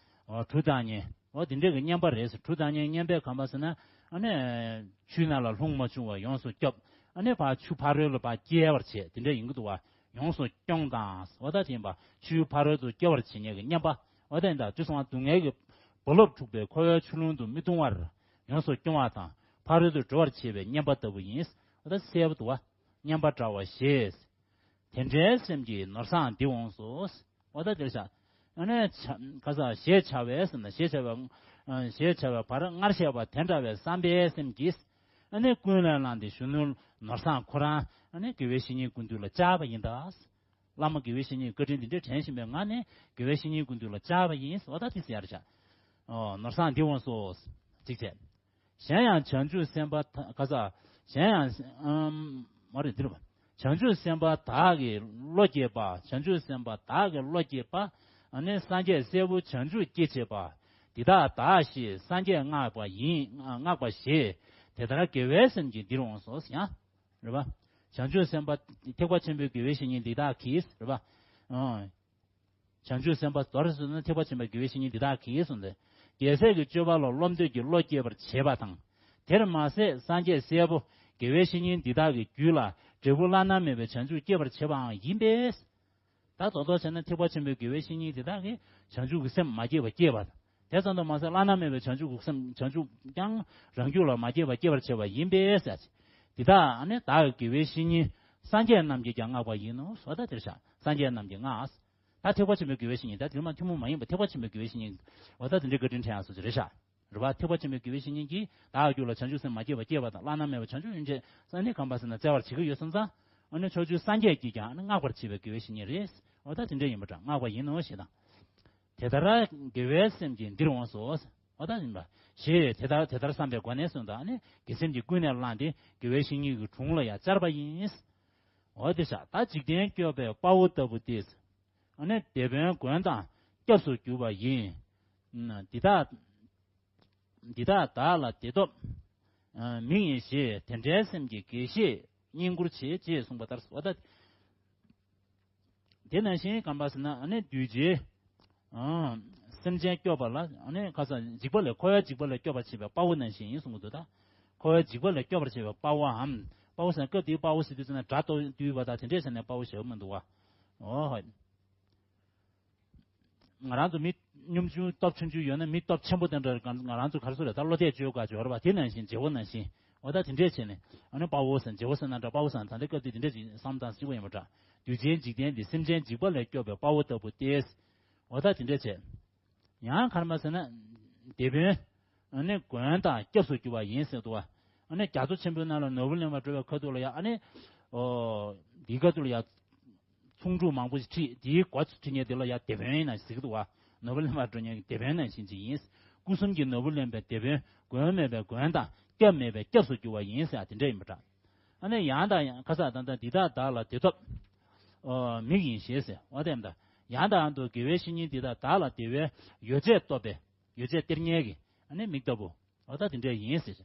འོ་གྲུ་བཏང་མཁན། འོ་དེ་འདྲས་ཀྱི་བསྙེན་པ་རེད་ཟེར། གྲུ་བཏང་མཁན་བསྙེན་པས་གང་པ་ཟེར་ན། ཨ་ནི། ཆུའི་ནང་ལ་ལྷུང་མ་བྱུང་བར་ཡོངས་སུ་སྐྱོབ། ཨ་ནི་ཕར་ཆུ་ཕ་རོལ་ལ་ཕར་སྐྱེལ་བར་བྱེད། དེ་འདྲས་ཡིན་གྱི་འདུག་པ། ཡོངས་སུ་སྐྱོང་དང་། འོ་ད་དེ་ཡིན་པ། ཆུའི་ཕ་རོལ་ཏུ་སྐྱེལ་བར་བྱེད་མཁན་གྱི་བསྙེན་པ། འོ་ད་ཡིན་ད། དེ་སོང་བ་སྡུག་བསྔལ་གྱི་རྦ་རླབས་འཁྲུགས་པའི་འཁོར་བའི་ཆུ་ཀླུང་དུ་མི་ལྟུང་བར་ཡོངས་སུ་སྐྱོང་བ་དང་། ཕ་རོལ་ཏུ་འགྲོ་བར་བྱེད་པའི་བསྙེན་པ་ལྟ་བུ་ཡིན། འོ་ད་གསལ་པོ་འདུག་པ། མཉམ་པ་འདྲ་བ་ཞེས། དེ་འདྲའི་སེམས་ཀྱིས་ནོར་བཟང་འདི་འོངས་སོ། འོ་ད་དེར་བཞག་ཨ་ནི་བྱ་ག་ས་ཞེས་བྱ་བའི་སེམས་ན། ཞེས་བྱ་བའི་ཨ། ཞེས་བྱ་བའི་བར་སྔར་བཤད་པ་དེ་འདྲ་བའི་བསམ་པའི་སེམས་ཀྱིས། ཨ་ནི་ཀུན་ལས་བསླངས་ཏེ་གཞོན་ནུ་ནོར་བཟང་ཁོ་རང་ཨ་ནི་དགེ་བའི་བཤེས་གཉེན་ཀུན་འདུས་ལ་བཅར་བ་ཡིན་ད། བླ་མ་དགེ་བའི་བཤེས་གཉེན་བཀའ་དྲིན་འདི་འདྲའི་དྲན་བཞིན་པའི་ངང་ནས་དགེ་བའི་བཤེས་གཉེན་ཀུན་འདུས་ལ་བཅར་བ་ཡིན། འོ་ད་དེ་ཟེར་ཡ་རེད་བཞག་ཨོ། ནོར་བཟང་འདི་འོངས་སོ། གཅིག་བྱས། གཞན་ཡང་བྱང་ཆུབ་སེམས་དཔའ་ད་ག་ས། གཞན་ཡང་། ཨམ། མ་རེད་འདིར་བ། བྱང་ཆུབ་སེམས་དཔའ་བདག་གིས་བློ་སྐྱེས་པ། བྱང་ཆུབ་སེམས་དཔའ་བདག་གིས་བློ་སྐྱེས་པ། ཨ་ནི་སངས་རྒྱས་སྲས་པོ་བྱང་ཆུབ་སྐྱེ་བྱེད་པ། འདི་དག་བདག་ཞེས་སངས་རྒྱས་བསྔགས་པ་ཡིན། བསྔགས་པ་ཞེས་དེ་ལྟར་དགེ་བའི་སེམས་ཀྱིས་འདིར་འོངས་སོ། ཡང་། རེད་པ། བྱང་ཆུབ་སེམས་དཔའ་ཐེག་པ་ཆེན་པོའི་དགེ་བའི་བཤེས་གཉེན་འདི་དག་གིས། རེད་པ། ཨང་། བྱང་ཆུབ་སེམས་དཔའ་མདོར་བསྡུས་ན་ཐེག་པ་ཆེན་པོའི་དགེ་བའི་བཤེས་གཉེན་འདི་དག་གིས་གསུངས་ཏེ། རྒྱལ་སྲས་ཀྱི་སྤྱོད་པ་ལ་བློ་འདོད་ཀྱི་བློ་སྐྱེད་པར་བྱེད་པ་དང་། དེར་མ་ཟད་སངས་རྒྱས་སྲས་པོ་དགེ་བའི་བཤེས་གཉེན་འདི་དག་གི་རྒྱུད་ལ་འབྲས་བུ་བླ་ན་མེད་པའི་བྱང་ཆུབ་སྐྱེད་པར་བྱེད་པའང་ཡིན་པས། ད་རྡོག་རྡོག་བྱས་ན་ཐེག་པ་ཆེན་པོའི་དགེ་བའི་བཤེས་གཉེན་འདི་དག་གིས་བྱང་ཆུབ་ཀྱི་སེམས་མ་སྐྱེས་པ་སྐྱེད་པ་དང་། དེ་ཙམ་དུ་མ་ཟད་བླ་ན་མེད་པའི་བྱང་ཆུབ་ཀྱི་སེམས་བྱང་ཆུབ་ཀྱང་རང་རྒྱུད་ལ་མ་སྐྱེས་པ་སྐྱེད་པར་བྱེད་པ་ཡིན་པས་ཟེར། འདི་དག་ནི་བདག་གི་དགེ་བའི་བཤེས་གཉེན་སངས་རྒྱས་རྣམས་ཀྱིས་ཀྱང་བསྔགས་པ་ཡིན་ནོ། འོ་ད་དེར་བཞག་སངས་རྒྱས་རྣམས་ཀྱིས་བསྔགས། ད་ཐེག་པ་ཆེན་པོའི་དགེ་བའི་བཤེས་གཉེན། ད་དེ་མ་ཐུན་མོང་མ་ཡིན་པ་ཐེག་པ་ཆེན་པོའི་དགེ་བའི་བཤེས་གཉེན། འོ་ད་དེ་འདྲའི་བཀའ་དྲིན་དྲན་ཡག་སོ་ཅིག་རེད་ཤག་རེད་པ། ཐེག་པ་ཆེན་པོའི་དགེ་བའི་བཤེས་གཉེན་གྱིས་བདག་རྒྱུད་ལ་བྱང་ཆུབ་སེམས་མ་སྐྱེས་པ་སྐྱེས་པ་དང་བླ་ན་མེད་པ་བྱང་ཆུབ་ཡོན་ཆབ་ས་ནི་གང་པ་ཟེར་ན་བསྩལ་བར་བྱེད་ཀྱི་ཡོད་སོང་ཙང་། ཨ་ནི་ཕྱོགས་བཅུའི་སངས་རྒྱས་ཀྱིས་ཀྱང་ཨ་ནི་བསྔགས་པར་བྱེད་པའི་དགེ་བའི་བཤེས་གཉེན་རེད། འོ་ད་དེ་འདྲ་ཡིན་པ་འདྲ་བསྔགས་པ་ཡིན་ནོ་ཞེས་དང་། དེ་ལྟར་དགེ་བའི་སེམས་ཀྱིས་འདིར་འོངས་སོ། འོ་ད་ཡིན་པ་ཞེས་དེ་ལྟར་དེ་ལྟར་བསམ་པའི་སྒོ་ནས་གསུངས་དང་ཨ་ནི་དགེ་སེམས་ཀྱིས་ཀུན་ནས་བསླངས་ཏེ་དགེ་བའི་བཤེས་གཉེན་གྱི་དྲུང་ལ་ཡང་བཅར་བ་ཡིན། འོ་དེ་ཤ་ད་འཇིག་རྟེན་སྐྱོབ་པའི་དཔའ་བོ་ལྟ་བུ་སྟེ། ཨ་ནི་དེད་དཔོན་མགོན་དང་སྐྱབས་སུ་གྱུར་པ་ཡིན། འདི་དག་འདི་དག་བདག་ལ་བདེ་ཐོབ་མིག་ཡིན་ཞེས། དེ་འདྲའི་སེམས་ཀྱིས་དགེ་བཤེས་བསྙེན་བཀུར་བྱེད། ཅེས་གསུངས་པ་ལྟར། འོ་ད། དེ་ནང་བཞིན་གང་པ་ཟེར་ན་ཨ་ནི་གདུལ་བྱའི་སེམས་ཅན་སྐྱོབ་པ་ལ་ཨ་ནི་ཁ་སང་འཇིགས་པ་ལས་འཁོར་བའི་འཇིགས་པ་ལས་སྐྱོབ་པར་བྱེད་པའི་དཔའ་བོ་ནང་བཞིན་ཡིན་གསུངས་འདུག་ད། འཁོར་བའི་འཇིགས་པ་ལས་སྐྱོབ་པར་བྱེད་པའི་དཔའ་བོའམ། དཔའ་བོ་ཟེར་ན་སྐབས་དེའི་དཔའ་བོ་ཟེར་དུས་ཙམ་ན་དགྲ་ལྟ་བུ་བསྡུས་པ་དང་དེ་འདྲས་བྱས་ནས་དཔའ་བོ་ཞེ་པོ་མི་འདུག་བ། འོ་ཧོ། ང་རང་ཚོ་མི་སྙོམ་ཆུང་སྟོབས་ཆུང་ཆུང་ཡོད་ན་མི་སྟོབས་ཆེན་པོ་དེ་འདྲ་ང་རང་ཚོ་ག་རེ་ཟེར་རེད་ད་བློ་གཏད་བཅོལ་དགའ་སྦྱོར་བ་དེ་ནང་བཞིན་བརྗེ་བོ་ནང་བཞིན། འོ་ད་དེ་འདྲས་བྱས་ནས་ཨ་ནི་དཔའ་བོ་ཟེར་བརྗེ་བོ་ཟེར་ན་འདྲ་དཔའ་བོ་ཟེར་ན་ད་ལྟའི་སྐབས་དེ་དེ་འདྲས་ཅིག་བསམ་སྟངས་གཅིག་པ་ཡིན་པ་འདྲ། གདུལ་བྱའི་འཇིག་རྟེན་འདི་སེམས་ཅན་འཇིགས་པ་ལས་སྐྱོབ་པའི་དཔའ་བོ་ལྟ་བུ་སྟེ། འོ་ད་དེ་འདྲས་བྱས། ཡང་ག་རེ་མ་ཟེར་ན། དེད་དཔོན། ཨ་ནི་མགོན་དང་སྐྱབས་སུ་གྱུར་པ་ཡིན་ཟེར་འདུག་བ། ཨ་ནི་རྒྱ་མཚོ་ཆེན་པོའི་ནང་ལ་ནོར་བུ་ལེན་པར་འགྲོ་བའི་ཁ་ཐུག་ལ་ཡང་ཨ་ནི། ཨོ། འདིའི་ཁ་ཐུག་ལ་ཡང་། ཚོང་ཕྲུག་མང་པོ་ཞིག་ཁྲིད་དེའི་སྒོ་ཁྲིད་མཁན་དེ་ལ་ཡང་དེད་དཔོན་ཡིན་ན་ཟེར་གི་འདུག་བ། ནོར་བུ་ལེན་པར་འགྲོ་མཁན་གྱི་དེད་དཔོན་ནང་བཞིན་ཅིག་ཡིན། སྐུ་གསུམ་གྱི་ནོར་བུ་ལེན་པའི་དེད་དཔོན་མགོན་མེད་པའི་མགོན་དང་སྐྱབས་མེད་པའི་སྐྱབས་སུ་གྱུར་པ་ཡིན་ཟེར་ཡ་དེ་འདྲ་ཡིན་པ་འདྲ། ཨ་ནི་ཡང་དང་ཡང་ཁ་ས་ད་ལྟ་འདི་དག་བདག་ལ་བདེ་ཐོབ། ཨོ། མིག་ཡིན་ཞེས་ཟེར་འོ་དེ་འདྲ། ཡང་དང་ཡང་དུ་དགེ་བའི་བཤེས་གཉེན་འདི་དག་བདག་ལ་བདེ་བའི་ཡོ་བྱད་སྟོབས་པའི་ཡོ་བྱད་སྟེར་མཁན་གྱི་ཨ་ནི་མིག་ལྟ་བུ། འོ་ད་དེ་འདྲ་ཡིན་ཟེར།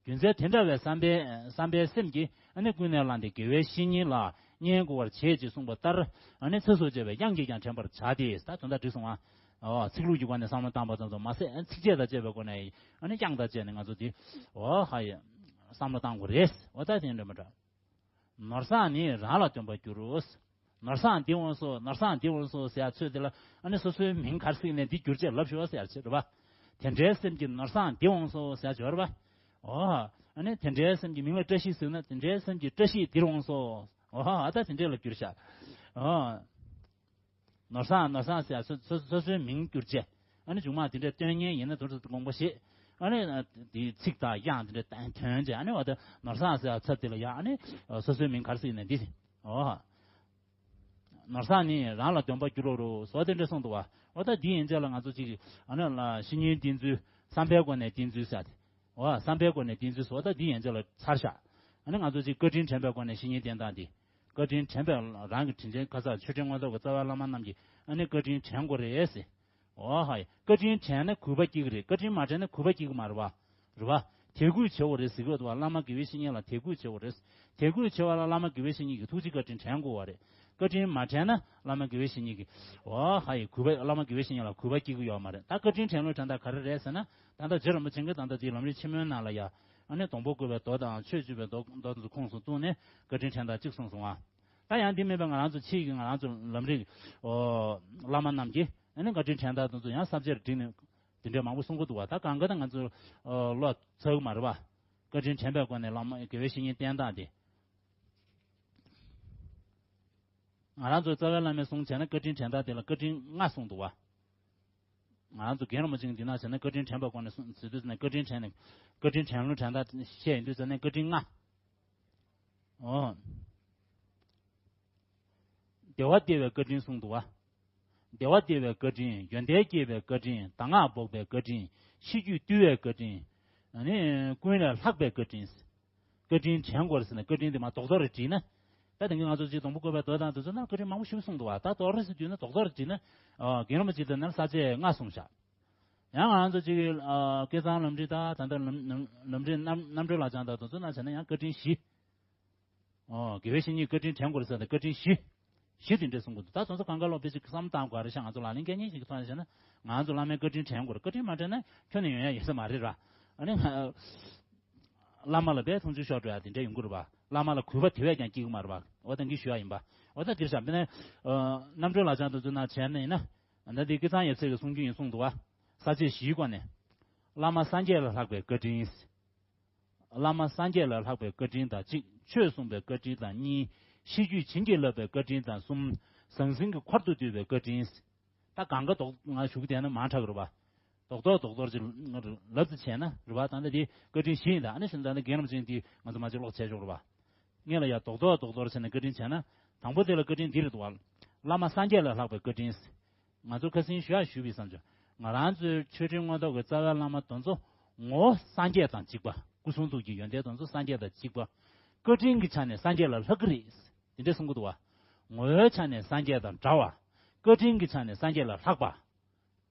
རྒྱུ་མཚན་དེ་འདྲ་བའི་བསམ་པའི་བསམ་པའི་སེམས་ཀྱིས་ཨ་ནི་ཀུན་ནས་བསླངས་ཏེ་དགེ་བའི་བཤེས་གཉེན་ལ་བསྙེན་བཀུར་བར་བྱེད་ཅེས་གསུངས་པ་ལྟར་ཨ་ནི་ཚེ་སྲོག་བཅད་པའི་གཡང་གིས་ཀྱང་དྲན་པར་བྱ་སྟེ་ད་དོན་དག་འགྲིག་སོང་ཨ། འོ་ཚིག་ལྷུག་གི་སྒོ་ནས་བསམ་བློ་བཏང་པ་ཙམ་ཙམ་མ་ཟད་ཨ་ཚིགས་བཅད་དང་བཅས་པའི་སྒོ་ནས་ཨ་ནི་དབྱངས་དང་བཅས་ནས་ང་ཚོ་འདི་འོ་ཧ་ཡ་བསམ་བློ་བཏང་དགོས་རེད། འོ་ད་དེ་འདྲ་མ་འདྲ། ནོར་བཟང་ནི་རང་ལ་སྟོན་པར་འགྱུར་རོ། ནོར་བཟང་འདི་འོང་སོ་ནོར་བཟང་འདི་འོང་སོ་ཟེར་ཡ་ཚོད་དེ་ལ་ཨ་ནི་སོ་སོའི་མིང་ག་རེ་ཟེར་ནས་འདི་བསྒྱུར་བྱས་ལབ་ཤོག་ཟེར་ཡ་ཆེ་རེད་པ། དེ་འདྲའི་སེམས་ཀྱི་ནོར་བཟང་འདི་འོང་སོ་ཟེར་ཡ་ཆེ་རེད་པ། འོ། ཨ་ནི་དེ་འདྲའི་སེམས་ཀྱི་མིང་ལ་བཀྲ་ཤིས་ཟེར་ན་དེ་འདྲའི་སེམས་ཀྱི་བཀྲ་ཤིས་འདིར་འོང་སོ། འོ་ཨ་ད་དེ་འདྲས་ལ་བསྒྱུར་ཤག་འོ། ནོར་བཟང་ནོར་བཟང་ཟེར་ཡ་སོ་སོ་སོ་སོའི་མིང་བསྒྱུར་བྱས། ཨ་ནི་མཇུག་མ་དེ་འདྲའི་སྟོན་མཁན་ཡིན་ན་དོན་དུ་དགོངས་པ་བཞེས། ཨ་ནི་དེའི་ཚིག་དང་དབྱངས་དེ་འདྲ་ཐོན་བྱས་ཨ་ནི་འོ་ད་ནོར་བཟང་ཟེར་ཡ་ཚབ་དེ་ལ་ཡང་ཨ་ནི་སོ་སོའི་མིང་ག་རེ་ཟེར་ཡིན་ན་འདི། འོ། ནོར་བཟང་ནི་རང་ལ་སྟོན་པར་འགྱུར་རོ་རོ་ཟོ་དེ་འདྲ་གསུངས་འདུག་བ། འོ་ད་འདི་ཡན་ཆད་ལ་ང་ཚོ་གཅིག་ཨ་ནི་ལ་བཤེས་གཉེན་བསྟེན་ཚུལ་བསམ་པའི་སྒོ་ནས་བསྟེན་ཚུལ་ཟེར་ཏེ། འོ་བསམ་པའི་སྒོ་ནས་བསྟེན་ཚུལ་ཟོ་ད་འདི་ཡན་ཆད་ལ་ཚར་བཞག་ཨ་ནི་ང་ཚོ་གཅིག་བཀའ་དྲིན་དྲན་པའི་སྒོ་ནས་བཤེས་གཉེན་བསྟེན་སྟངས་འདི། བཀའ་དྲིན་དྲན་པའི་རང་གི་དྲིན་ཅན་ཁ་ཚ་ཆོས་དྲིན་མངོན་རྟོགས་ཀྱི་རྩ་བའི་བླ་མ་རྣམས་ཀྱིས་ཨ་ནི་བཀའ་དྲིན་དྲན་དགོས་རེད་ཟེར། འོ་ཧའི། བཀའ་དྲིན་དྲན་ན་གུས་པ་སྐྱེ་གི་རེད། བཀའ་དྲིན་མ་དྲན་ན་གུས་པ་སྐྱེ་གི་མ་རེད་བ། རེད་བ། དད་གུས་བྱེད་དགོས་རེད་ཟེར་གི་འདུག་བ། བླ་མ་དགེ་བའི་བཤེས་གཉེན་ལ་དད་གུས་བྱེད་དགོས་རེད། དད་གུས་བྱེད་པ་ལ་བླ་མ་དགེ་བའི་བཤེས་གཉེན་གྱི་ཐུགས་རྗེ་བཀའ་དྲིན་དྲན་དགོས་བ་རེད། བཀའ་དྲིན་མ་དྲན་ན་བླ་མ་དགེ་བའི་བཤེས་གཉེན་གྱི། འོ་ཧའི་གུས་པ་བླ་མ་དགེ་བའི་བཤེས་གཉེན་ལ་གུས་པ་སྐྱེ་གི་ཡོད་མ་རེད། ད་བཀའ་དྲིན་དྲན་ལུགས་དྲན་སྟངས་ག་རེ་རེད་ཟེར་ན། ད་ལྟ་རྗེ་རིན་པོ་ཆེ་གིས་ད་ལྟ་དེའི་ལམ་རིམ་ཆེན་མོའི་ནང་ལ་ཡ། ཨ་ནི་སྡོང་པོ་བཀོད་པའི་མདོ་དང་ཆོས་བཅུ་པའི་མདོ་མདོ་དེ་ཚོ་ཁོངས་སུ་གཏུགས་ནས་བཀའ་དྲིན་དྲན་སྟངས་གཅིག་གསུངས་སོང་ཨ། ད་ཡང་འདི་མིན་པ་ང་རང་ཚོ་ཕྱིས་ཀྱི་ང་རང་ཚོ་ལམ་རིམ། འོ། བླ་མ་རྣམས་ཀྱིས་ཨ་ནི་བཀའ་དྲིན་དྲན་སྟངས་དེ་ཚོ་ཡང་ས་བཅད་བསྒྲིགས་ནས་དེ་འདྲའི་མང་པོ་གསུང་གི་འདུག་བ། ད་གང་ག་ད་ང་ཚོ་ཨོ་ལོ་ཚར་གི་མ་རེད་བ། བཀའ་དྲིན་དྲན་པའི་སྒོ་ནས་བླ་མ་དགེ་བའི་བཤེས་གཉེན་བསྟེན་སྟངས་དེ། ང་རང་ཚོ་རྩ་བའི་བླ་མའི་གསུང་བྱས་ན་བཀའ་དྲིན་དྲན་སྟངས་དེ་ལ་བཀའ་དྲིན་ལྔ་གསུངས་འདུག་བ། ང་རང་ཚོ་རྒན་རིན་པོ་ཆེ་གིས་འདི་ན་བྱས་ན་བཀའ་དྲིན་དྲན་པའི་སྒོ་ནས་གསུང་ཟེར་དུས་ནས་བཀའ་དྲིན་དྲན་ནས་བཀའ་དྲིན་དྲན་ལུགས་དྲན་སྟངས་བཤད་ཡོང་དུས་ཙམ་ནས་བཀའ་དྲིན་ལྔ། འོ། བདེ་བ་སྟེར་བའི་བཀའ་དྲིན་གསུངས་འདུག་བ། བདེ་བ་སྟེར་བའི་བཀའ་དྲིན། ཡོན་ཏན་སྐྱེད་པའི་བཀའ་དྲིན། གདམས་ངག་འབོགས་པའི་བཀའ་དྲིན། ཤེས་རྒྱུད་བཏུལ་བའི་བཀའ་དྲིན། ཨ་ནི་ཀུན་ལས་ལྷག་པའི་བཀའ་དྲིན། བཀའ་དྲིན་དྲན་དགོས་རེད་ཟེར་ན་བཀའ་དྲིན་དེ་མ་རྡོག་རྡོག་རེ་བྲིས་ན། ད་དེང་གི་ང་ཚོ་ཅིག་སྡོང་པོ་བཀོད་པའི་མདོ་དང་དེ་ཚོ་ན་བཀའ་དྲིན་མང་པོ་ཞིག་གསུངས་འདུག་བ། ད་རྡོག་རེ་ཟེར་དུས་ན་རྡོག་རྡོག་རེ་བྲིས་ན། ཨ། རྒན་རིན་པོ་ཆེ་དེ་ན་ས་བཅད་ལྔ་གསུངས་བཞག་ཡང་ང་ཚོ་ཅིག་ཨ། སྐལ་བཟང་ལམ་འགྲིག་དང་ད་ལྟ་ལམ་ལམ་ལམ་འགྲིག་རྣམ་རྣམ་གྲོལ་ལག་བཅངས་དང་དེ་ཚོ་ན་བྱས་ན་ཡང་བཀའ་དྲིན་བཞི། ཨོ། དགེ་བའི་བཤེས་གཉེན་བཀའ་དྲིན་དྲན་དགོས་རེད་ཟེར་ཏེ་བཀའ་དྲིན་བཞི། བཞི་དེ་འདྲས་གསུང་གི་འདུག་ད་སོ་སོ་གང་ག་ལོག་དཔེ་ཅིག་བསམ་བཏང་དགོས་རེད་ཤག་ང་ཚོ་ལག་ལེན་འཁེལ་མཁན་ཞིག་གི་ཐོག་ནས་བྱས་ན་ང་ཚོ་བླ་མའི་བཀའ་དྲིན་དྲན་དགོས་རེད། བཀའ་དྲིན་མ་དྲན་ན་ཁྱོན་ནས་ཡོང་ཡ་ཡོད་ས་མ་རེད་ར། ཨ་ནི་ང་བླ་མ་ལ་དཔེ་མཐོང་ཆུང་ཤོར་འགྲོ་ཡ་དེ་འདྲས་ཡོང་གི་རེད་པ། བླ་མ་ལ་གུས་པ་དེ་བས་ཀྱང་སྐྱེ་གི་མ་རེད་པ། འོ་ད་འདི་ཞུ་ཡ་ཡིན་པ། འོ་ད་འདིར་བཞག་དཔེར་ན། རྣམ་གྲོལ་ལག་བཅངས་དེ་ཚོ་ནང་བྱས་ན་ཡིན་ན། ད་འདི་སྐལ་བཟང་ཡབ་སྲས་ཀྱི་གསུང་རྒྱུན་ཡིན་གསུངས་འདུག་བ། ས་བཅད་བཞིའི་སྒོ་ནས། བླ་མ་སངས་རྒྱས་ལ་ལྷག་པའི་བཀའ་དྲིན། བླ་མ་སངས་རྒྱས་ལ་ལྷག་པའི་བཀའ་དྲིན་དང་གཅིག་ཆོས་གསུངས་པའི་བཀའ་དྲིན་དང་གཉིས། ཤེས་རྒྱུད་བྱིན་གྱིས་བརླབས་པའི་བཀའ་དྲིན་དང་གསུམ། ཟང་ཟིང་གི་འཁོར་དུ་འདུས་པའི་བཀའ་དྲིན། ད་གང་ག་རྡོག་ང་ཞུ་གི་བསྡད་ན་མང་དྲགས་ཀྱི་རེད་པ། རྡོག་རྡོག་རྡོག་རྡོག་ཅིག་ལབ་ཙམ་བྱས་ན་རེད་པ། ད་ལྟ་དེ་བཀའ་དྲིན་བཞི་ཡིན་ད། ཨ་ནི་བཞིན་ད་ལྟ་རྒན་རིན་པོ་ཆེ་འདི་ང་ཚོ་མ་གཅིག་ཀློག་བྱས་ཆོག་རེད་པ། ངས་ལ་ཡ་རྡོག་རྡོག་རྡོག་རྡོག་བྱས་ནས་བཀའ་དྲིན་བྱས་ན། དང་པོ་དེ་ལ་བཀའ་དྲིན་འདི་རེད་འདུག་བ། བླ་མ་སངས་རྒྱས་ལ་ལྷག་པའི་བཀའ་དྲིན། ང་ཚོ་ཁ་སང་ཞུ་ཡ་ཞུས་པའི་བསམ་བྱུང་། ང་རང་ཚོའི་ཆོས་དྲིན་མངོན་རྟོགས་ཀྱི་རྩ་བའི་བླ་མ་དེ་ཚོ་ངོ་བོ་སངས་རྒྱས་དང་གཅིག་པ། སྐུ་གསུང་ཐུགས་ཀྱི་ཡོན་ཏན་དེ་ཚོ་སངས་རྒྱས་དང་གཅིག་པ། བཀའ་དྲིན་གྱི་ཆ་ནས་སངས་རྒྱས་ལ་ལྷག་གི་རེད། དེ་འདྲས་གསུང་གི་འདུག་བ། ངོ་བོའི་ཆ་ནས་སངས་རྒྱས་དང་འདྲ་བ། བཀའ་དྲིན་གྱི་ཆ་ནས་སངས་རྒྱས་ལས་ལྷག་པ།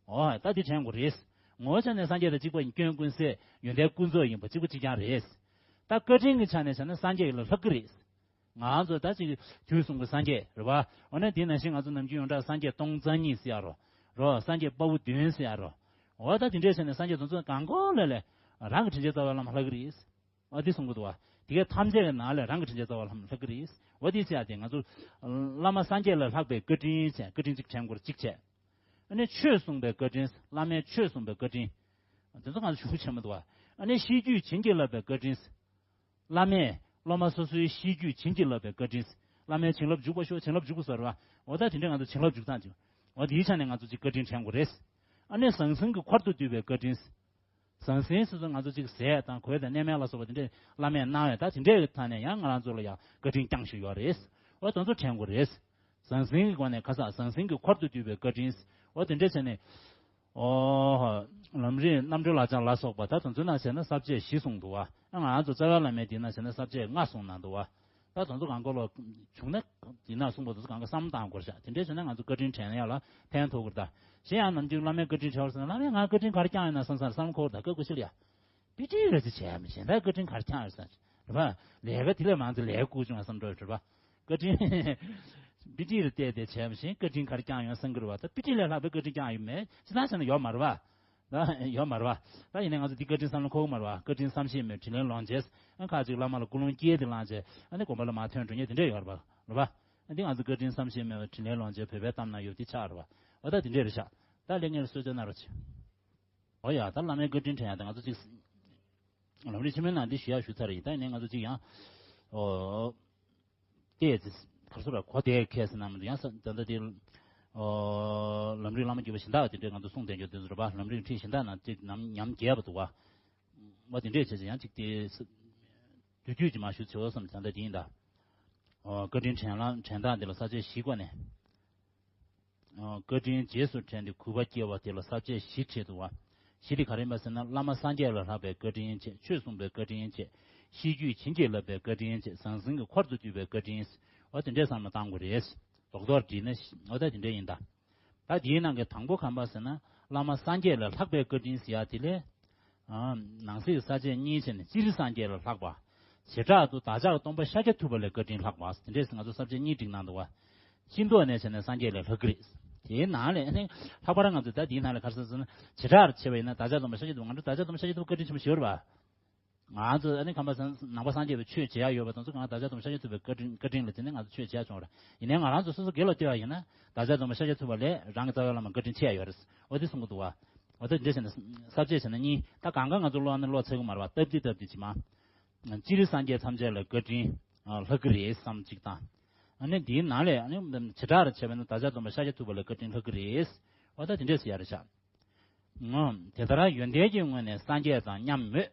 འོ་ད་འདི་དྲན་དགོས་རེད། ངོ་བོའི་ཆ་ནས་སངས་རྒྱས་དང་གཅིག་པ་ཡིན། སྐྱོན་ཀུན་ཟད། ཡོན་ཏན་ཀུན་རྫོགས་ཡིན་པ་གཅིག་པ་གཅིག་རྐྱང་རེད། ད་བཀའ་དྲིན་གྱི་ཆ་ནས་བྱས་ན་སངས་རྒྱས་ལས་ལྷག་གི་རེད། ང་ཚོ་ད་ཅིག་དུས་གསུམ་གྱི་སངས་རྒྱས་རེད་བ། འོ་ན་དེ་ནང་བཞིན་ང་ཚོ་ནམ་རྒྱུན་ཡོངས་གྲགས་སངས་རྒྱས་སྟོང་རྩ་གཉིས་ཟེར་ཡ་རོ། རོ། སངས་རྒྱས་དཔའ་བོ་བདུན་ཟེར་ཡ་རོ། འོ་ད་དེ་འདྲས་བྱས་ནས་སངས་རྒྱས་དེ་ཚོ་གང་གོ་ལ་ལས་རང་གི་དྲིན་ཅན་རྩ་བའི་བླ་མ་ལྷག་གི་རེད། འོ་དེ་གསུང་གི་འདུག་བ། དེ་གའི་ཐམས་ཅད་ཀྱི་ནང་ལས་རང་གི་དྲིན་ཅན་རྩ་བའི་བླ་མ་ལྷག་གི་རེད། འོ་དེ་ཟེར་ཡ་དེ་ང་ཚོ་བླ་མ་སངས་རྒྱས་ལས་ལྷག་པའི་བཀའ་དྲིན་བྱས། བཀའ་དྲིན་གཅིག་དྲན་དགོས་རེད། གཅིག་བྱས། ཨ་ནི་ཆོས་གསུངས་པའི་བཀའ་དྲིན། བླ་མས་ཆོས་གསུངས་པའི་བཀའ་དྲིན། དེ་ཚོ་ང་ཚོ་ཞུ་བྱེད་མི་འདུག་བ། ཨ་ནི་ཤེས་རྒྱུད་བྱིན་གྱིས་བརླབས་པའི་བཀའ་དྲིན། བླ་མས་སློབ་མ་སོ་སོའི་ཤེས་རྒྱུད་བྱིན་གྱིས་བརླབས་པའི་བཀའ་དྲིན། བླ་མས་བྱིན་རླབས་འཇུག་པ་ཤོག་བྱིན་རླབས་འཇུག་པ་ཟེར་བ། འོ་ད་དེ་འདྲས་ང་ཚོ་བྱིན་རླབས་འཇུག་སྟངས་ཅིག་འོ་དེའི་ཆ་ནས་ང་ཚོ་ཅིག་བཀའ་དྲིན་དྲན་དགོས་རེད། ཨ་ནི་ཟང་ཟིང་གི་འཁོར་དུ་འདུས་པའི་བཀའ་དྲིན། ཟང་ཟིང་ཟེར་ཚུལ་ང་ཚོ་ཅིག་ཟས་དང་གོས་དང་གནས་མལ་ལ་སོགས་པ་དེ་འདྲས་བླ་མས་གནང་བས། ད་དེ་འདྲས་ཀྱི་ཐད་ནས་ཡང་ང་རང་ཚོ་ལ་ཡང་བཀའ་དྲིན་བསྐྱངས་བཞིན་ཡོད་རེད། འོ་དེ་ཚོ་དྲན་དགོས་རེད། ཟང་ཟིང་གི་སྒོ་ནས་ཁ་ས་ཟང་ཟིང་གི་འཁོར་དུ་འདུས་པའི་བཀའ་དྲིན། འོ་དེ་འདྲས་བྱས་ནས། ཨོ། ལམ་རིམ་རྣམ་གྲོལ་ལག་བཅངས་ལ་སོགས་པ་ད་དེ་ཚོའི་ནང་བྱས་ན་ས་བཅད་བཞི་གསུངས་འདུག་བ། ཨ་ང་རང་ཚོ་རྩ་བའི་བླ་མའི་འདི་ན་བྱས་ན་ས་བཅད་ལྔ་གསུངས་གནང་འདུག་བ། ད་དེ་ཚོ་གང་ག་ལོ་བྱུང་ན་འདི་ན་གསུངས་པ་དེ་ཚོ་གང་ག་བསམ་བློ་བཏང་དགོས་ཤག་དེ་འདྲས་བྱས་ན་ང་ཚོ་བཀའ་དྲིན་དྲན་ཡག་ལ་ཕན་ཐོགས་ཀྱི་རེད་ད། གཞན་ཡང་ནམ་རྒྱུན་བླ་མའི་བཀའ་དྲིན་དྲན་བར་སོང་ན། བླ་མས་ང་བཀའ་དྲིན་ག་རེ་བསྐྱངས་ཡོད་ན་བསམ་བསམ་བསམ་བློ་འཁོར་ད་བཀའ་བཀའ་ཤིག་ལ་ཡ། པི་ཏི་རེ་ཙི་བྱས་མི་ཤེས་ད་བཀའ་དྲིན་ག་རེ་བསྐྱངས་ཡོད་ས་རེད་བ། ལས་ཀ་དེ་ལས་མང་ཙི་ལས་ཀུ་བྱུང་བསམ་འགྲོ་རེད་བ། བཀའ་དྲིན། པི་ཏི་རེ་བལྟས་ཏེ་བྱས་མི་ཤེས། བཀའ་དྲིན་ག་རེ་བསྐྱངས་ཡོད་བསམ་གི་རེད་བ། ད་པི་ཏི་ལས་ལྷག་པའི་བཀའ་དྲིན་བསྐྱངས་ཡོད་མེད་ཅི་ལྟར་བྱས་ན་ཡོད་མ་རེད་བ། ད་ཡོད་མ་རེད་བ། ད་ཡིན་ནའི་ང་ཚོ་འདི་བཀའ་དྲིན་བསམ་བློ་འཁོར་གི་མ་རེད་བ། བཀའ་དྲིན་བསམ་ཤེས་མེད་དྲིན་ལན་ལོག་བྱས། ཨ་ཁ་ཅིག་བླ་མ་ལ་ཀུན་སློང་སྐྱེས་ཏེ་ལངས་བྱས། ཨ་ནི་དགོན་པ་ལ་མར་ཐོན་འགྲོ་མཁན་དེ་འདྲས་ཡོད་རེད་བ། རེད་བ། ཨ་འདི་ང་ཚོ་བཀའ་དྲིན་བསམ་ཤེས་མེད་པ་དྲིན་ལན་ལོག་བྱས་བོད་པའི་གཏམ་ན་ཡོད་དེ་ཆགས་རེད་བ། འོ་ད་དེ་འདྲས་རེད་ཤག་ད་ལས་ངན་ལ་གསོལ་སྩལ་གནང་རོགས་བྱེད། འོ་ཡ། ད་བླ་མའི་བཀའ་དྲིན་དྲན་ཡ་ད་ང་ཚོ་ཅིག་ལམ་རིམ་ཆེན་མོའི་ནང་འདི་ཞུ་ཡ་ཞུ་ཚར་ཡིན། ད་ཡིན་ནའི་ང་ཚོ་ཅིག་ཡང་། ཨོ། བལྟས་ཚེ་ག་རེ་ཟེར་བ་གོ་བདེ་ཁས་ཟེར་ན་མི་འདུག་ཡང་ས་ད་ལྟ་དེ། ཨོ། ལམ་རིམ་བླ་མ་བརྒྱུད་པ་གཞན་དག་དེ་འདྲས་ང་ཚོ་གསུང་བསྡད་རྒྱུ་དེ་ཚོ་རེད་པ། ལམ་རིམ་ཁྲིད་གཞན་དག་ནང་ཅིག་ནམ་ཉམས་རྒྱས་པ་འདུག་བ། བ་དེ་འདྲས་བྱས་ཚེ་ཡང་ཅིག་དེ་ས་དུས་དུས་ཀྱི་མ་ཞུ་ཆེ་བ་བསམ། ད་ལྟ་དེ་ཡིན་ད། ཨོ། བཀའ་དྲིན་དྲན་ལ་དྲན་སྟངས་དེ་ལ་ས་བཅད་བཞི་སྒོ་ནས། བཀའ་དྲིན་རྗེས་སུ་དྲན་ཏེ་གུས་པ་སྐྱེ་བ་དེ་ལ་ས་བཅད་བཞི་བྲིས་འདུག་བ། བཞི་དེ་ག་རེ་ཡིན་པ་ཟེར་ན། བླ་མ་སངས་རྒྱས་ལས་ལྷག་པའི་བཀའ་དྲིན་བྱས། ཆོས་གསུངས་པའི་བཀའ་དྲིན་བྱས། ཤེས་རྒྱུད་བྱིན་གྱིས་བརླབས་པའི་བཀའ་དྲིན་བྱས། ཟང་ཟིང་གི་འཁོར་དུ་འདུས་པའི་བཀའ་དྲིན། འོ་དེ་འདྲས་བསམ་བློ་བཏང་དགོས་རེད། རྡོག་རྡོག་བྲིས་ན་འོ་ད་དེ་འདྲས་ཡིན་ད། ད་དེའི་ནང་གི་དང་པོ་ག་རེ་ཡིན་པ་ཟེར་ན། བླ་མ་སངས་རྒྱས་ལས་ལྷག་པའི་བཀའ་དྲིན་ཟེར་ཡ་དེ་ལས། ནང་གསེས་ཀྱི་ས་བཅད་གཉིས་བྱས་ནས། སྤྱིར་སངས་རྒྱས་ལས་ལྷག་པ། བྱེ་བྲག་ཏུ་བདག་ཅག་སྟོན་པ་ཤཱཀྱ་ཐུབ་པ་ལས་བཀའ་དྲིན་ལྷག་པ། དེ་འདྲས་ང་ཚོ་ས་བཅད་གཉིས་བསྒྲིགས་གནང་འདུག་བ། སྤྱི་ལྡོག་ནས་བྱས་ནས་སངས་རྒྱས་ལས་ལྷག་གི་རེད། དེའི་ནང་ལས་ནི་ལྷག་པར་ང་ཚོས་ད་དེའི་ནང་ལས་ག་རེ་ཟེར་ན། བྱེ་བྲག་ཕྱེ་བ་ཡིན་ན་བདག་ཅག་སྟོན་པ་ཤཱཀྱ་ཐུབ་པ། ང་ཚོ་བདག་ཅག་སྟོན་པ་ཤཱཀྱ་ཐུབ་པ་བཀའ་དྲིན་ཆེན་པོ་ཞེ་པོ་རེད་བ། ང་ཚོ་ཨ་ནི་ཁམས་པ་ནང་པ་སངས་རྒྱས་པའི་ཆོས་བྱེད་ཡ་ཡོད་པ་དང་ཚོ་གང་བདག་ཅག་སྟོན་པ་ཤཱཀྱ་ཐུབ་པའི་བཀའ་དྲིན་བཀའ་དྲིན་ལ་བརྟེན་ནས་ང་ཚོ་ཆོས་བྱེད་ཡ་བྱུང་བ་རེད། ཡིན་ནའི་ང་རང་ཚོ་སོ་སོ་སྒེར་ལ་ལྟོས་པ་ཡིན་ན། བདག་ཅག་སྟོན་པ་ཤཱཀྱ་ཐུབ་པ་ལས་རང་གི་རྩ་བའི་བླ་མ་བཀའ་དྲིན་ཆེ་ཡ་ཡོད་རེད། འོ་དེ་གསུང་གི་འདུག་བ། འོ་དེ་འདྲ་བྱས་ནས་ས་བཅད་བྱས་ན་གཉིས། ད་གང་ག་ང་ཚོ་བློ་ནས་བློ་ཚད་ཀྱི་མ་རེད་བ། སྟབས་བདེ་སྟབས་བདེ་བྱེད་མ། སྤྱིར་སངས་རྒྱས་ཐམས་ཅད་ལ་བཀའ་དྲིན་ལྷག་གི་རེད་བསམ་གཅིག་དང་། ཨ་ནི་འདིའི་ནང་ལས་ཨ་ནི་བྱེ་བྲག་ཕྱེ་བ་ཡིན་ན་བདག་ཅག་སྟོན་པ་ཤཱཀྱ་ཐུབ་པ་ལ་བཀའ་དྲིན་ལྷག་གི་རེད། འོ་ད་དེ་འདྲས་ཟེར་ཡ་རེད་ཤག་ཨང་། དེ་ལྟར་ཡོན་ཏན་གྱི་ངོས་ནས་སངས་རྒྱས་དང་མཉམ་མོད།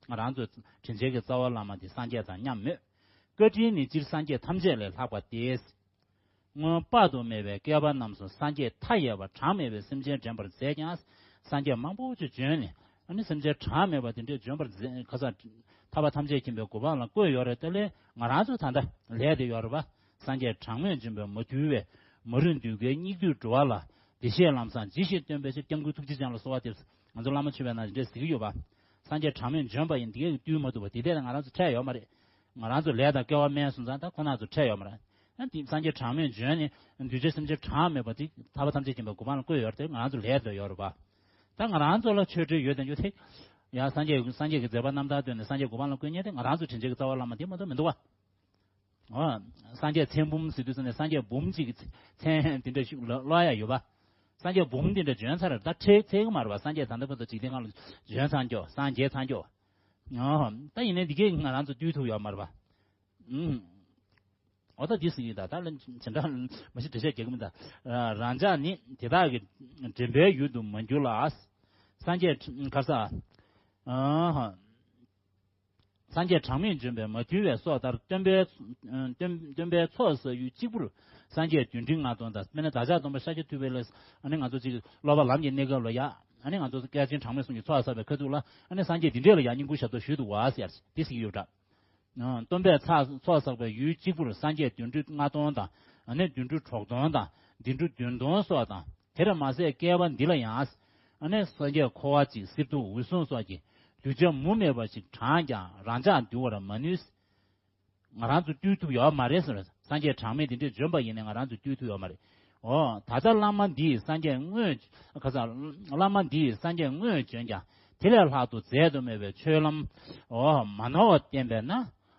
ང་རང་ཚོ་དྲིན་ཅན་གྱི་རྩ་བ་བླ་མ་དེ་སངས་རྒྱས་དང་མཉམ་མོད། བཀའ་དྲིན་ནི་སྤྱིར་སངས་རྒྱས་ཐམས་ཅད་ལས་ལྷག་པ་སྟེ། སྔོན་དཔག་ཏུ་མེད་པའི་བསྐལ་པ་རྣམས་སུ་སངས་རྒྱས་མཐའ་ཡས་པ་གྲངས་མེད་པའི་སེམས་ཅན་འདྲེན་པར་མཛད་ཀྱང་། སངས་རྒྱས་མང་པོ་ཅིག་བྱོན་ནས། ཨ་ནི་སེམས་ཅན་གྲངས་མེད་པ་དེ་འདྲས་འདྲེན་པར་མཛད། ཁ་ས་ཐར་པ་ཐམས་ཅད་མཁྱེན་པའི་གོ་འཕང་ལ་བཀོད་ཡོད་རེད། དེ་ལས་ང་རང་ཚོ་ད་ལྟ་ལས་དེ་ཡོད་རེད་པ། སངས་རྒྱས་གྲངས་མེད་འབྱོན་པའི་མ་དུལ་བའི། མ་རིག་འདུལ་དཀའི་སྙིགས་དུས་འགྲོ་བ་ལ། བདེ་གཤེགས་ལམ་བཟང་ཇི་ཞིག་སྟོན་པའི་ཕྱིར། སྐྱབས་མགོན་ཐུགས་རྗེ་ཅན་ལ་གསོལ་བ་འདེབས། ང་ཚོ་བླ་མ་མཆོད་པའི་ནང་འདི་འདྲས་ཟེར་གྱི་ཡོད་པ། སངས་རྒྱས་གྲངས་མེད་འབྱོན་པ་ཡིན། དེ་གས་ཀྱིས་བཏུལ་མ་ཐུབ་པ་དེ་དེ་ལ་ང་རང་ཚོ་འཕྲད་ཡོད་མ་རེད། ང་རང་ཚོ་ལས་དང་སྐལ་བ་དམན་སོང་ཙང་ད་ཁོ་ན་ཚོ་འཕྲད་ཡོད་མ་རེད། ཡང་དེ་སངས་རྒྱས་གྲངས་མེད་འབྱོན་ནས་གདུལ་བྱ་སེམས་ཅན་གྲངས་མེད་པ་དེ་ཐར་པ་ཐམས་ཅད་མཁྱེན་པའི་གོ་འཕང་ལ་བཀོད་ཡོད་རེད་དེ། ང་རང་ཚོ་ལས་དེ་ཡོད་རེད་པ། ད་ང་རང་ཚོ་ལ་ཆོས་འབྲེལ་ཡོད་དེ་འཇུ་ཐེག་ཡང་སངས་རྒྱས་སངས་རྒྱས་ཀྱི་མཛད་པ་རྣམ་ཐར་བཏོན་ནས་སངས་རྒྱས་གོ་འཕང་ལ་བཀོད་མཁན་དེ་ང་རང་ཚོ་དྲིན་ཅན་གྱི་རྩ་བ་བླ་མ་དེ་མ་གཏོགས་མི་འདུག་བ། འོ། སངས་རྒྱས་ཚེ་འབུམ་ཟེར་དུས་ཙམ་ནས་སངས་རྒྱས་འབུམ་གཅིག་གི་མཚན་དེ་འདྲ་ཞིག་ཀློག་ཡ་ཡོད་པ། སངས་རྒྱས་འབུམ་དེ་འདྲ་བྱོན་ཚར་རེད། ད་ཁྲིད་ཚར་གི་མ་རེད་པ། སངས་རྒྱས་ད་ལྟ་བར་དུ་འཇིག་རྟེན་ཁམས་ལ་བྱོན་ཚར་འགྱོ། སངས་རྒྱས་ཚར་འགྱོ། འོ། ད་ཡིན་ནའི་འདི་གས་ང་རང་ཚོ་བཏུལ་ཐུབ་ཡོད་མ་རེད་པ། ཨུམ། འོ་ད་འདི་ཟེར་གྱི་ད། ད་ལ་བྱེ་བྲག་མ་གཞི་འགྲེལ་བཤད་རྒྱག་གི་མི་ད། རང་ཅག་ནི་དེ་དག་གི་འདྲེན་པའི་ཡུལ་དུ་མ་གྱུར་ལ། སངས་རྒྱས་ག་རེ་ཟེར། ཨ་ཧ། སངས་རྒྱས་གྲངས་མེད་འབྱོན་པའི་མ་དུལ་བའི་སོགས་ལྟར་སྟོན་པའི་སྟོན་སྟོན་པའི་ཚོགས་བསགས་ཡུལ་གཅིག་པུར་སངས་རྒྱས་བདུན་ཁྲི་ལྔ་སྟོང་དང་། དཔེར་ན་བདག་ཅག་སྟོན་པ་ཤཱཀྱ་ཐུབ་པའི་ལས། ཨ་ནི་ང་ཚོ་ཅིག་སློབ་པ་ལམ་གྱི་གནས་སྐབས་ལ་ཡ། ཨ་ནི་ང་ཚོ་བསྐལ་ཆེན་གྲངས་མེད་གསུམ་གྱི་ཚོགས་བསགས་པའི་ཁ་ཐུག་ལ། ཨ་ནི་སངས་རྒྱས་འདི་འདྲས་ལ་ཡང་བསྙེན་བཀུར་ཞབས་ཏོག་ཞུས་འདུག་བ་ཟེར་ཏེ་ཟེར་གྱི་ཡོད་པ་འདྲ། སྟོན་པས་ཚོགས་བསགས་པའི་ཡུལ་གཅིག་པུར་སངས་རྒྱས་བདུན་ཁྲི་ལྔ་སྟོང་དང་། ཨ་ནི་བདུན་ཁྲི་དྲུག་སྟོང་དང་། བདུན་ཁྲི་བདུན་སྟོང་སོགས་དང་། དེར་མ་ཟད་བསྐལ་པ་འདི་ལ་ཡང་། ཨ་ནི་སངས་རྒྱས་འཁོར་བ་གཅིག་གསེར་གདུགས་འོད་སྲུང་སོགས་ཀྱི་གདུལ་བྱ་མུ་མེད་པ་ཞིག་བགྲངས་ཀྱང་རང་ཅག་འདུལ་བར་མ་ནུས། ང་རང་ཚོ་བཏུལ་ཐུབ་ཡོད་མ་རེད་ཟེར། སངས་རྒྱས་གྲངས་མེད་དེ་འདྲས་བྱོན་པ་ཡིན་ནའི་ང་རང་ཚོ་བཏུལ་ཐུབ་ཡོད་མ་རེད། འོ། ད་ལྟ་བླ་མ་འདིས་སངས་རྒྱས་དངོས། ཁ་ས། བླ་མ་འདིས་སངས་རྒྱས་དངོས་བྱོན་ཀྱང་དེ་ལས་ལྷག་ཏུ་མཛད་དུ་མེད་པའི་ཆོས་ལམ། འོ། མ་ནོར་བ་བསྟན་པས་ན།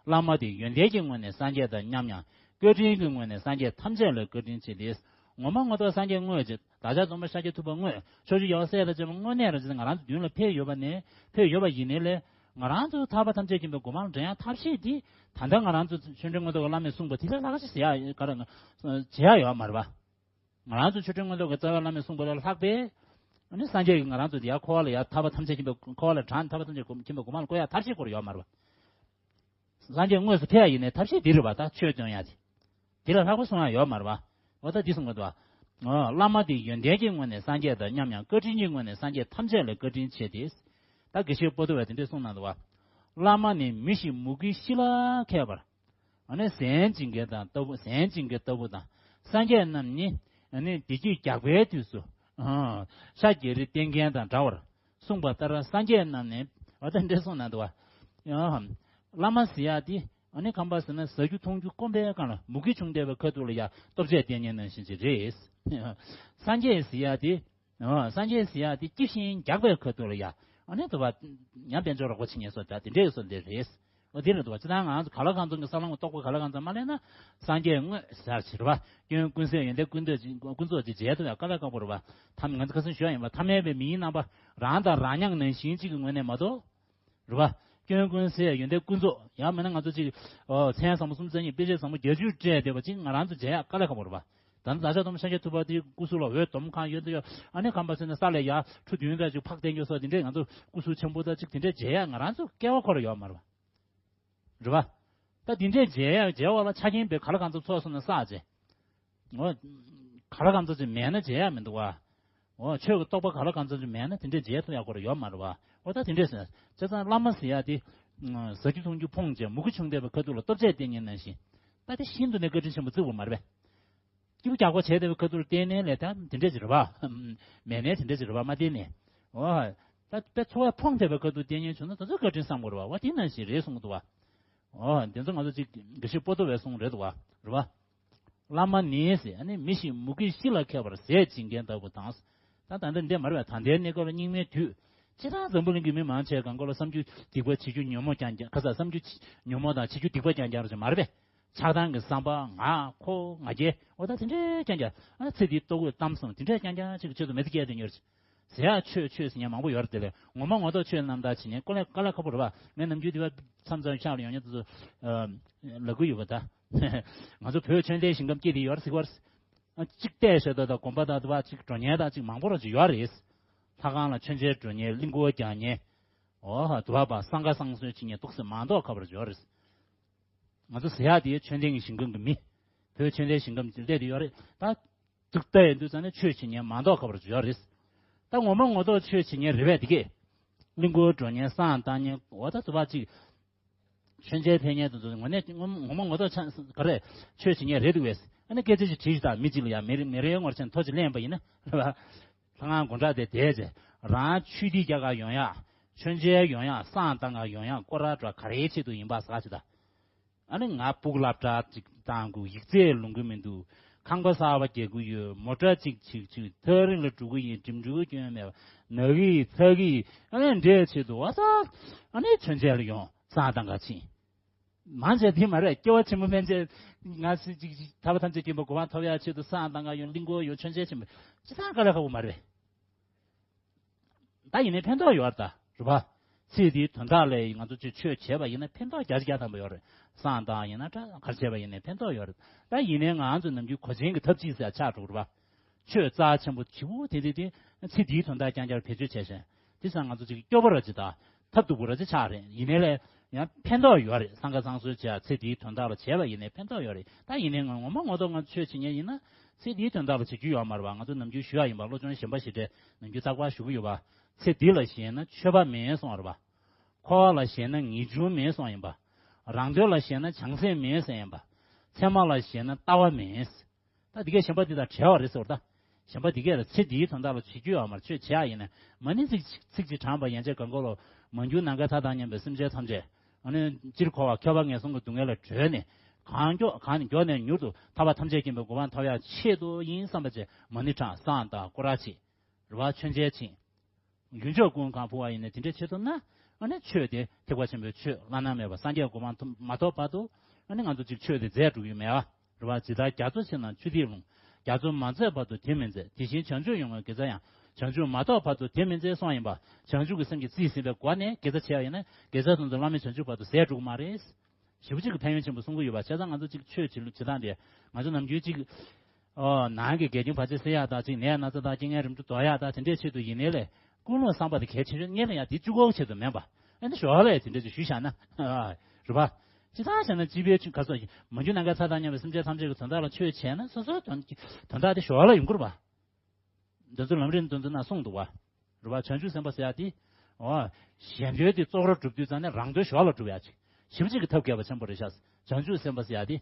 བླ་མ་དེ་ཡོན་ཏན་གྱི་ངོས་ནས་སངས་རྒྱས་དང་མཉམ་ཡང་བཀའ་དྲིན་གྱི་ངོས་ནས་སངས་རྒྱས་ཐམས་ཅད་ལ་བཀའ་དྲིན་ཆེ་སྟེ། ངོ་མ་ངོ་ཐོག་སངས་རྒྱས་དངོས་ཀྱི་བདག་ཅག་སྟོན་པ་ཤཱཀྱ་ཐུབ་པ་དངོས། ཕྱོགས་བཅུའི་རྒྱལ་བ་སྲས་དང་བཅས་པ་དངོས་གནས་རང་བཞིན་ང་རང་ཚོ་མདུན་ལ་ཕེབས་ཡོད་པ་ནས་ཕེབས་ཡོད་པ་ཡིན་ནའི་ལས། ང་རང་ཚོ་ཐར་པ་ཐམས་ཅད་མཁྱེན་པའི་གོ་འཕང་འདྲེན་ཡག་ཐབས་ཤེས་འདི། ད་ལྟ་ང་རང་ཚོ་ཆོས་འབྲེལ་མངོན་རྟོགས་ཀྱི་བླ་མས་གསུངས་པ་དེ་ལས་ལྷག་ཅིག་ཟེར་ཡག་ག་རེ། བྱེད་ཡག་ཡོད་མ་རེད་པ། ང་རང་ཚོ་ཆོས་འབྲེལ་མངོན་རྟོགས་ཀྱི་རྩ་བའི་བླ་མས་གསུངས་པ་ལས་ལྷག་པའི། ཨ་ནི་སངས་རྒྱས་ཀྱིས་ང་རང་ཚོ་འདི་ཡར་འཁོར་བ་ལ་ཡར་ཐར་པ་ཐམས་ཅད་མཁྱེན་པའི་འཁོར་བ་ལ་དྲངས་ཐར་པ་ཐམས་ཅད་མཁྱེན་པའི་གོ་འཕང་ལ་བཀོད་ཡག་ཐབས་ཤེས་སྐོར་ཡོད་མ་རེད་པ། སངས་རྒྱས་དངོས་སུ་ཕེབས་ཡག་ཡིན་ནའི་ཐབས་ཤེས་འདི་རེད་པ། ད་ཆོས་སྟོན་ཡག་དེ། དེ་ལས་ལྷག་པ་གསུང་ཡག་ཡོད་མ་རེད་པ། འོ་ད་འདི་གསུང་གི་འདུག་པ། འོ། བླ་མ་དེ་ཡོན་ཏན་གྱི་ངོས་ནས་སངས་རྒྱས་དང་མཉམ་ཡང་བཀའ་དྲིན་གྱི་ངོས་ནས་སངས་རྒྱས་ཐམས་ཅད་ལ་བཀའ་དྲིན་ཆེ་སྟེ། ད་དགེ་བཤེས་པོ་ཏོ་བས་དེ་འདྲས་གསུངས་གནང་འདུག་པ། བླ་མ་ནི་མི་ཞིག་མུ་གེའི་གཤིས་ལ་མཁས་པར། ཨ་ནི་ཟན་བྱིན་མཁན་དང་ལྟ་བུ། ཟན་བྱིན་མཁན་ལྟ་བུ་དང་། སངས་རྒྱས་རྣམས་ནི་ཨ་ནི་བདེ་སྐྱིད་རྒྱགས་པའི་དུས་སུ། ཨ། ཤ་རྒྱག་རེས་བསྟེན་མཁན་དང་འདྲ་བར་གསུངས་པ་ལྟར། སངས་རྒྱས་རྣམས་ནི་འོ་ད་འདྲས་གསུངས་གནང་འདུག་པ། ཡང་། བླ་མ་ཟེར་ཡག་དེ་ཨ་ནི་གང་པ་ཟེར་ན་ཟ་རྒྱུ་འཐུང་རྒྱུ་སྐོམ་པའི་སྒང་ལ་མུ་གེ་བྱུང་བསྡད་པའི་ཁ་ཐུག་ལ་ཡ་ལྟོ་ཆས་བསྟེན་མཁན་ནང་བཞིན་ཅིག་རེད། སངས་རྒྱས་ཟེར་ཡག་དེ། ཨ། སངས་རྒྱས་ཟེར་ཡག་དེ་སྐྱིད་ཤིང་རྒྱགས་པའི་ཁ་ཐུག་ལ་ཡ། ཨ་ནི་དུ་བ། ཡང་དཔལ་འབྱོར་རོགས་པ་བྱེད་མཁན་སོགས་ད་དེ་འདྲའི་སོགས་འདི་རེད། འོ་དེ་རེད་འདུག་པ། ཅི་ད་ང་ཚོ་ག་ལ་གང་འཚམ་གྱི་ས་ལམ་གྱི་རྟོགས་པ་ག་ལ་གང་འཚམ་མ་ལེན་ན། སངས་རྒྱས་དངོས་ཟེར་ཞིག་རེད་པ། སྐྱོན་ཀུན་ཟད་ཡོན་ཏན་ཀུན་ཏུ་ཀུན་རྫོགས་ཀྱི་མཇལ་ཐུབ་ཡག་དཀའ་ལས་ཁག་པོ་རེད་པ། ཐ་མ་ང་ཚོ་ཁ་སང་ཞུས་ཡག་ཡིན་པ། ཐ་མལ་པའི་མིའི་རྣམ་པ་རང་དང་རང་མཉམ་ནང་བཞིན་གཅིག་གི་ངོས་ནས་མ་གཏོགས། རེད་པ། སྐྱོན་ཀུན་ཟད་ཡོན་ཏན་ཀུན་རྫོགས། ཡང་མིན་ན་ང་ཚོ་གཅིག་ཨོ། མཚན་བཟང་པོ་སུམ་རྩེན་གཉིས། དཔེ་བྱད་བཟང་པོ་བརྒྱད་ཅུ་སྤྲས་བསྡད་པ་གཅིག་ང་རང་ཚོ་མཇལ་ཡག་དཀའ་ལས་ཁག་པོ་རེད་པ། ད་ནི་བདག་ཅག་སྟོན་པ་ཤཱཀྱ་ཐུབ་པ་དེའི་སྐུ་གཟུགས་ལ་འོད་འདོམ་གང་ཡོད་དུ་ཡོད། ཨ་ནི་གང་པ་ཟེར་ན་ས་ལ་ཡར་ཁྲུ་བདུན་ཙམ་ཅིག་འཕགས་བསྡད་རྒྱུ་སོགས་དེ་འདྲས་ང་ཚོ་སྐུ་གཟུགས་ཆེན་པོ་དང་གཅིག་དེ་འདྲས་མཇལ་ཡག་ང་རང་ཚོ་སྐལ་བ་འཁོར་ཡོད་མ་རེད་པ། རེད་པ། ད་དེ་འདྲས་མཇལ་ཡག་མཇལ་བ་ལ་ཆ་རྐྱེན་དཔེ་ག་ལ་གང་འཚམ་ཚོགས་སོང་ན་བསགས་བྱས། འོ། ག་ལ་གང་འཚམ་ཅིག་མེད་ན་མཇལ་ཡག་མི་འདུག་པ། འོ། ཆོས་ཀྱི་རྟོགས་པ་ག་ལ་གང་འཚམ་ཅིག་མེད་ན་དེ་འདྲས་མཇལ་ཐུབ་ཡག་སྐོར་ཡོད་མ་རེད་པ། འོ་ད་དེ་འདྲས་ཟེར། བྱས་ཙང་བླ་མ་ཟེར་ཡག་དེ། ཟ་རྒྱུ་འཐུང་རྒྱུ་ཕོངས་བྱས་མུ་གེ་བྱུང་བསྡད་པའི་ཁ་ཐུག་ལ་ལྟོ་ཆས་བསྟེན་མཁན་ནང་བཞིན། ད་དེ་ཤིན་ཏུ་ནས་བཀའ་དྲིན་ཆེན་པོ་བརྩི་དགོས་མ་རེད་པས། སྐྱིད་པོ་རྒྱགས་པོ་བྱས་བསྡད་པའི་ཁ་ཐུག་ལ་བསྟེན་ནའི་ལས་ད་དེ་འདྲས་ཅིག་རེད་པ། མེད་ནའི་དེ་འདྲས་ཅིག་རེད་པ། མ་བསྟེན་ནའི། འོ། ད་དཔེ་འཚོ་བས་ཕོངས་བསྡད་པའི་ཁ་ཐུག་བསྟེན་མཁན་བྱུང་ན་ད་ཚོད་བཀའ་དྲིན་བསམ་དགོས་རེད་པ། འོ་དེ་ནང་བཞིན་རེད་གསུང་གི་འདུག་པ། འོ། དེ་ཚོ་ང་ཚོ་གཅིག་དགེ་བཤེས་པོ་ཏོ་བས་གསུངས་རེད་འདུག་པ། རེད་པ། བླ་མ་ནི་ཟེར། ཨ་ནི་མི་ཞིག་མུ་གེའི་གཤིས་ལ་མཁས་པར་ཟས་བྱིན་མཁན་ལྟ་བུ་དང་། ད་ད་ལྟ་འདི་མ་རེད་པ། ད་ལྟའི་གནས་སྐབས་ལ་སྙིགས་མའི་དུས། སྤྱིར་བཏང་འཛམ་བུ་གླིང་གི་མི་མང་ཆེ་གང་ག་ལ་བསམ་རྒྱུ་སྡིག་པ་བྱེད་རྒྱུ་ཉོན་མོངས་རྐྱང་རྐྱང་། ཁ་ས་བསམ་རྒྱུ་ཉོན་མོངས་དང་བྱེད་རྒྱུ་སྡིག་པ་རྐྱང་རྐྱང་རེད་མ་རེད་པས། ཆགས་སྡང་གི་བསམ་པ། ང་ཁོ་ང་རྒྱལ། འོ་ད་དེ་འདྲའི་རྐྱང་རྐྱང་། ཨ་ཚེ་འདིའི་ལྟོ་གོས་གཏམ་གསུམ་དེ་འདྲའི་རྐྱང་རྐྱང་ཅིག་གི་ཆེད་དུ་མི་ཚེ་སྐྱེལ་དུ་ཉོར། ཟེར་ཡག་ཆོས་ཆོས་ཟེར་མཁན་མང་པོ་ཡོད་རེད། དེ་ལས་ངོ་མ་ངོ་ཐོག་ཆོས་རྣམ་དག་བྱེད་མཁན་དཀའ་ལས་དཀའ་ལས་ཁག་པོ་རེད་པ། ངས་ནམ་རྒྱུན་དེ་བ་མཚམས་མཚམས་ཤག་ལ་ཡོང་མཁན་དེ་ཚོ་ལབ་ཀྱི་ཡོད་པ། ད་ང་ཚོ་བོད་ཆོས་ལྡན་ཞིང་ཁམས་སྐྱིད་དེ་ཡོད་རེད་ཟེར་གི་ཡོད་རེད། གཅིག་བལྟས་ཤག་ད་ད་དགོན་པ་དང་དེ་བ་གཅིག་འགྲོ་མཁན་དང་གཅིག་མང་པོ་རང་ཅིག་ཡོད་རེད། ལྷ་ཁང་ལ་མཆོད་མཇལ་འགྲོ་མཁན། གླིང་སྐོར་རྒྱག་མཁན། འོ་དེ་བ་བ་སང་ག་བསང་གསོལ་བྱེད་མཁན་ཏོག་ཙམ་མང་དོག་ཁ་པར་ཡོད་རེད། ང་ཚོ་ཟེར་ཡག་དེ་ཆོས་ལྡན་གྱི་ཞིང་ཁམས་ཀྱི་མི། བོད་ཆོས་ལྡན་ཞིང་ཁམས་ཀྱི་སླེབས་དེ་ཡོད་རེད་ད། ཐུག་ལྟ་ཡིན་དུས་ཙང་ནས་ཆོས་བྱེད་མཁན་མང་དོག་ཁ་པར་ཡོད་རེད། ད་ངོ་མ་ངོ་ཐོག་ཆོས་བྱེད་མཁན་རེད་པས། དེ་གས། གླིང་སྐོར་འགྲོ་མཁན། བསང་བཏང་མཁན། འོ་ད་དུ་བ་གཅིག་མཆོད་མཇལ་ཕེབས་མཁན་དེ་ཚོ་ངོ་ནས་ངོ་མ་ངོ་ཐོག་ཆ་ག་རེ་ཆོས་བྱེད་མཁན་རེད་འདུག་པས། ཨ་ནི་སྐད་ཆ་ཅིག་དྲིས་ཤིག་དང་། མི་གཅིག་ལ་ཡང་མི་རེ་མི་རེའི་ངོར་ཆེན་ཐོ་ཅིག་ལེན་པ་ཡིན་ན་རེད་པ། ལྷ་ཁང་སྒོ་འགྲམ་དེ་བསྡད་བྱས། རང་ཆོས་སྡིག་རྒྱག་ག་ཡོང་ཡག་མཆོད་མཇལ་ཡོང་ཡག་བསང་བཏང་ག་ཡོང་ཡག་སྐོར་ར་འགྲོ་ག་རེའི་ཆེད་དུ་ཡིན་པ་ཟེར་ཅིག་དང་། ཨ་ནི་ང་སྦུག་སློབ་གྲྭ་གཅིག་བཏང་དགོས། ཡིག་ཚད་ལོན་གི་མི་འདུག་ཁང་པ་གསར་པ་རྒྱག་གི་ཡོད། མོ་ཊ་གཅིག་བྱེད་ཀྱི། ཐག་རིང་ལ་འགྲོ་གི་ཡིན། འགྲིམ་འགྲུལ་སྐྱོན་མེད་པ། ན་གི་ཚ་གི། ཨ་ནི་འདྲའི་ཆེད་དུ་བ་ས། ཨ་ནི་མཆོད་མཇལ་ལ་ཡོང་། བསང་བཏང་ག་ཕྱིན། མང་ཆེ་དེ་མ་རེད། སྐྱེ་བ་ཕྱི་མ་ཕན་ཆད་ང་སྲིད་ཅིག་ཅིག་ཐར་པ་ཐམས་ཅད་མཁྱེན་པའི་གོ་འཕང་ཐོབ་ཡག་ཆེད་དུ་བསང་བཏང་ག་ཡོང་། གླིང་སྐོར་ཡོང་། མཆོད་མཇལ་ཕྱིན་པ་ཅི་ཐང་དཀའ་ལས་ཁག་པོ་མ་རེད། ད་ཡིན་ནའི་ཕན་ཐོགས་ཡོད་རེད་ད། རེད་པ། ཚེ་འདིའི་དོན་དག་ལ་ང་ཚོ་ཅིག་ཆོས་བྱས་པ་ཡིན་ན་ཕན་ཐོགས་བརྒྱ་ཆ་བརྒྱ་ཐམ་པ་ཡོད་རེད། བསང་བཏང་ཡིན་ན་འདྲ། ག་རེ་བྱས་པ་ཡིན་ནའི་ཕན་ཐོགས་ཡོད་རེད། ད་ཡིན་ནའི་ང་ཚོ་ནམ་རྒྱུན་གོས་ཆེན་གྱི་ཐབས་ཅིག་ཟེར་ཆགས་འགྲོ་གི་རེད་པ། ཆོས་རྩ་ཆེན་པོ་ཆེ་བོ་དེ་དེ་དེ་ཚེ་འདིའི་དོན་དག་རྐྱང་རྐྱང་བེད་སྤྱོད་བྱས་ཤིང་། དེ་ཙང་ང་ཚོ་ཅིག་སྐྱོ་པོ་ར་ཅིག་དང་ཐབས་སྡུག་པོ་ར་ཅིག་ཆགས་རེད། ཡིན་ནའི་ལས་ཡང་ཕན་ཐོགས་ཡོད་རེད། བསང་ཁ་བསང་གསོལ་བྱས་ཚེ་འདིའི་དོན་དག་ལ་བྱས་པ་ཡིན་ནའི་ཕན་ཐོགས་ཡོད་རེད། ད་ཡིན་ནའི་ང་ངོ་མ་ངོ་ཐོག་ང་ཆོས་བྱེད་མཁན་ཡིན་ན་ཚེ་འདིའི་དོན་དག་ལ་བྱེད་རྒྱུ་ཡོད་མ་རེད་པ། ང་ཚོ་ནམ་རྒྱུན་ཞུ་ཡག་ཡིན་པ། བློ་སྦྱོང་ཞན་པ་ཞེ་དྲག་ནམ་རྒྱུན་རྟག་པར་ཞུ་གི་ཡོད་པ། ཚེ་འདི་ལ་ཞེན་ན་ཆོས་པ་མིན་གསུངས་པ་རེད་པ། འཁོར་བ་ལ་ཞེན་ན་ངེས་འབྱུང་མིན་གསུངས་ཡིན་པ། རང་དོན་ལ་ཞེན་ན་བྱང་སེམས་མེད་ཟེར་ཡིན་པ། མཚན་མ་ལ་ཞེན་ན་ལྟ་བ་མེད། ད་འདི་གས་གཞན་པ་འདི་དང་བྲལ་བ་རེད་ཟེར་བ་ད། གཞན་པ་འདི་གས་ལ་ཚེ་འདིའི་དོན་དག་ལ་བྱེད་རྒྱུ་ཡོད་མ་རེད། ཆོས་བྱེད་ཡ་ཡིན་ན་མ་ཎི་ཚིག་ཚིག་གཅིག་བགྲངས་པ་ཡན་ཆད་གང་གོ་ལོ། མ་གྱུར་ནམ་མཁའི་མཐའ་དང་མཉམ་པའི་སེམས་ཅན་ཐམས་ཅད། ཨ་ནི་སྤྱིར་འཁོར་བ་ཁྱབ་པ་ངན་སོང་གི་སྡུག་བསྔལ་ལས་གྲོལ་ནས། གང་མགྱོགས་གང་ནས་མགྱོགས་ནས་མྱུར་དུ་ཐར་པ་ཐམས་ཅད་མཁྱེན་པའི་གོ་འཕང་ཐོབ་ཡ་ཆེད་དུ་ཡིན་བསམ་པ་བྱས་མ་ཎི་བགྲངས། བསང་དང་སྐོར་ར་བྱེད། རེད་བ། མཆོད་མཇལ་ཕྱིན། ཡུལ་ཕྱོགས་ཀུན་གང་འཕུར་བ་ཡིན་ནའི་དེ་འདྲའི་ཆེད་དུ་ན། ཨ་ནི་ཆོས་དེ་ཐེག་པ་ཆེན་པོའི་ཆོས་བླ་ན་མེད་པ་སངས་རྒྱས་གོ་འཕང་མ་ཐོབ་བར་དུ། ཨ་ནི་ང་ཚོ་གཅིག་ཆོས་དེ་མཛད་འགྲོ་གི་ཡོད་མེད་བ། རེད་བ། ཇི་ལྟར་རྒྱ་མཚོ་ཆེ་རྣམས་ཆུ་འདིས་ལྷུང་། རྒྱ་མཚོ་མ་ཆད་བར་དུ་དེ་མི་མཛད། དེ་བཞིན་བྱང་ཆུབ་ཡོངས་བསྔོའི་དགེ་རྩ་ཡང་། བྱང་ཆུབ་མ་ཐོབ་བར་དུ་དེ་མི་མཛད་གསུངས་ཡིན་པ། བྱང་ཆུབ་ཀྱི་སེམས་ཀྱིས་རྩིས་ཟིན་པའི་སྒོ་ནས་དགེ་རྩ་བྱས་པ་ཡིན་ན་དགེ་རྩ་དེ་ཚོ་བླ་མེད་བྱང་ཆུབ་བར་དུ་ཟད་འགྲོ་གི་མ་རེད། ཞེ་པོ་ཅིག་གི་ཕན་ཡོན་ཆེན་པོ་གསུང་གི་ཡོད་པ། བྱས་ཙང་ང་ཚོ་གཅིག་ཆོས་བྱེད་ལུགས་བྱེད་སྟངས་དེ་ང་ཚོ་ནམ་རྒྱུན་གཅིག་ཨོ། ནང་གི་འགལ་རྐྱེན་བར་ཆད་སེལ་ཡག་དང་གཅིག་ནད་ན་ཚ་དང་རྐྱེན་ངན་རིམ་གྲོ་ཟློག་ཡག་དང་དེ་འདྲའི་ཆེད་དུ་ཡིན་ནའི་ལས། ཀུན་སློང་བསམ་པ་དེ་གལ་ཆེ་ཤོས་ངེས་ལ་ཡང་དེ་གཅིག་པོའི་ཆེད་དུ་མིན་པ། ཨ་ནི་ཞོར་ལ་དེ་འདྲ་ཅིག་ཞུས་བཞག་ན། རེད་པ། ཅི་ལྟར་བྱས་ན་སྤྱི་པའི་ཆོས་ཁ་སོགས་མ་གྱུར་ནམ་མཁའི་མཐའ་དང་མཉམ་པའི་སེམས་ཅན་ཐམས་ཅད་ཀྱི་དོན་དག་ལ་ཆོས་བྱས་ན་སོ་སོའི་དོན་དོན་དག་དེ་ཞོར་ལ་ཡོང་གི་རེད་པ། འདི་ཚོ་ལམ་རིམ་འདི་ཚོ་ན་གསུངས་འདུག་པ། རེད་པ། བྱང་ཆུབ་སེམས་དཔའ་ཟེར་ཡག་དེ། འོ། གཞན་དོན་དེ་གཙོ་བོར་སྒྲུབ་དུས་ཙང་ནས་རང་དོན་ཞོར་ལ་སྒྲུབ་ཡག་ཅིག་ཞིབ་ཅིག་གི་ཐབས་མཁས་པ་ཆེན་པོ་རེད་ཤག་བྱང་ཆུབ་སེམས་དཔའ་ཟེར་ཡག་དེ།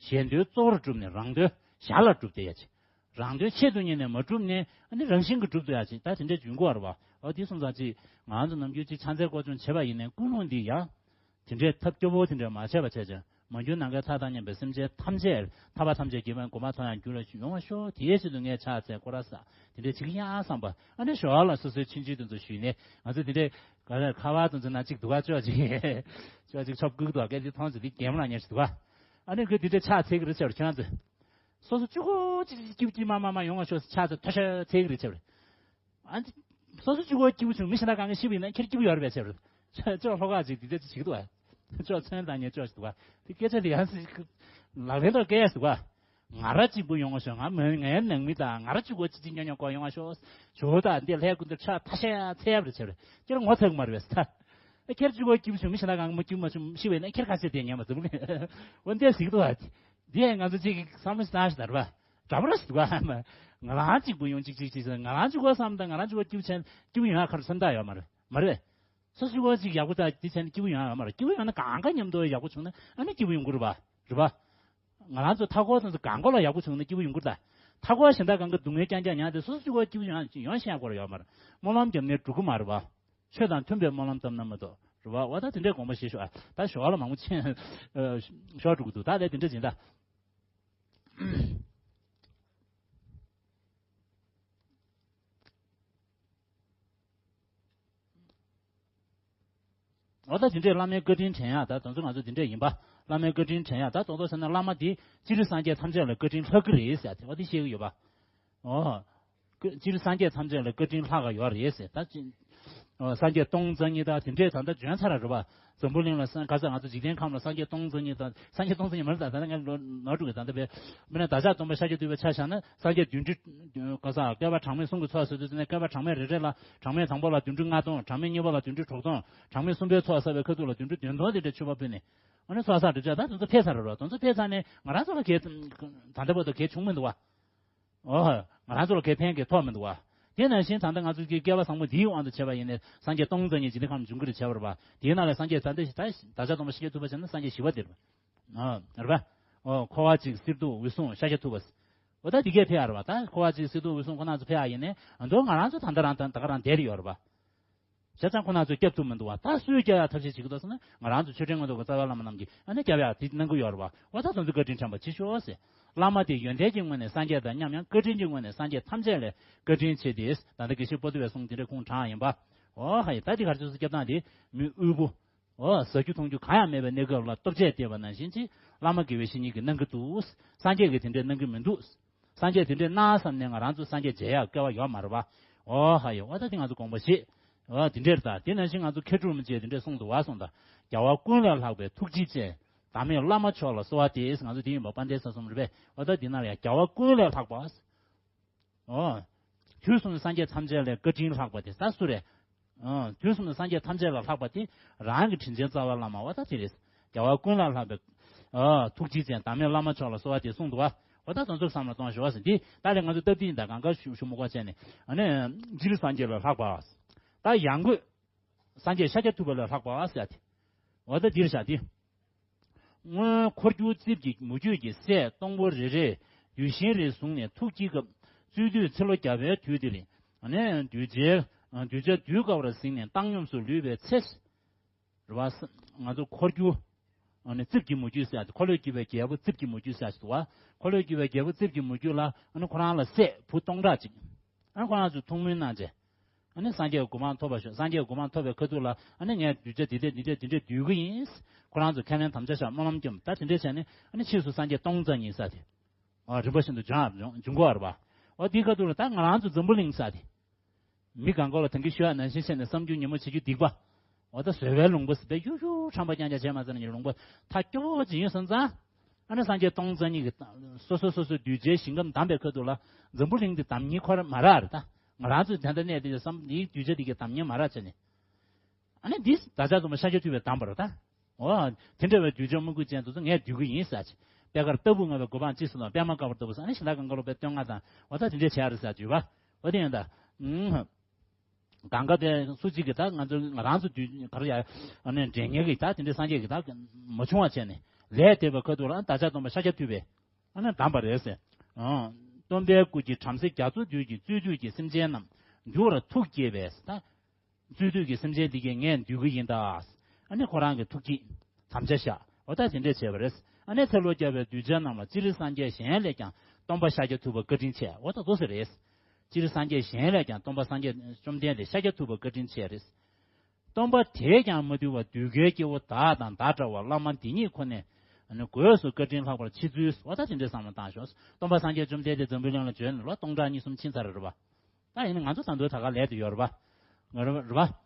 གཞན་དོན་གཙོ་བོར་བསྒྲུབས་ནས་རང་དོན་ཞར་ལ་སྒྲུབ་བསྡད་ཡག་ཅིག་རང་དོན་ཆེད་དུ་གཉེར་ནས་མ་བསྒྲུབས་ནས་ཨ་ནི་རང་བཞིན་གྱིས་འགྲུབ་ཐུབ་ཡག་ཅིག་ད་དེ་འདྲས་ཡོང་གི་ཡོད་རེད་པ། འོ་དེ་སོང་ཙང་ཅིག་ང་ཚོ་ནམ་རྒྱུན་ཅིག་ཕྱག་འཚལ་སྐོར་སྦྱོང་བྱེད་པ་ཡིན་ནའི་ཀུན་སློང་འདི་ཡང་། དེ་འདྲའི་ཐབས་སྐྱོ་པོ་དེ་འདྲ་མ་བྱས་པ་བྱས་ཀྱང་མ་གྱུར་ནམ་མཁའི་མཐའ་དང་མཉམ་པའི་སེམས་ཅན་ཐམས་ཅད་ཐར་པ་ཐམས་ཅད་ཀྱི་མགོན་པོ་མཐོང་ཡང་རྒྱུ་ལ་ཡོང་བ་ཤོག་དེའི་ཆེད་དུ་ངས་ཕྱག་འཚལ་སྐོར་ར་ཟ། དེ་འདྲའི་བྱེད་ཀྱི་ཡང་བསམ་པ་ཨ་ནི་ཞོར་ལ་སོ་སོའི་ཆུང་ཆུང་དེ་ཚོ་ཞུས་ནས་ང་ཚོ་དེ་འདྲའི་ག་རེ་ཁ་བ་དེ་ཚོ་ན་གཅིག་འདུག་ག་ཅོག་ཅིག་ཅོག་ཅིག་ཆོབ་ཀུག་འདུག་ག་སྐད་ཅིག་མཐོང་ཚེ་དེ་གད་མོ་ལ་ཉར་ཞིག་འདུག་ག་ཨ་ནི་ཁོས་དེ་འདྲའི་ཕྱག་འཚལ་གི་རེད་ཟེར་བ་ཁྱེད་རང་ཚོས། སོ་སོ་གཅིག་པོ་གཅིག་གཅིག་སྐྱིད་སྐྱིད་མ་མ་མ་ཡོང་བ་ཤོག་ཕྱག་འཚལ་ཐོ་ཤ་འཚལ་གི་རེད་ཟེར་བ་རེད། ཨ་ནི། སོ་སོ་གཅིག་པོ་སྐྱིད་པོ་བྱུང་མི་གཞན་དག་གང་ག་ཤི་བ་ཡིན་ན་ཁྱེད་སྐྱིད་པོ་ཡོད་རེད་པས་ཟེར། ཅོག་ལྷོ་ཁ་ཅིག་འདི་འདྲ་ཅིག་བྱེད་ཀྱི་འདུག་ཨ། ཅོག་མཚོན་དང་ཉེ་ཅོག་ཅིག་འདུག་ཨ། དེ་སྐད་ཆ་དེ་ཡང་སྲིད་ལག་ལེན་ཐོག་སྐད་ཡ་ཟེར་འདུག་ཨ། ང་ར་གཅིག་པུ་ཡོང་བ་ཤོག་ང་མོན་ངའི་ནང་མི་དང་ང་ར་གཅིག་པོ་གཅིག་གཅིག་ཉོ་ཉོ་སྐོར་ཡོང་བ་ཤོག་ཇོ་བོ་དང་འདི་ལྷའི་སྐུ་མདུན་ཕྱག་ཐ་ཤལ་ཡ་ཚད་ཡབ་རེད་ཟེར། ཁྱེད་ངོ་ཚ་གི་མ་རེད་པས་ད། ཁྱེད་གཅིག་པོ་སྐྱིད་པོ་བྱུང་མི་གཞན་དག་གང་ག་མ་སྐྱིད་པོ་མ་བྱུང་ཤི་བས་ན་ཁྱེད་ཁ་ཤས་དེ་ཉན་པ་ཙམ་ལས། འོ་འདི་ཟིག་འདུག་ཨ། འདི་ཡང་ང་ཚོ་གཅིག་གི་བསམ་བློ་ཞིག་བཏང་ཞིག་ད་རེད་པ། འདྲ་པོ་ར་ཞིག་འདུག་ཨ། ང་རང་གཅིག་པུ་ཡོང་གཅིག་གཅིག་གཅིག་ཟེར་ང་རང་གཅིག་པོ་བསམ་དང་ང་རང་གཅིག་པོ་སྐྱིད་པོ་བྱས་སྐྱིད་པོ་ཡོང་ཡ་ཁ་རུ་སེམས་ཐག་ཡོད་མ་རེད་མ་རེད། སོ་སོ་གཅིག་པོ་གཅིག་ཡག་པོ་ད་འདི་བྱས་ན་སྐྱིད་པོ་ཡོང་ཡ་ཡོད་མ་རེད། སྐྱིད་པོ་ཡོང་ན་གང་ག་མཉམ་དུ་ཡག་པོ་བྱུང་ན་ཨ་ནི་སྐྱིད་པོ་ཡོང་གི་རེད་པ། རེད་པ། ང་རང་ཚོ་མཐའ་འཁོར་ཚོ་གང་ག་ལ་ཡག་པོ་བྱུང་ན་སྐྱིད་པོ་ཡོང་གི་རེད་ད། མཐའ་འཁོར་གཞན་དག་གང་ག་སྡུག་བསྔལ་རྐྱང་རྐྱང་མྱངས་ཏེ་སོ་སོ་གཅིག་པོ་སྐྱིད་པོ་ཡོང་ཡོང་ཤེས་ཡ་སྐོར་ཡོད་མ་རེད། སྨོན་ལམ་བརྒྱབ་ནས་འགྲོ་གི་མ་རེད་པ། ཆོས་དང་མཐུན་པའི་སྨོན་ལམ་བཏབ་ན་མ་གཏོགས་རེད་པ། འོ་ད་དེ་འདྲའི་དགོངས་པ་བཞེས་ཤོག་ཨ། ད་ཞོར་ལ་མང་པོ་ཕྱིན་ཤོར་འགྲོ་གི་འདུག་ད་ལས་དེ་འདྲ་ཡིན་ད། འོ་ད་དེ་འདྲའི་བླ་མའི་བཀའ་དྲིན་དྲན་ཡག་ད་དེ་ཚོ་ང་ཚོ་དེ་འདྲས་ཡིན་པ། བླ་མའི་བཀའ་དྲིན་དྲན་ཡག་ད་དེ་ཚོ་ཟེར་ན་བླ་མ་དེ་སྤྱིར་སངས་རྒྱས་ཐམས་ཅད་ལ་བཀའ་དྲིན་ལྷག་གི་རེད་ཟེར་ཡག་དེ་འོ་དེ་བཤད་གི་ཡོད་པ། འོ། སྤྱིར་སངས་རྒྱས་ཐམས་ཅད་ལ་བཀའ་དྲིན་ལྷག་ག་ཡོད་རེད་ཟེར། ད་ཅི། འོ་སངས་རྒྱས་སྟོང་རྩ་གཉིས་དང་དེ་འདྲས་ད་ལྟ་བྱོན་ཚར་རེད་པ། འཛམ་བུ་གླིང་ལ་སངས་ག་ས་ང་ཚོ་འཇིག་རྟེན་ཁམས་ལ་སངས་རྒྱས་སྟོང་རྩ་གཉིས་དང་སངས་རྒྱས་སྟོང་རྩ་གཉིས་མ་རེད་ད། ད་ལྟ་ངས་ལོ་ནོར་འགྲོ་གི་ད་ལྟ་བས། མི་ན་བདག་ཅག་སྟོན་པ་ཤཱཀྱ་ཐུབ་པའི་ཆ་བཞག་ན་སངས་རྒྱས་བདུན་ཁྲི། ག་ས་བསྐལ་པ་གྲངས་མེད་གསུམ་གྱི་ཚོགས་ཟེར་དུས་ཙམ་ནས་བསྐལ་པ་གྲངས་མེད་རེ་རེ་ལ་གྲངས་མེད་དང་པོ་ལ་བདུན་ཁྲི་ལྔ་སྟོང་། གྲངས་མེད་གཉིས་པ་ལ་བདུན་ཁྲི་དྲུག་སྟོང་། གྲངས་མེད་གསུམ་པའི་ཚོགས་བསགས་པའི་ཁ་ཐུག་ལ་བདུན་ཁྲི་བདུན་སྟོང་དེ་འདྲའི་མཆོད་པ་ཕུལ་ནས། ཨ་ནི་ཚོགས་བསགས་སྒྲུབ་བྱ་ད་དེ་ཚོ་འཕེལ་ཚར་རེད་པ། དེ་ཚོ་འཕེལ་ཚར་ནས་ང་རང་ཚོ་ལ་གལ། ད་ལྟ་བར་དུ་གལ་བྱུང་མི་འདུག་པ། ཨོ། ང་རང་ཚོ་ལ་གའི་ཕན་གྱི་ཐོགས་མི་འདུག་བ། དེ་ནང་བཞིན་ད་ལྟ་ང་ཚོ་གི་སྐལ་བ་བཟང་པོ་འདིའི་དབང་དུ་བྱས་པ་ཡིན་ནའི་སངས་རྒྱས་སྟོང་རྩ་གཉིས་འཇིག་རྟེན་ཁམས་འབྱུང་གི་རེད་བྱས་པ་རེད་པ། དེའི་ནང་ལ་སངས་རྒྱས་ད་ལྟ་ཞིག་ད་བདག་ཅག་སྟོན་པ་ཤཱཀྱ་ཐུབ་པ་བྱས་ན་སངས་རྒྱས་བཞི་པ་དེ་རེད་པ། ཨ། རེད་པ། ཨོ་འཁོར་བ་འཇིག་གསེར་གདུགས་འོད་སྲུང་ཤཱཀྱ་ཐུབ་པ། འོ་ད་དེ་གས་ཕེབས་ཡ་རེད་པ། ད་འཁོར་བ་འཇིག་གསེར་གདུགས་འོད་སྲུང་ཁོ་ན་ཚོ་ཕེབས་ཡ་ཡིན་ནའི་ཨ་མདོ་ང་རང་ཚོ་ད་ལྟ་རང་ད་ད་ག་རང་བསྡད་ཡོད་རེད་པ། བྱས་ཙང་ཁོ་ན་ཚོས་སྐྱོབ་ཐུབ་མི་འདུག་བ། ད་སུས་སྐྱོབ་ཡག་ཐབས་ཤེས་བྱེད་ཀྱི་འདུག་ཟེར་ན་ང་རང་ཚོ་ཆོས་སྒྲོན་མངོན་རྟོགས་ཀྱི་རྩ་བའི་བླ་མ་རྣམས་ཀྱིས་ཨ་ནི་སྐྱོབ་ཡག་དེ་གནང་གི་ཡོད་རེད་བ། འོ་ད་དེ་ཚོ་བཀའ་དྲིན་དྲན་པ་བྱེད་ཤོག་ཟེར། བླ་མ་དེ་ཡོན་ཏན་གྱི་ངོས་ནས་སངས་རྒྱས་དང་མཉམ་ཡང་བཀའ་དྲིན་གྱི་ངོས་ནས་སངས་རྒྱས་ཐམས་ཅད་ལ་བཀའ་དྲིན་ཆེ་སྟེ། ད་ལྟ་དགེ་བཤེས་པོ་ཏི་བའི་གསུང་དེ་འདྲ་ཁུངས་དྲངས་ཡིན་པ། འོ་ཧ་ཡ། ད་དེ་གར་ཆོས་སུ་སྐྱོབ་སྟངས་དེ་མི་དབུལ་པོ། འོ་ཟ་རྒྱུ་འཐུང་རྒྱུ་གང་ཡང་མེད་པའི་གནས་སྐབས་ལ་ལྟོ་ཆས་སྟེར་བ་ནང་བཞིན་གྱི་བླ་མ་དགེ་བའི་བཤེས་གཉེན་གྱིས་གནང་གི་འདུག་སངས་རྒྱས་ཀྱིས་དེ་འདྲ་གནང་གི་མི་འདུག་སངས་རྒྱས་དེ་འདྲས་གནང་བསམ་ནས་ང་རང་ཚོ་སངས་རྒྱས་མཇལ་ཡག་སྐལ་བ་ཡོད་མ་རེད་པ། ཨོ་ཧ་ཡོ། ཨོ་ད་དེ་ང་ཚོ་དགོངས་པ་བཞེས། ཨོ་དེ་འདྲས་རེད་ད། དེ་ནང་བཞིན་ང་ཚོ་མཁས་གྲུབ་རིན་པོ་ཆེས་དེ་འདྲས་གསུངས་འདུག་བ། གསུངས་ད། རྒྱལ་བ་ཀུན་ལས་ལྷག་པའི་ཐུགས་རྗེ་ཅན། བདག་མེད་བླ་མ་མཆོག་ལ་གསོལ་བ་འདེབས། ང་ཚོ་དེ་ཡིན་པ་དཔལ་ལྡན་ས་གསུམ་རེད་པས། ཨོ་ད་དེ་ན་ལ་ཡང་རྒྱལ་བ་ཀུན་ལས་ལྷག་པ། ཨོ། དུས་གསུམ་སངས་རྒྱས་ཐམས་ཅད་ལས་བཀའ་དྲིན་ལྷག་པ་དེ་ད་སུ་རེད། ཨོ། དུས་གསུམ་སངས་རྒྱས་ཐམས་ཅད་ལ་ལྷག་པ་དེ་རང་གི་དྲིན་ཅན་རྩ་བའི་བླ་མ་བ་ད་དེ་རེད། རྒྱལ་བ་ཀུན་ལས་ལྷག་པའི། ཨོ། ཐུགས་རྗེ་ཅན་བདག་མེད་བླ་མ་མཆོག་ལ་གསོལ་བ་དེ་གསུངས་འདུག་བ། འོ་ད་དོན་ཚུལ་བསམ་བློ་གཏོང་ཞུ་བ་ཟིན་དེ་ད་ལས་ང་ཚོ་སྟབས་བདེ་ཡིན་ད་གང་ག་ཞུ་ཞུ་མུ་ཀ་བྱས་ནས་ཨ་ནི་སྤྱིར་སངས་རྒྱས་ལ་ལྷག་པ། ད་ཡང་སྒོས་སངས་རྒྱས་ཤཱཀྱ་ཐུབ་པ་ལ་ལྷག་པ་ཟེར་ཏེ། འོ་ད་འདིར་བཞག་སྟེ། སྔོན་འཁོར་སྒྱུར་རྩིབས་ཀྱི་མུ་ཁྱུད་ཀྱི་སྲས་སྟོང་པོ་རེ་རེས་གདུལ་ཞིང་རེ་བཟུང་ནས་ཐུགས་བསྐྱེད་སྐབས་རྩོད་དུས་ཚེ་ལོ་བརྒྱ་པའི་དུས་འདིར་ཨ་ནི་གདུལ་བྱའི་གདུལ་བྱ་འདུལ་དཀའ་བར་གཟིགས་ནས་བཏང་སྙོམས་སུ་ལུས་པའི་ཚེ། རེད་བ། ང་ཚོ་འཁོར་སྒྱུར། ཨ་ནི་རྩིབས་ཀྱི་མུ་ཁྱུད་ཟེར་ཡ་དེ། འཁོར་ལོས་སྒྱུར་བའི་རྒྱལ་པོ་རྩིབས་ཀྱི་མུ་ཁྱུད་ཟེར་ཡ་ཞིག་འདུག་བ། འཁོར་ལོས་སྒྱུར་བའི་རྒྱལ་པོ་རྩིབས་ཀྱི་མུ་ཁྱུད་ལ་ཨ་ནི་ཁོ་རང་ལ་སྲས་བུ་སྟོང་ཕྲག་ཅིག་ཨ་ནི་ཁོ་རང་ཚོས་ཐུགས་སྨོན་གནང་རྗེས། ཨ་ནི་སངས་རྒྱས་གོ་འཕང་ཐོབ་པར་ཤོག་སངས་རྒྱས་གོ་འཕང་ཐོབ་པའི་ཁ་ཐུག་ལ་ཨ་ནི་ངས་གདུལ་བྱ་འདི་འདྲས་འདི་འདྲས་འདི་འདྲས་འདུལ་གི་ཡིན། ཁོ་རང་ཚོས་ཁས་ལེན་དམ་བཅའ་བཞག་སྨོན་ལམ་བསྐྱངས། ད་དེ་འདྲས་བྱས་ནས་ཨ་ནི་ཕྱིས་སུ་སངས་རྒྱས་སྟོང་རྩ་གཉིས་ཟེར་དེ། ཨ། རིམ་པ་བཞིན་དུ་འབྱུང་བ་འབྱུང་འབྱུང་གོ་བ་རེད་པ། འོ་དེའི་ཁ་ཐུག་ལ་ད་ང་རང་ཚོ་འཛམ་བུ་གླིང་ཟེར་དེ། མི་གང་ག་ལ་ད་གིན་ཞུ་ཡག་ནང་བཞིན་བྱས་ནས་བསམ་རྒྱུ་ཉོན་མོངས་བྱེད་རྒྱུ་སྡིག་པ། འོ་ད་བཟོད་པའི་ལུང་པ་ཟེར་བའི་གཡུ་གཡུ་ཁྲམ་པ་རྐྱང་རྐྱང་བྱས་མ་ཟེར་ན་ཡང་ལུང་པ་ཐག་སྐྱོ་བོ་ཅིག་ཡིན་སོང་ཙང་། ཨ་ནི་སངས་རྒྱས་སྟོང་རྩ་གཉིས་ཀྱིས་སོ་སོ་སོ་སོའི་གདུལ་བྱའི་ཞིང་ཁམས་བསྡམས་པའི་ཁ་ཐུག་ལ་འཛམ་བུ་གླིང་འདི་བསྡམ་མཁན་ཁོ་རང་མ་རེད་ད། ང་རང་ཚོ་ད་ལྟ་གནས་འདི་བསམ་འདིའི་གདུལ་བྱ་འདི་གིས་བསྡམ་མཁན་མ་རེད་བྱས་ནས། ཨ་ནི་འདི་བདག་ཅག་སྟོན་པ་ཤཱཀྱ་ཐུབ་པས་བསྡམས་པ་རེད་ད། འོ། དེ་འདྲ་བའི་གདུལ་བྱ་མི་དགོས་ཅན་དེ་ཚོ་ངས་འདུལ་གི་ཡིན་ཟེར་གྱི། པད་དཀར་ལྟ་བུ་མངའ་བའི་གོ་འཕང་ཅི་སུ་ལ་པདྨ་དཀར་པོ་ལྟ་བུ་ཟེར། ཨ་ནི་ཤིང་རྟ་གངྒཱ་ལོ་པའི་བསྟོད་བསྔགས་དང་འོ་ད་དེ་འདྲས་བྱས་རེད་ཟེར་གྱི་ཡོད་པ། འོ་དེ་ཡིན་ད། ཨུམ། གང་ག་དེ་སུ་གཅིག་གིས་ད་ང་ཚོ་ང་རང་ཚོ་འདུལ་ག་རེ་ཡ། ཨ་ནི་འདྲེན་མཁན་གྱིས་ད་དེ་འདྲས་སངས་རྒྱས་ཀྱིས་ད་མ་བྱུང་བ་བྱས་ནས་ལས་དེ་བའི་ཁ་ཐུག་ལ་བདག་ཅག་སྟོན་པ་ཤཱཀྱ་ཐུབ་པས་ཨ་ནི་བསྡམས་པ་རེད་ཟེར། ཨང་། སྟོན་པའི་སྐུ་གྱི་བྲམ་ཟེ་རྒྱ་མཚོ་རྡུལ་གྱིས་རྩོད་དུས་ཀྱི་སེམས་ཅན་རྣམས་འདུལ་བར་ཐུགས་བསྐྱེད་པས་ད། རྩོད་དུས་ཀྱི་སེམས་ཅན་འདི་གས་ངས་འདུལ་གྱི་ཡིན་ད། ཨ་ནི་ཁོ་རང་གི་ཐུགས་བསྐྱེད། དམ་བཅའ་བཞག་འོ་ད་དེ་འདྲས་བྱས་པ་རེད། ཨ་ནི་ཚེ་ལོ་བརྒྱ་པའི་གདུལ་བྱ་རྣམས་ལ་སྤྱིར་སངས་རྒྱས་གཞན་ལས་ཀྱང་སྟོན་པ་ཤཱཀྱ་ཐུབ་པ་བཀའ་དྲིན་ཆེ་འོ་ད་དོ་ཟེར་རེད། སྤྱིར་སངས་རྒྱས་གཞན་ལས་ཀྱང་སྟོན་པ་སངས་རྒྱས་བཅོམ་ལྡན་འདས་ཤཱཀྱ་ཐུབ་པ་བཀའ་དྲིན་ཆེ་རེད། སྟོན་པ་དེས་ཀྱང་མ་དུལ་བར་གདུལ་དཀའི་སྐྱེ་བོ་བདག་དང་བདག་འདྲ་བ་བླ་མ་འདི་ཉིད་ཁོ་ནས་ཨ་ནི་སྒོས་སུ་བཀའ་དྲིན་ལྷག་པར་མཆིས་ཚུལ་འོ་ད་དེ་འདྲས་བསམ་བློ་བཏང་ཤོག་སྟོན་པ་སངས་རྒྱས་བཅོམ་ལྡན་འདས་འཛམ་བུའི་གླིང་ལ་བྱོན་ནས་ལོ་སྟོང་ཕྲག་གཉིས་གསུམ་ཕྱིན་ཚར་རེད་པ། ད་ཡིན་ན་ང་ཚོ་ད་དུང་ད་ག་ལས་དུ་ཡོད་རེད་པ། ང་རེད་པ།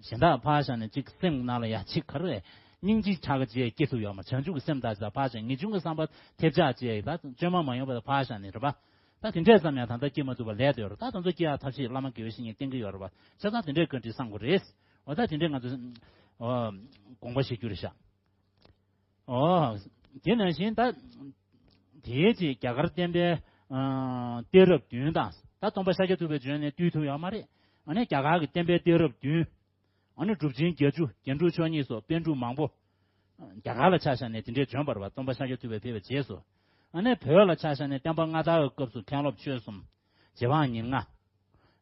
གཞན་དག་ཕར་བཞག་ནས་གཅིག་སེམས་ནང་ལ་ཡ་གཅིག་ག་རེ་རེད། སྙིང་རྗེ་ཆགས་ཀ་ཅིག་སྐྱེ་ཐུབ་ཡོད་མ། བྱང་ཆུབ་ཀྱི་སེམས་དག་ཅིག་ཕར་བཞག་ངེས་འབྱུང་གི་བསམ་པ་ཐེབས་ཆག་ཅིག་ད་བཅོས་མ་མ་ཡོང་བ་ད་ཕར་བཞག་ནས་རེད་པ། ད་དེ་འདྲས་ཙམ་ཡང་ད་ལྟ་སྐྱེ་མ་ཐུབ་པ་ལས་དུ་ཡོད་རེད། ད་དེ་ཚོ་སྐྱེ་ཡག་ཐབས་ཤེས་བླ་མ་དགེ་བའི་བཤེས་གཉེན་བསྟེན་གྱི་ཡོད་རེད་པ། བྱས་ཙང་དེ་འདྲས་བཀའ་དྲིན་བསམ་དགོས་རེད། འོ་ད་དེ་འདྲས་ང་ཚོ་ཨོ་དགོངས་པ་བཞེས་རྒྱུ་རེད་ཤག་ཨོ། དེ་ནང་བཞིན་ད། དེའི་རྗེས་རྒྱ་གར་བསྟན་པའི་ཨ་གཏད་རབས་བདུན་དང་ད་སྟོན་པ་ཤཱཀྱ་ཐུབ་པའི་བྱོན་ནས་བཏུལ་ཐུབ་ཡོད་མ་རེད། ཨ་ནི་རྒྱ་གར་གྱི་བསྟན་པའི་གཏད་རབས་བདུན། ཨ་ནི་གྲུབ་ཆེན་བརྒྱད་ཅུ་རྒྱན་དྲུག་མཆོག་གཉིས་སོགས་པཎ་གྲུབ་མང་པོ། རྒྱ་གར་ལ་ཆ་བཞག་ནས་དེ་འདྲས་བྱོན་པ་རེད་པ། སྟོན་པ་ཤཱཀྱ་ཐུབ་པ་ཕེབས་པའི་རྗེས་སུ། ཨ་ནི་བོད་ལ་ཆ་བཞག་ནས་བསྟན་པ་སྔ་དར་གྱི་སྐབས་སུ་མཁན་སློབ་ཆོས་གསུམ། རྗེ་འབངས་ཉེར་ལྔ།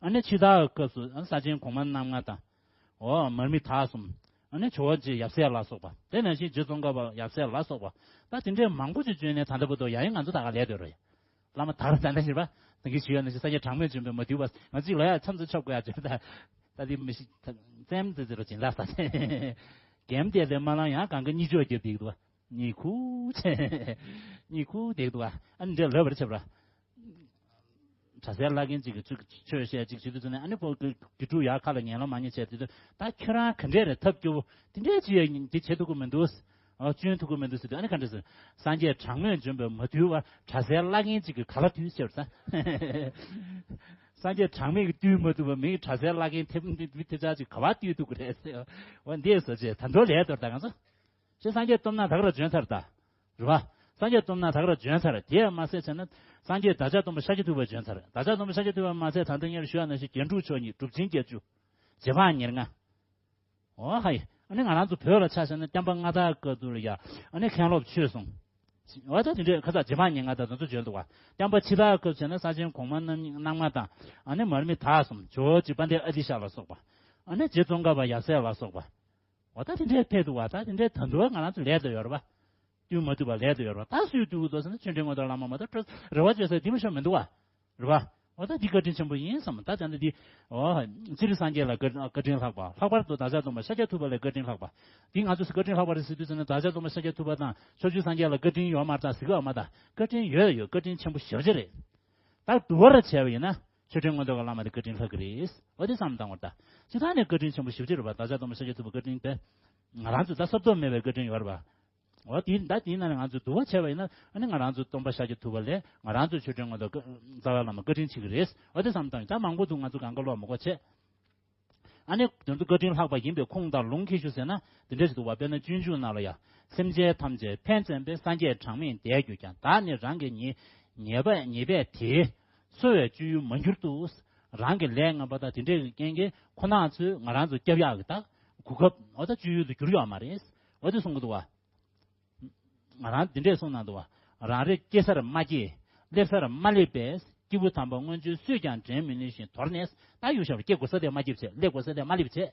ཨ་ནི་ཕྱི་དར་གྱི་སྐབས་སུ་ཨ་ནི་ས་ཆེན་གོང་མ་རྣམ་ལྔ་དང་། འོ་མར་མི་དྭགས་གསུམ། ཨ་ནི་ཇོ་བོ་རྗེ་ཡབ་སྲས་ལ་སོགས་པ། དེ་ནང་བཞིན་རྗེ་ཙོང་ཁ་པ་ཡབ་སྲས་ལ་སོགས་པ། ད་དེ་འདྲའི་མང་པོ་ཅིག་བྱོན་ནས་ད་ལྟ་བར་དུ་ཡང་ཡང་ང་ཚོ་ད་ག་ལས་སྡོད་རེད། བླ་མ་དར་ད་ལྟ་བཞིན་པ། ད་གིན་ཞུ་ཡ་ནང་བཞིན་སངས་རྒྱས་གྲངས་མེད་བྱོན་པའི་མ་དུལ་བ། ང་ཚོས་ལ་ཡ་མཚམས་སུ་ཆོབ་དགོས་ཡ་བྱོན་ད། ད་དེ་མི་ཤི་ད་བཙན་དེ་ཚོ་ལ་སྦྱིན་བདག་ས། གེམ་དེ་ལས་མ་ལང་ཡང་གང་གི་གཉིད་ཆོག་རྒྱབ་བསྡད་འདུག་བ། གཉིད་ཁུག་བྱས། གཉིད་ཁུག་བསྡད་འདུག་བ། ཨ་ནི་འདྲ་ལབ་པར་བྱེད་པ། གྲྭ་སའི་བླ་རྒན་གཅིག་གིས་ཆོས་བཤད་ཅིག་བྱེད་དུས་ཙམ་ནས་ཨ་ནི་ཁོ་དགེ་ཕྲུག་ཡར་ཁ་ལ་ཉན་ལ་མ་ཉན་བྱས་དུས་ད་ཁྱོད་རང་ག་འདྲས་རེད་ཐབས་སྐྱོ་བོ་དེ་འདྲས་ཅིག་ཡ་འདི་བྱེད་ཐུབ་ཀྱི་མི་འདུག་ཨ་སྐྱོན་ཐུབ་ཀྱི་མི་འདུག་ཟེར་དུས་ཨ་ནི་ག་འདྲས་ཟེར། སངས་རྒྱས་གྲངས་མེད་བྱོན་པའི་མ་དུལ་བ་གྲྭ་སའི་བླ་རྒན་གཅིག་གིས་ག་ལ་དུལ་ཟེར་ས། སངས་རྒྱས་གྲངས་མེད་ཀྱིས་བཏུལ་མ་ཐུབ་པ་མི་གྲྭ་སའི་བླ་རྒན་ཐེབས་མི་ཐེབས་ཆག་ཅིག་ག་བ་བཏུལ་ཐུབ་ཀྱི་རེད་ཟེར། འོ་འདི་བཟོ་བྱས་ད་འདོད་ལས་དོར་ད་ང་ཚོ། ཞེས་སངས་རྒྱས་སྟོབས་ན་ད་ག་ར་བྱོན་ཚར་ད། རེད་བ། སངས་རྒྱས་སྟོབས་ན་ད་ག་ར་བྱོན་ཚར། དེས་མ་ཟད་བྱས་ན། སངས་རྒྱས་བདག་ཅག་སྟོན་པ་ཤཱཀྱ་ཐུབ་པ་བྱོན་ཚར། བདག་ཅག་སྟོན་པ་ཤཱཀྱ་ཐུབ་པ་མ་ཟད་ད་ལྟ་སྔར་ཞུ་ཡ་ནང་བཞིན་རྒྱན་དྲུག་མཆོག་གཉིས་གྲུབ་ཆེན་བརྒྱད་ཅུ། རྗེ་འབངས་ཉེར་ལྔ། འོ་ཧའི། ཨ་ནི་ང་རང་ཚོ་བོད་ལ་ཆ་བཞག་ན་བསྟན་པ་སྔ་དར་སྐབས་དུ་ལ་ཡ། ཨ་ནི་མཁན་སློབ་ཆོས་གསུམ། འོ་ད་དེ་འདྲའི་ཁ་ཚ་རྗེ་འབངས་ཉེར་ལྔ་དང་དེ་ཚོ་བྱོན་འདུག་བ། བསྟན་པ་ཕྱི་དར་སྐབས་བྱས་ན་ས་ཆེན་གོང་མ་རྣམ་རྣམ་ལྔ་དང་། ཨ་ནི་མར་མི་དྭགས་གསུམ་ཇོ་བོ་རྗེ་དཔལ་ལྡན་ཨ་ཏི་ཤ་ལ་སོགས་པ། ཨ་ནི་རྗེ་ཙོང་ཁ་པ་ཡབ་སྲས་ལ་སོགས་པ། འོ་ད་དེ་འདྲའི་ཕེབས་འདུག་བ། ད་དེ་འདྲའི་ད་དུང་ང་རང་ཚོ་ལས་དུ་ཡོད་རེད་བ། བཏུལ་མ་ཐུབ་པ་ལས་དུ་ཡོད་རེད་བ། ད་སུས་བཏུལ་གི་འདུག་ཟེར་ན་ཆོས་འབྲེལ་མངོན་རྟོགས་བླ་མ་མ་གཏོགས་རེ་བ་བཅོལ་ས་འདི་མ་ཤོར་མི་འདུག་བ། རེད་བ། འོ་ད་འདི་བཀའ་དྲིན་ཆེན་པོ་ཡིན་བསམ། ད་ད་འདི་འདི། འོ། སྤྱིར་སངས་རྒྱས་ལ་བཀའ་བཀའ་དྲིན་ལྷག་པ། ལྷག་པར་དུ་བདག་ཅག་སྟོན་པ་ཤཱཀྱ་ཐུབ་པ་ལ་བཀའ་དྲིན་ལྷག་པ། འདི་ང་ཚོས་བཀའ་དྲིན་ལྷག་པ་རེད་ཟེར་དུས་ཟེར་ན་བདག་ཅག་སྟོན་པ་ཤཱཀྱ་ཐུབ་པ་དང་ཕྱོགས་བཅུའི་སངས་རྒྱས་ལ་བཀའ་དྲིན་ཡོད་མ་རེད་ད་ཟེར་གི་ཡོད་མ་ད། བཀའ་དྲིན་ཡོད་ཡོད། བཀའ་དྲིན་ཆེན་པོ་ཞེ་པོ་ཅིག་རེད། ད་བསྡུ་བར་བྱས་པ་ཡིན་ན། ཆོས་འབྲེལ་མངོན་རྟོགས་ཀྱི་བླ་མ་དེ་བཀའ་དྲིན་ལྷག་གི་རེད། འོ་དེ་བསམ་བཏང་བར་ད། སྤྱིར་བཏང་ནས་བཀའ་དྲིན་ཆེན་པོ་ཞེ་པོ་ཅིག་རེད་པ། བདག་ཅག་སྟོན་པ་ཤཱཀྱ་ཐུབ་པའི་བཀའ་དྲིན་དེ། ང་རང་ཚོ་ད་བསླབ་སྟོབས་མེད་པའི་བཀའ་དྲིན་ཡོད་རེད་པ། འོ་དེ་ད་དེའི་ནང་ནས་ང་ཚོས་བསྡུ་བ་བྱས་པ་ཡིན་ན་ཨ་ནི་ང་རང་ཚོ་སྟོན་པ་ཤཱཀྱ་ཐུབ་པ་ལས་ང་རང་ཚོ་ཆོས་འབྲེལ་མངོན་རྟོགས་རྩ་བའི་བླ་མ་བཀའ་དྲིན་ཆེ་གི་རེད། འོ་དེ་བསམ་བཏང་ཡིན། ད་མང་པོ་འདུག་ང་ཚོ་གང་ག་ལོག་མ་གོ་བྱས། ཨ་ནི་དོན་དུ་བཀའ་དྲིན་ལྷག་པ་ཡིན་པའི་ཁུངས་དང་ལུང་ཁྱད་ཞུ་ཟེར་ན་འདི་འདྲ་ཞིག་འདུག་བ། དཔེར་ན་སྤྱོད་འཇུག་ནང་ལ་ཡང་སེམས་ཅན་ཐམས་ཅད་ཕན་བརྩོན་པས་སངས་རྒྱས་གྲངས་མེད་འདས་གྱུར་ཀྱང་། བདག་ནི་རང་གི་ཉེས་ཉེས་པ་ཉེས་པས་དེ་གསོ་བའི་སྤྱོད་ཡུལ་མ་གྱུར་ཏོ། རང་གི་ལས་ངན་པ་དང་དེ་འདྲའི་རྐྱེན་གྱིས་ཁོ་ན་ཚོས་ང་རང་ཚོ་སྐྱོབ་ཡག་གི་ད་གོ་སྐབས་འོ་ད་སྤྱོད་ཡུལ་དུ་གྱུར་ཡོད་མ་རེད། འོ་དེ་གསུང་གི་འདུག་བ། ང་རང་འདི་འདྲས་གསུངས་གནང་འདུག་བ། རང་རེ་སྐྱེ་སར་མ་སྐྱེས། སླེབས་སར་མ་སླེབས་པས། སྐྱེས་བུ་དམ་པ་མངོན་སྤྱོད་སུས་ཀྱང་འདྲེན་མི་ནུས་ཤིང་དོར་ནས། ད་ཡུལ་ཤར་བ་སྐྱེ་དགོས་ས་དེ་མ་སྐྱེས་བྱས། སླེབས་དགོས་ས་དེ་མ་སླེབས་བྱས།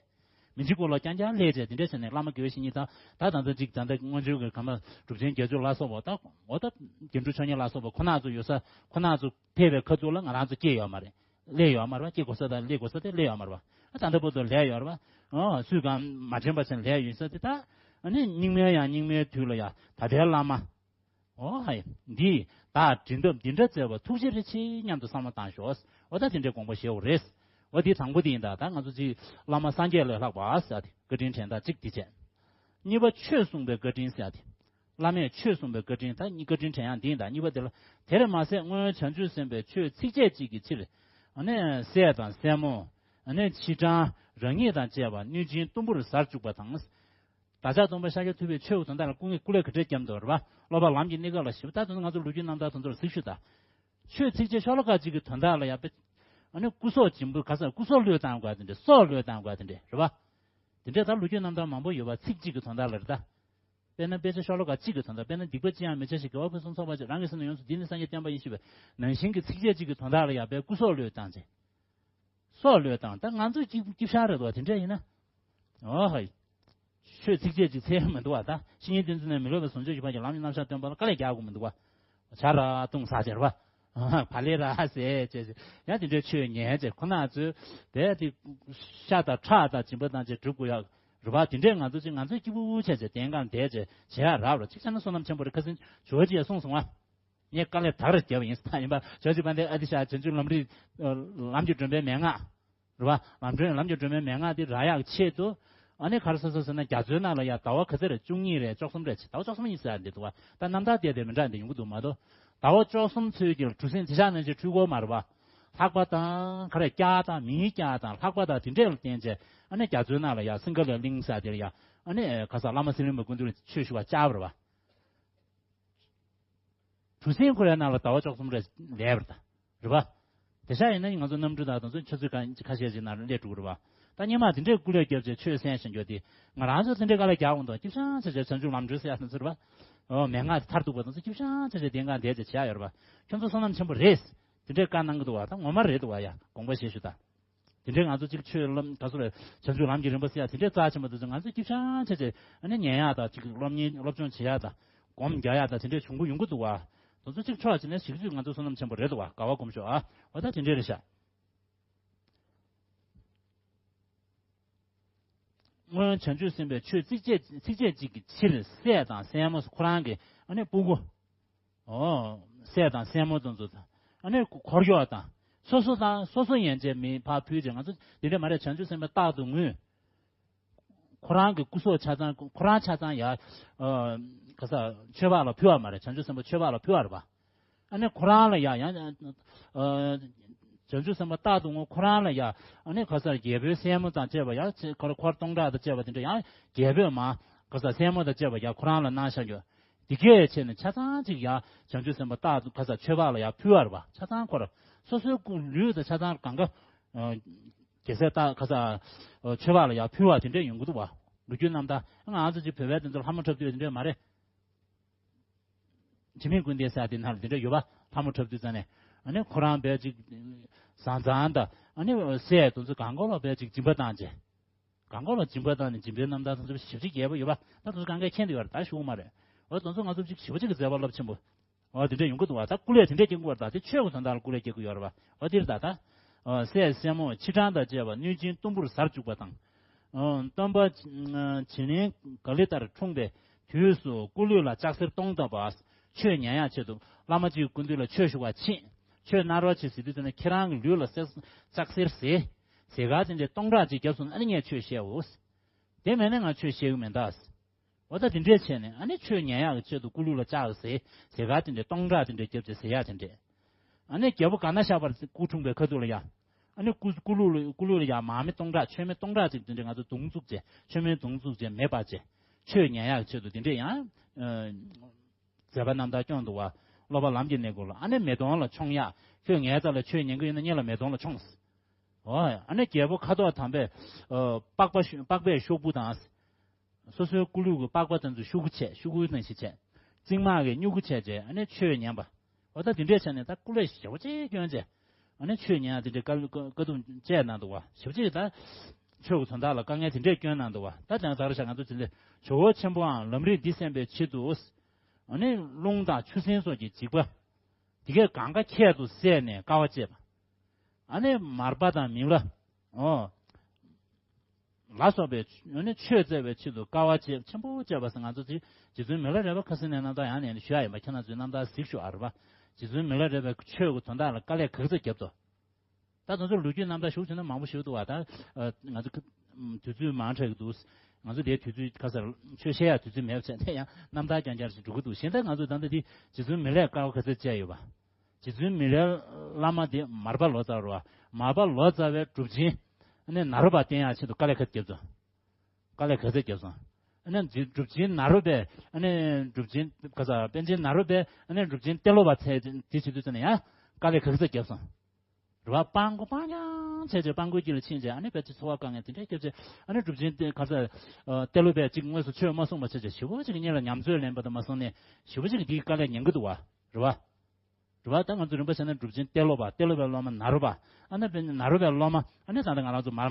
མི་འཇིགས་གོ་ལ་རྐྱང་རྐྱང་སླེབས་བྱས། དེ་འདྲས་བྱས་ནས་བླ་མ་དགེ་བའི་བཤེས་གཉེན་དང་། ད་ད་ལྟ་ཅིག་ད་ལྟ་སྔོན་བྱོན་གྱི་གང་ལ་གྲུབ་ཆེན་བརྒྱད་ཅུ་ལ་སོགས་པ། ད་འོ་ད་རྒྱན་དྲུག་མཆོག་བརྙེས་ལ་སོགས་པ་ཁོ་ན་ཚོ་ཡོད་ས། ཁོ་ན་ཚོ་ཕེབས་པའི་ཁ་ཐུག་ལ་ང་རང་ཚོ་སྐྱེས་ཡོད་མ་རེད། སླེབས་ཡོད་མ་རེད་བ། སྐྱེ་དགོས་ས་དང་སླེབས་དགོས་ས་དེ་སླེབས་ཡོད་མ་རེད་བ། ད་ལྟ་བར་དུ་ལས་ཡོད་རེད་བ། ཨོ་སུས་གང་མ་དྲན་པ་བྱས་ལས་ཡོད་ས་དེ། ད་ཨ་ནི་སྙིགས་མའི་ཡང་སྙིགས་མའི་དུས་ལ་ཡང་ད་ལྟའི་བླ་མ། ཨོ་ཧའི་འདི་བདག་འདྲེན་ཐབས་འདི་འདྲ་མཛད་པ་ཐུགས་རྗེ་རེ་ཆེ་སྙམ་དུ་བསམ་བློ་བཏང་ཤོག། ཨོ་ད་དེ་འདྲའི་དགོངས་པ་བཞེས་འོ་རེད། ཨོ་དེ་དང་པོ་དེ་ཡིན། ད་ད་ང་ཚོ་ཅིག་བླ་མ་སངས་རྒྱས་ལས་ལྷག་པ་ཟེར་ཡ་དེ་བཀའ་དྲིན་དྲན། ད་གཅིག་དེ་བྱས། གཉིས་པ་ཆོས་གསུངས་པའི་བཀའ་དྲིན་ཟེར་ཡ་དེ། བླ་མས་ཆོས་གསུངས་པའི་བཀའ་དྲིན། ད་གཉིས་བཀའ་དྲིན་དྲན་ཡག་འདི་ཡིན། ད་གཉིས་པ་དེ་ལ། དེར་མ་ཟད་སྔོན་བྱང་ཆུབ་སེམས་དཔས་ཆོས་ཚིགས་བཅད་གཅིག་གི་ཕྱིར། ཨ་ནི་སྲས་དང་སྲས་མོ། ཨ་ནི་མཆིས་བྲང་རང་ཉིད་དང་བཅས་པ་གནོད་སྦྱིན་གཏུམ་པོར་གཟར་བཅུག་པ་དང་། བདག་ཅག་སྟོན་པ་ཤཱཀྱ་ཐུབ་པས་ཆོས་ཀྱི་དོན་དག་ལ་སྐུ་ངལ་སྐུ་ལས་ག་འདྲས་བརྒྱབ་འདུག་རེད་བ། སློབ་པ་ལམ་གྱི་གནས་སྐབས་ལ་ཞིབ། ད་དུང་ང་ཚོ་ལོ་རྒྱུས་རྣམ་ཐར་དེ་ཚོར་གཟིགས་ཤོག་ད། ཆོས་ཚིགས་བཅད་ཤོ་ལོ་ཀ་གཅིག་གི་དོན་དག་ལ་ཡ་དཔེ། ཨ་ནི་སྐུ་སྲོག་སྦྱིན་པ་ག་ས། སྐུ་སྲོག་བློས་བཏང་དགོས་དེ་འདྲས། སྲོག་བློས་བཏང་དགོས་དེ་འདྲས་རེད་བ། དེ་འདྲས་ད་ལོ་རྒྱུས་རྣམ་ཐར་མང་པོ་ཡོད་པ། ཚིག་གཅིག་གི་དོན་དག་ལ་རེད་ད། དཔེར་ན་དཔེ་ཆ་ཤོ་ལོ་ཀ་གཅིག་གི་དོན་དག། དཔེར་ན་སྡིག་པ་ཅི་ཡང་མི་བྱ་ཞིང་། དགེ་བ་ཕུན་སུམ་ཚོགས་པར་སྤྱད། རང་གི་སེམས་ནི་ཡོངས་སུ། འདི་ནི་སངས་རྒྱས་བསྟན་པ་ཡིན། ཞེས་པའི་ནང་བཞིན་གྱི་ཚིགས་བཅད་གཅིག་གི་དོན་དག་ལ་ཡ་དཔེ་སྐུ་སྲོག་བློས་བཏང་ཚེ། སྲོག་བློས་བཏང་། ད་ང་ཚོ་སྐྱིད་སྐྱིད་ཤག་རེད་འདུག་བ། དེ་འདྲ་ཡིན་ན། ཨོ་ཧའི། ཆོས་ཚིགས་བཅད་གཅིག་ཚད་མི་འདུག་བ། ད་བཤེས་གཉེན་བསྟེན་ཚུལ་ནི། མི་སློབ་པའི་བཟང་སྤྱོད་ཀྱི་ཕ་གི་ལམ་གྱི་རྣམ་གཞག་སྟོན་པ་ལ་དཀའ་ལས་རྒྱག་དགོས་མི་འདུག་བ། བྱ་ར་བཏུང་ཟ་བྱེད་ར་བ། བ་ལེ་ར་ཟེ་བྱས་བྱས། ཡང་དེ་འདྲའི་ཆོས་ཉན་བྱས། ཁོ་ན་ཚོས་དེ་དེ་ཤ་དང་ཁྲག་དང་སྦྱིན་པ་བཏང་བྱས་སྒྲུབ་དགོས་ཡག་རེད་བ། དེ་འདྲས་ང་ཚོ་ཅིག་ང་ཚོས་སྐྱིད་པོ་བྱས་བྱས་གདན་གང་བསྡད་བྱས་བྱེད་ཡག་རག་ར། ཅིག་བྱས་ན་བསོད་ནམས་ཆེན་པོ་རེད། ཁ་སང་ཇོ་བོ་རྗེས་གསུངས་སོང་བ། ངས་དཀའ་ལས་དག་རེ་བརྒྱབ་པ་ཡིན་ཟེར། ད་ཡིན་པ་ཇོ་བོ་རྗེ་དཔལ་ལྡན་ཨ་ཏི་ཤ་བྱང་ཆུབ་ལམ་རིམ། ལམ་གྱི་སྒྲོན་པའི་མན་ངག་རེད་བ། ལམ་སྒྲོན། ལམ་གྱི་སྒྲོན་མའི་མན་ངག་འདི་རག་ཡག་ཆེད་དུ། ཨ་ནི་ག་རེ་ཟེར་ཟེར་ཟེར་ན། རྒྱ་མཚོའི་ནང་ལ་ཡ་ཟླ་བ་ག་ཚོད་རེད། བཅུ་གཉིས་རེད། བཅུ་གསུམ་རེད། ཟླ་བ་བཅུ་གསུམ་ཡིན་ཟེར་ཡ་འདི་འདུག་བ། ད་རྣམ་ཐར་དེ་དེ་མི་འདྲ་འདི་ཡོང་གི་འདུག་མ་གཏོགས། ཟླ་བ་བཅུ་གསུམ་ཚོད་ཀྱི་གྲུ་གཟིངས་དེ་ཤག་ནང་བཞིན་འཁྲུལ་གྱི་ཡོད་མ་རེད་བ། ལྷགས་པ་དང་ག་རེ། སྐྱ་དང་མིའི་སྐྱ་དང་ལྷགས་པ་དང་དེ་འདྲས་ལ་བརྟེན་བྱས། ཨ་ནི་རྒྱ་མཚོའི་ནང་ལ་ཡ་སིང་ག་ལའི་གླིང་ཟེར་དེ་ལ་ཡ། ཨ་ནི་ག་ས་བླ་མ་སི་ལིང་པ་སྐུ་མདུན་ལ་ཆོས་ཞུ་བར་བཅར་བ་རེད་བ། གྲུ་གཟིངས་ཁོ་རའི་ནང་ལ་ཟླ་བ་བཅུ་གསུམ་རེ་ལས་པར་ད། རེད་པ། དེ་ཤག་ཡིན་ན་ང་ཚོ་གནམ་གྲུ་དང་དེ་ཚོ་ཆུ་ཚོད་ཁ་ཁ་ཤས་ཤིག་ནང་སླེབས་འགྲོ་གི་རེད་པ། ད་སྔོན་མ་དེ་འདྲའི་སྐུ་ལས་བརྒྱབ་བྱས་ཆོས་གསན་བཞིན་རྒྱུ་དེ། ང་རང་ཚོ་དེ་འདྲའི་དཀའ་ལས་རྒྱག་འོང་དང་། སྐྱིད་ཤང་བྱས་བྱས་བྱང་ཆུབ་ལམ་འགྲོ་ཟེར་ཡ་ནི་ཚོ་རེད་པ། ཨོ་མན་ངག་དེ་མཐར་ཐུག་པ་དེ་ཚོ་སྐྱིད་ཤང་བྱས་བྱས་གདན་གང་བསྡད་བྱས་བྱེད་ཡ་ཡོད་རེད་པ། ཁྱོད་ཚོ་བསོད་ནམས་ཆེན་པོ་རེད། དེ་འདྲའི་བཀའ་གནང་གི་འདུག་བ། ད་ངོ་མ་རེད་འདུག་བ། ཡ་དགོངས་པ་བཞེས་ཞུ་ད། དེ་འདྲའི་ང་ཚོ་གཅིག་ཆོས་ལམ་ག་ཚོད་རེད། བྱང་ཆུབ་ལམ་གྱི་རིམ་པ་ཟེར་ཡ་དེ་འདྲའི་རྩ་ཆེན་པོ་དེ་ཚོ་ང་ཚོས་སྐྱིད་ཤང་བྱས་བྱས་ཨ་ནི་ཉན་ཡག་དང་། གཅིག་སློབ་གཉེར་སློབ་སྦྱོང་བྱེད་ཡག་དང་། སྒོམ་རྒྱག་ཡག་དང་དེ་འདྲའི་བྱུང་གི་ཡོང་གི་འདུག་བ། དེ་ཚོ་གཅིག་ཕྱོགས་གཅིག་ནས་ཞིབ་འཇུག་ང་ཚོ་བསོད་ནམས་ཆེན་པོ་རེད་འདུག་བ། དགའ་བ་སྒོམ་ཤོག་ཨ། འོ་ད་དེ་འདྲའི་རེད་ཤག་སྔོན་བྱང་ཆུབ་སེམས་དཔས་ཆོས་ཚིགས་བཅད་ཚིགས་བཅད་གཅིག་གི་ཕྱིར་སྲས་དང་སྲས་མོ། ཁོ་རང་གི་ཨ་ནི་སྤུ་གུ། ཨོ། སྲས་དང་སྲས་མོ་དེ་ཚོ་དང་། ཨ་ནི་འཁོར་གཡོག་དང་། སོ་སོ་དང་སོ་སོ་ཡན་ཆད་མི་ཕར་ཕུལ་བྱས། ང་ཚོ་འདི་འདྲ་མ་རེད། བྱང་ཆུབ་སེམས་དཔའ་རྟག་ཏུ་ངུས། ཁོ་རང་གི་སྐུ་སྲོག་ཆ་ཚང་། ཁོ་རང་ཆ་ཚང་ཡ། ཨ། ག་ས་ཆོས་འཕགས་ལ་ཕུལ་བ་མ་རེད། བྱང་ཆུབ་སེམས་དཔའ་ཆོས་འཕགས་ལ་ཕུལ་བ་རེད་པ། ཨ་ནི་ཁོ་རང་ལ་ཡ་ཡང་། ཨ། བྱང་ཆུབ་སེམས་དཔའ་རྟག་ཏུ་ངུ་ཁོ་རང་ལ་ཡ། ཨ་ནི་ག་ས་རྒྱལ་པོའི་སྲས་མོ་དང་བཅས་པ་ཡ། ཁོ་ར་འཁོར་སྟོང་ཕྲག་དང་བཅས་པ་དེ་འདྲ་ཡང་རྒྱལ་པོས་མ། ག་ས་སྲས་མོ་དང་བཅས་པ་ཡ་ཁོ་རང་ལ་གནང་བཞག་རྒྱུ། འདི་སྐད་བྱས་ནས་ཆ་ཚང་གཅིག་ཡ་བྱང་ཆུབ་སེམས་དཔའ་རྟག་ཏུ་ག་ས་ཆོས་འཕགས་ལ་ཡ་ཕུལ་བ་རེད་པ། ཆ་ཚང་ཁོ་ར་སོ་སོའི་སྐུ་ལུས་དང་ཆ་ཚང་གང་ག་ཨ། རྒྱལ་སྲས་རྟག་ག་ས། ཨ། ཆོས་འཕགས་ལ་ཡ་ཕུལ་བ་དེ་འདྲ་ཡོང་གི་འདུག་བ། ལོ་རྒྱུས་རྣམ་ཐར། ང་ཚོ་ཅིག་བོད་པའི་དེ་ཚོ་ལྷ་མོ་འཁྲབ་དུས་དེ་འདྲ་མ་རེད། འཇིགས་མེད་ཀུན་ལྡན་ཟེར་དེ་ནང་ལ་དེ་འདྲ་ཡོད་པ། ལྷ་མོ་འཁྲབ་དུས་ཙང་ནས། ཨ་ནི་ཁོ་རང་དཔེ་ཅིག་བཟང་བཟང་དང་། ཨ་ནི་སྲས་དེ་ཚོ་གང་ག་ལ་དཔེ་ཅིག་སྦྱིན་པ་བཏང་བྱས། གང་ག་ལ་སྦྱིན་པ་བཏང་ནས་སྦྱིན་པའི་རྣམ་ཐར་དེ་ཚོ་ཞེ་པོ་ཅིག་རྒྱས་པོ་ཡོད་པ། ད་དེ་ཚོ་གང་གས་མཁྱེན་བསྡད་ཡོད་རེད། ད་ཞུ་གི་མ་རེད། འོ་དེ་ཚོ་ང་ཚོ་ཅིག་ཞེ་པོ་ཅིག་གི་མཛད་པ་རླབས་ཆེན་པོ། འོ་དེ་འདྲ་ཡོང་གི་འདུག་བ། ད་སྐུ་ལས་དེ་འདྲ་སྐྱེ་དགོས་པ་རེད། ད་དེ་ཆོས་ཀྱི་དོན་དག་ལ་སྐུ་ལས་སྐྱེ་དགོས་ཡོད་རེད་བ། འོ་དེ་རེད། ད་ད། ཨ། སྲས་སྲས་མོ་མཆིས་བྲང་དང་བཅས་པ་གནོད་སྦྱིན་གཏུམ་པོར་གཟར་བཅུག་པ་དང་། ཨ། སྟོན་པ་བྱིན་ལེན་ག་ལི་ལྟར་འཁྲུངས་པའི་དུས་སུ་སྐུ་ལུས་ལ་ལྕགས་གཟེར་སྟོང་བཏབ་པ། ཆོས་ཉན་ཡག་ཆེད་དུ་བླ་མ་གཅིག་སྐུ་མདུན་ལ་ཆོས་ཞུ་བར་ཕྱིན། ཆོས་གནང་རོགས་བྱེད་ཟེར་དུས་ཙམ་ནས་ཁྱེད་རང་གི་ལུས་ལ་གཟེར་ལྕགས་གཟེར་ཟེར། ཟེར་ག་དེ་འདྲའི་སྟོང་ཕྲག་ཅིག་བརྒྱབ་སོང་ན་ཨ་ནི་ངས་ཆོས་བཤད་འོ། དེ་མེད་ན་ང་ཆོས་བཤད་གི་མེད་ད། འོ་ད་དེ་འདྲས་བྱས་ནས་ཨ་ནི་ཆོས་ཉན་ཡག་གི་ཆེད་དུ་སྐུ་ལུས་ལ་ལྕགས་ཟེར། ཟེར་ག་དེ་འདྲས་སྟོང་ཕྲག་དེ་འདྲས་བརྒྱབ་བྱས་ཟེར་ཡག་དེ་འདྲས། ཨ་ནི་རྒྱལ་པོ་ག་ན་ཤ་བར་སྐུ་འཁྲུངས་པའི་ཁ་ཐུག་ལ་ཡ། ཨ་ནི་སྐུ་སྐུ་ལུས་ལ་སྐུ་ལུས་ལ་ཡ་མར་མེ་སྟོང་ཕྲག་མཆོད་མེ་སྟོང་ཕྲག་ཅིག་དེ་འདྲས་ང་ཚོ་མདུང་བཙུགས་བྱས། མཆོད་མེ་མདུང་བཙུགས་བྱས་མེ་སྤར་བྱས། ཆོས་ཉན་ཡག་གི་ཆེད་དུ་དེ་འདྲས་ཡང་། ཨ། མཛད་པ་རྣམ་དག་སྐྱོང་འདུག་བ། སློབ་པ་ལམ་གྱི་གནས་སྐོར་ལ། ཨ་ནི་མེ་དོང་ལ་མཆོང་ཡག་ཁྱོད་ངའི་རྩ་ལ་ཆོས་ཉན་གི་ཡོད་ན་སྔོན་ལ་མེ་དོང་ལ་མཆོངས། འོ། ཨ་ནི་རྒྱལ་པོ་ཁ་དོག་དམ་པས། ཨ། པགས་པ་ཤོག་པགས་པས་ཤོག་བུ་དང་། སོ་སོའི་སྐུ་ལུས་ཀྱི་པགས་པ་དེ་ཚོ་ཤོག་གུ་བྱས། ཤོག་གུའི་ནང་བཞིན་བྱས། རྩིང་མ་གི་སྨྱུ་གུ་བྱས་བྱས་ཨ་ནི་ཆོས་ཉན་པ། འོ་ད་དེ་འདྲས་བྱས་ནས་ད་སྐུ་ལས་ཞེ་པོ་ཅིག་བསྐྱོན་བྱས་ཨ་ནི་ཆོས་ཉན་ཡ་དེ་འདྲས་དཀའ་དཀའ་སྡུག་སྤྱད་གནང་འདུག་བ། ཞེ་པོ་ཅིག་ད་ཆོས་ཀྱི་དོན་དག་ལ་དཀའ་ངལ་དེ་འདྲས་བསྐྱོན་གནང་འདུག་བ། ད་དེང་སང་ར་ཤ་ང་ཚོ་དེ་འདྲས་ཇོ་བོ་ཆེན་པོའང་ལམ་རིམ་འདི་གསན་པའི་ཆེད་དུ་ཨ་ནི་རླུང་དང་ཆུ་སྲིན་སོགས་ཀྱི་འཇིགས་པ་དེ་གས་གང་ག་ཁྱད་དུ་བསད་ནས་དཀའ་བ་སྤྱད་པ། ཨ་ནི་མར་པ་དང་མི་ལ། ཨོ། ལ་སོགས་པའི་ཨ་ནི་ཆོས་བཙལ་བའི་ཆེད་དུ་དཀའ་བ་སྤྱད་ཆེན་པོ་སྤྱད་པ་ཟེར། ང་ཚོ་ཚེ་རྗེ་བཙུན་མི་ལ་རས་པ་ཁ་སང་ནས་རྣམ་ཐར་ཡང་ནས་ཞུ་ཡ་ཡིན་པ། ཁྱེད་རང་ཚོའི་རྣམ་ཐར་གཟིགས་ཤོག་ཨ་རེད་པ། རྗེ་བཙུན་མི་ལ་རས་པའི་ཆོས་ཀྱི་དོན་དག་ལ་དཀའ་ལས་ག་ཚོད་བརྒྱབ་ཚོ། ད་དེ་ཚོ་ལོ་རྒྱུས་རྣམ་ཐར་ཞུ་བྱུང་ན་མང་པོ་ཞིག་འདུག་བ། ད་ང་ཚོ་དུས་ཚོད་མང་དྲགས་ཀྱི་འདུག་ང་ཚོ་དེའི་དུས་ཚོད་ཁ་སར་ཆོས་བཤད་ཡ་དུས་ཚོད་མེད་པ་བྱས་ནས་ཡང་རྣམ་ཐར་རྐྱང་རྐྱང་ཞིག་འགྲོ་གི་འདུག་གཞན་ད་ང་ཚོ་ད་ལྟ་དེ་རྗེ་བཙུན་མི་ལས་དཀའ་བ་ག་ཚོད་སྤྱད་ཡོད་པ། རྗེ་བཙུན་མི་ལའི་བླ་མ་དེ་མར་པ་ལོ་ཙཱ་བ་རེད་བ། མར་པ་ལོ་ཙཱ་བའི་གྲུབ་ཆེན་ཨ་ནི་ནཱ་རོ་པ་བསྟེན་ཡག་ཆེད་དུ་དཀའ་ལས་ག་ཚོད་བརྒྱབ་སོང་། དཀའ་ལས་ག་ཚོད་བརྒྱབ་སོང་། ཨ་ནི་རྗེ་གྲུབ་ཆེན་ནཱ་རོ་པས་ཨ་ནི་གྲུབ་ཆེན་ག་ས་པཎ་ཆེན་ནཱ་རོ་པས་ཨ་ནི་གྲུབ་ཆེན་ཏེ་ལོ་པ་འཚོལ་དེ་བྱེད་དུས་ཙམ་ནས་ཡང་དཀའ་ལས་ག་ཚོད་བརྒྱབ་སོང་། རེད་བ། སྤྲང་པོ་སྤྲང་རྐྱང་བྱས་བྱས་སྤྲང་པོའི་དཀྱིལ་ལ་ཕྱིན་བྱས་ཨ་ནི་ཕལ་ཆེར་འཚོ་བ་དཀའ་ངལ་དེ་འདྲ་བརྒྱབ་བྱས་ཨ་ནི་གྲུབ་ཆེན་ཏེ་ག་ས་ཏེ་ལོ་པས་ཅིག་དངོས་སུ་ཆོས་མ་གསུངས་པ་བྱས་བྱས་ཞེ་པོ་ཅིག་གཉེན་ལ་ཉམས་ཚོད་ལེན་པ་དང་མ་སོང་ནས་ཞེ་པོ་ཅིག་འདིའི་དཀའ་ལས་ཉན་གི་འདུག་བ། རེད་བ། རེད་བ། ད་ང་ཚོ་རིམ་པ་བྱས་ན་གྲུབ་ཆེན་ཏེ་ལོ་པ། ཏེ་ལོ་པའི་སློབ་མ་ནཱ་རོ་པ། ཨ་ནི་པཎ་ཆེན་ནཱ་རོ་པའི་སློབ་མ། ཨ་ནི་ད་ལྟ་ང་རང་ཚོ་མར་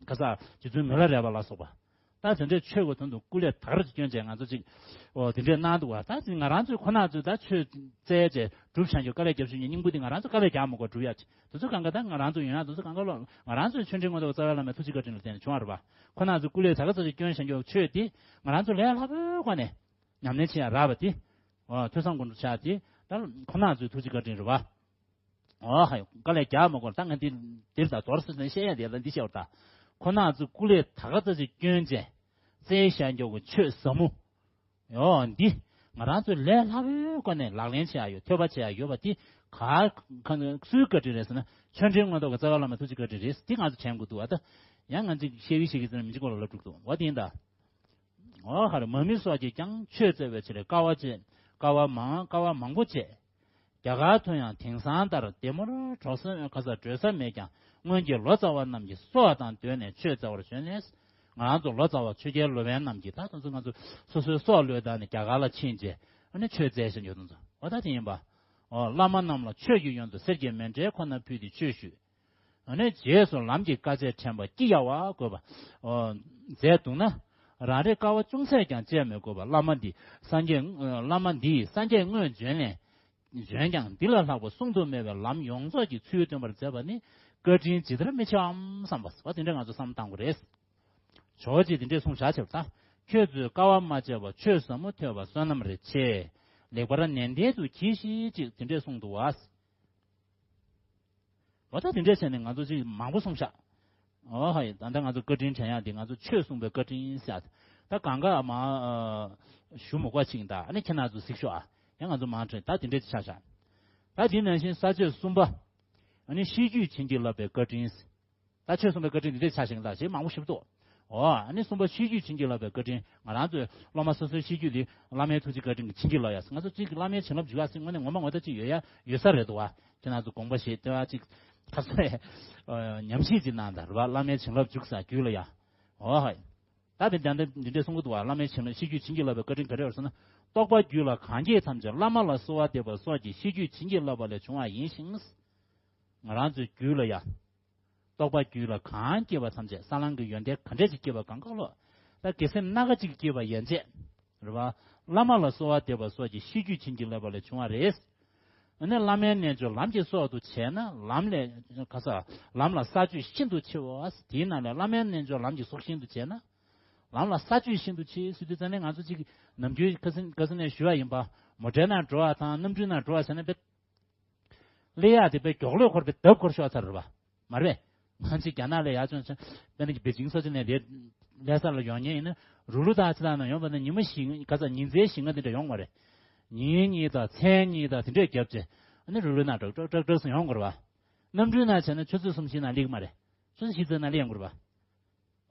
ག་ས་རྗེ་བཙུན་མི་ལ་རས་པ་ལ་སོགས་པ། ད་དེ་འདྲའི་ཆོས་ཀྱི་དོན་དུ་སྐུ་ལས་ད་ག་རེ་བསྐྱོན་བྱས་ང་ཚོ་ཅིག་ཨོ་དེ་འདྲའི་གནང་འདུག་བ། ད་ང་རང་ཚོས་ཁོ་ན་ཚོས་ད་ཆོས་བཙལ་བྱས་སྒྲུབ་བྱ་རྒྱུ་དཀའ་ལས་རྒྱབ་བཞིན་གྱི་སྙིང་པོ་འདི་ང་རང་ཚོ་དཀའ་ལས་རྒྱག་མི་དགོས། སྒྲུབ་ཡ་ཅིག་དེ་ཚོ་གང་ག་ད་ང་རང་ཚོ་ཡོད་ན་དེ་ཚོ་གང་ག་ལོ་ང་རང་ཚོའི་ཆོས་འབྲེལ་མངོན་རྟོགས་རྩ་བའི་བླ་མའི་ཐུགས་རྗེ་བཀའ་དྲིན་ལ་བརྟེན་ནས་བྱུང་བ་རེད་བ། ཁོ་ན་ཚོས་སྐུ་ལས་ད་ག་ཚོད་ཅིག་བསྐྱོན་བྱ་རྒྱུ་ཆོས་འདི་ང་རང་ཚོ་ལས་སླ་པོའི་སྒོ་ནས། ཉམས་ལེན་བྱེད་ཡ་རག་པ་དེ། ཨོ་ཐོས་བསམ་སྒོམ་སྒྲུབ་བྱ་དེ་ད་ཁོ་ན་ཚོའི་ཐུགས་རྗེ་བཀའ་དྲིན་རེད་བ། ཨོ་ཧ་ཡོ་དཀའ་ལས་རྒྱག་མ་དགོས། ད་ང་འདི་འདིར་ད་དོར་སོང་ནས་བཤད་ཡ་དེ་ལ་འདི་བཤད་པ་ད། ཁོ་ན་ཚོའི་སྐུ་ལས་ད་ག་ཚོད་ཅིག་བསྐྱོན་བྱས་བཙལ་བྱ་རྒྱུ་གི་ཆོས་ཟབ་མོ། ཨོ་འདི་ང་རང་ཚོས་ལས་སླ་པོའི་སྒོ་ནས་ལག་ལེན་བྱེད་ཡ་ཡོད། ཐོས་པ་བྱེད་ཡ་ཡོད་པ་དེ་ག་ག་སུའི་བཀའ་དྲིན་རེད་ཟེར་ན་ཆོས་འབྲེལ་མངོན་རྟོགས་ཀྱི་རྩ་བའི་བླ་མ་ཐུགས་རྗེ་བཀའ་དྲིན་རེད། འདི་ང་ཚོ་དྲན་དགོས་འདུག་བ། ད་ཡང་ང་ཚོས་བཤད་གི་བཤད་གི་ཟེར་ན་མི་འཇིགས་པ་ལ་སློབ་ཕྲུག་འདུག་བ། དེ་ཡིན་ད། ཨོ་ཧ་རེ། མ་མི་སོགས་ཀྱིས་ཀྱང་ཆོས་བཙལ་བའི་ཕྱིར་དཀའ་བ་སྤྱད། དཀའ་བ་མང་དཀའ་བ་མང་པོ་སྤྱད། རྒྱ་གར་དུ་ཡང་དེང་སང་ལྟར་བདེ་མོར་གྲོགས་ས་ག་ས་བགྲོད་ས་མེད་ཀྱང་སྔོན་གྱི་ལོ་ཙཱ་བ་རྣམས་ཀྱིས་སྲོག་དང་བསྡོས་ནས་ཆོས་བཙལ་བར་བྱོན་ནས། ང་རང་ཚོ་ལོ་ཙཱ་བ་ཆོས་རྒྱལ་སློབ་དཔོན་རྣམས་ཀྱིས་ད་དུང་ཚོ་ང་ཚོ་སོ་སོའི་སྲོག་བློས་བཏང་ནས་རྒྱ་གར་ལ་ཕྱིན་རྗེས་ཨ་ནི་ཆོས་བཙལ་བཞིན་ཡོད་དུ་འོ་ད་དེ་ཡིན་པ། ཨོ་བླ་མ་རྣམས་ལ་ཆོས་ཀྱི་ཡོན་དུ་གསེར་གྱི་མཎྜལ་ཁོ་ན་ཕུལ་ཏེ་ཆོས་ཞུས། ཨ་ནི་རྗེས་སུ་ལམ་གྱི་དཀའ་སྤྱད་དྲན་པ་སྐྱི་གཡའ་བ་དགོས་པ། ཨོ་མཛད་འདུག་ན། རང་རེ་དཀའ་བ་ཅུང་ཟད་ཀྱང་སྤྱད་མི་དགོས་པ། བླ་མ་འདི་སངས་རྒྱས་བླ་མ་འདིས་སངས་རྒྱས་དངོས་བྱོན་ནས་བྱོན་ཀྱང་འདི་ལ་ལྷག་པ་གསུང་དུ་མེད་པའི་ལམ་ཡོངས་རྫོགས་ཀྱི་ཚུལ་སྟོན་པར་མཛད་པ་ནི་བཀའ་དྲིན་ཇི་ལྟར་མི་ཆེ་བམ་བསམ་པ། འོ་དེ་འདྲ་ང་ཚོ་བསམ་བློ་བཏང་དགོས་རེད། ཇོ་བོ་རྗེས་དེ་འདྲས་གསུངས་བཞག་བྱས་པ་ད། ཁྱོད་ཚོས་དཀའ་བ་མ་སྤྱད་པར་ཆོས་ཟབ་མོ་ཐོས་པ་བསོད་ནམས་རེ་ཆེ། ལེགས་པར་ནན་ཏན་དུ་གྱིས་ཤིག་ཅེས་དེ་འདྲས་གསུངས་འདུག་བ། འོ་ད་དེ་འདྲས་བྱས་ནས་ང་ཚོ་ཅིག་མང་པོ་གསུངས་བཞག་འོ་ཧ་ཡ། ད་ལྟ་ང་ཚོ་བཀའ་དྲིན་དྲན་ཡག་དེ་ང་ཚོ་ཆོས་གསུངས་པའི་བཀའ་དྲིན་ཟེར། ད་གང་ག་མ་ཞུ་མི་དགོས་ཅིག་ད་ཨ་ནི་ཁྱེད་རང་ཚོ་གཟིགས་ཤོག་ཨ། ཡང་ང་ཚོ་མང་དྲན་ད་དེ་འདྲས་ཅིག་ཆགས་བཞག་ད་དེ་ནང་བཞིན་ས་བཅད་གསུམ་པ། ཨ་ནི་ཤེས་རྒྱུད་བྱིན་གྱིས་བརླབས་པའི་བཀའ་དྲིན། ད་ཆོས་གསུངས་པའི་བཀའ་དྲིན་འདི་འདྲས་ཆགས་ཤིང་ལ་ཞེས་མང་པོ་ཞིག་འདུག་འོ་ཨ་ནི་གསུམ་པ་ཤེས་རྒྱུད་བྱིན་གྱིས་བརླབས་པའི་བཀའ་དྲིན། ང་རང་ཚོའི་སློབ་མ་སོ་སོའི་ཤེས་རྒྱུད་འདི་བླ་མའི་ཐུགས་རྗེ་བཀའ་དྲིན་གྱིས་བྱིན་གྱིས་བརླབས་ཡ། ང་ཚོ་གཅིག་བླ་མའི་བྱིན་རླབས་འཇུག་ཡ་ཟེར་དངོས་གནས་ངོ་མ་ངོ་ཐག་ཅིག་ཡོད་ཡ་ཡོད་ས་རེད་འདུག་བ། ཁྱེད་རང་ཚོ་དགོངས་པ་བཞེས་ལྟེ་བ་ཅིག་ཁ་སོས་ཉམས་ཞིབ་ཅིག་གནང་དང་རེད་བ། བླ་མའི་བྱིན་རླབས་འཇུག་ས་རྒྱུད་ལ་ཡ། འོ་ཧ་ཡ། ད་དེ་ད་འདི་འདི་འདྲས་གསུང་གི་འདུག་བ། བླ་མའི་བྱིན་རླབས་ཤེས་རྒྱུད་བྱིན་གྱིས་བརླབས་པའི་བཀའ་དྲིན་ག་རེ་ཡོད་ཟེར་ན། རྟོགས་པ་རྒྱུད་ལ་གང་སྐྱེས་ཐམས་ཅད་བླ་མ་ལ་གསོལ་བ་འདེབས་པ་སོགས་ཀྱིས་ཤེས་རྒྱུད་བྱིན་གྱིས་བརླབས་པ་ལས་བྱུང་བ་ཡིན་ཞིང་། ང་རང་ཚོའི་རྒྱུད་ལ་ཡ། རྟོགས་པ་རྒྱུད་ལ་གང་སྐྱེས་པ་ཐམས་ཅད་ས་ལམ་གྱི་ཡོན་ཏན་ག་འདྲས་ཅིག་སྐྱེས་པ་གང་ག་ལོ། ད་དགེ་སེམས་སྣ་ཁ་ཅིག་སྐྱེས་པ་ཡན་ཆད། རེད་བ། བླ་མ་ལ་གསོལ་བ་འདེབས་པ་སོགས་ཀྱིས་ཤེས་རྒྱུད་བྱིན་གྱིས་བརླབས་པ་ལས་བྱུང་བ་རེད། ཨ་ནི་བླ་མའི་རྣལ་འབྱོར་ལམ་གྱི་སྲོག་ཏུ་བྱས་ན་ལམ་ལས་ག་ས་ལམ་ལ་ས་བཅུད་ཤིན་ཏུ་ཆེའོ། དེའི་ནང་ལས་བླ་མའི་རྣལ་འབྱོར་ལམ་གྱི་སྲོག་ཤིན་ཏུ་ཆེ་ན། ལམ་ལ་ས་བཅུད་ཤིན་ཏུ་ཆེ་ཟེར་དུས་ཙམ་ནས་ང་ཚོ་གཅིག་ནམ་རྒྱུན་ཁ་སང་ཁ་སང་ནས་ཞུ་བ་ཡིན་པ། མོ་ཊའི་ནང་འགྲོ་བ་དང་གནམ་གྲུའི་ནང་འགྲོ་བ་བྱས་ན་དཔེ། སླེབས་ཡག་དེ་དཔེ་མགྱོགས་ལོས་འཁོར་དཔེ་ལྡབ་འཁོར་ཤོག་ཚར་རེད་བ། མ་རེད། ང་ཚོ་རྒྱ་ནག་ལ་ཡར་བྱོན་ཙང་དཔེར་ན་པེ་ཅིང་སོགས་ཅིག་ནས་དེ་ལྷ་ས་ལ་ཡོང་མཁན་ཡིན་ན་རུ་ལུ་དང་ཅི་དང་ནང་ཡོང་བ་ན་ཉི་མ་བཞི་ག་ས་ཉིན་མཚན་བཞི་ལྔ་དེ་འདྲ་ཡོང་མ་རེད། ཉིན་གཉིས་དང་མཚན་གཉིས་དང་དེ་འདྲས་བརྒྱབ་བྱས་ཨ་ནི་རུ་ལུ་ནང་ཀྲག་ཀྲག་ཀྲག་ཀྲག་སུ་ཡོང་དགོས་རེད་བ། གནམ་གྲུའི་ནང་བྱས་ན་ཆུ་ཚོད་གསུམ་བཞི་ནང་སླེབས་ཀྱི་མ་རེད། ཆུ་ཚོད་བཞི་ཙམ་ནང་སླེབས་ཡོང་དགོས་རེད་བ།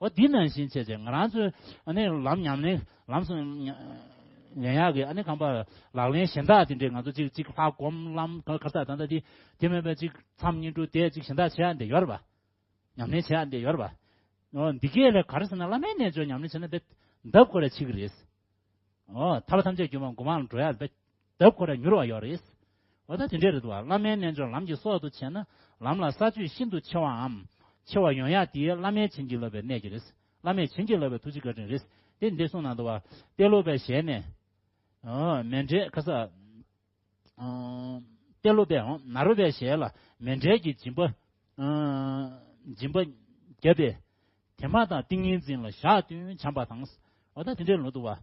འོ་འདི་ནང་བཞིན་བྱས་བྱས་ང་རང་ཚོའི་ཨ་ནི་ལམ་ཉམས་ལེན་ལམ་སོང་ཉན་ཡག་གི་ཨ་ནི་གང་པ་ལག་ལེན་གཞན་དག་དེ་འདྲས་ང་ཚོ་གཅིག་གཅིག་ལྷ་སྒོམ་ལམ་ག་ག་ས་ད་ལྟ་དེ་དེ་མེད་པའི་གཅིག་མཚམས་བསྙེན་སྒྲུབ་དེ་གཅིག་གཞན་དག་བྱེད་ཡག་འདི་ཡོད་རེད་པ། ཉམས་ལེན་བྱེད་ཡག་འདི་ཡོད་རེད་པ། འོ་འདི་གས་ལས་ག་རེ་ཟེར་ན་བླ་མའི་རྣལ་འབྱོར་ཉམས་ལེན་བྱས་ན་དཔེ་ལྡབ་སྐོར་རེ་ཆེ་གི་རེད། ཨོ་ཐར་པ་ཐམས་ཅད་སྒྱུ་མ་མགོ་མང་ལ་འགྲོ་ཡག་ལ་དཔེ་ལྡབ་ཁོ་ར་མྱུར་བ་ཡོད་རེད། འོ་ད་དེ་འདྲས་རེད་འདུག་བ། བླ་མའི་རྣལ་འབྱོར་ལམ་གྱི་སྲོག་ཏུ་བྱས་ན་ལམ་ལ་ས་བཅུད་ཤིན་ཏུ་ཆེ་བའམ་ཆེ་བ་ཡོང་ཡག་དེ་བླ་མས་བྱིན་གྱིས་བརླབས་པའི་གནས་ཀྱི་རེད། བླ་མས་བྱིན་གྱིས་བརླབས་པའི་ཐུགས་རྗེ་བཀའ་དྲིན་རེད། དེ་འདི་གསུངས་གནང་འདུག་བ། ཏེ་ལོ་པའི་ཞལ་ནས། ཨོ་མཎྜལ་ཁ་ས། ཨོ་ཏེ་ལོ་པས་ཨོ་ནཱ་རོ་པའི་ཞལ་ལ་མཎྜལ་གྱི་སྦྱིན་པ། ཨོ་སྦྱིན་པ་བརྒྱབ་པས། དེ་མ་ཐག་ཏིང་ངེ་འཛིན་ལ་ཞག་བདུན་བྱམས་པ་དང་། འོ་ད་དེ་འདྲའི་ལོ་འདུག་བ།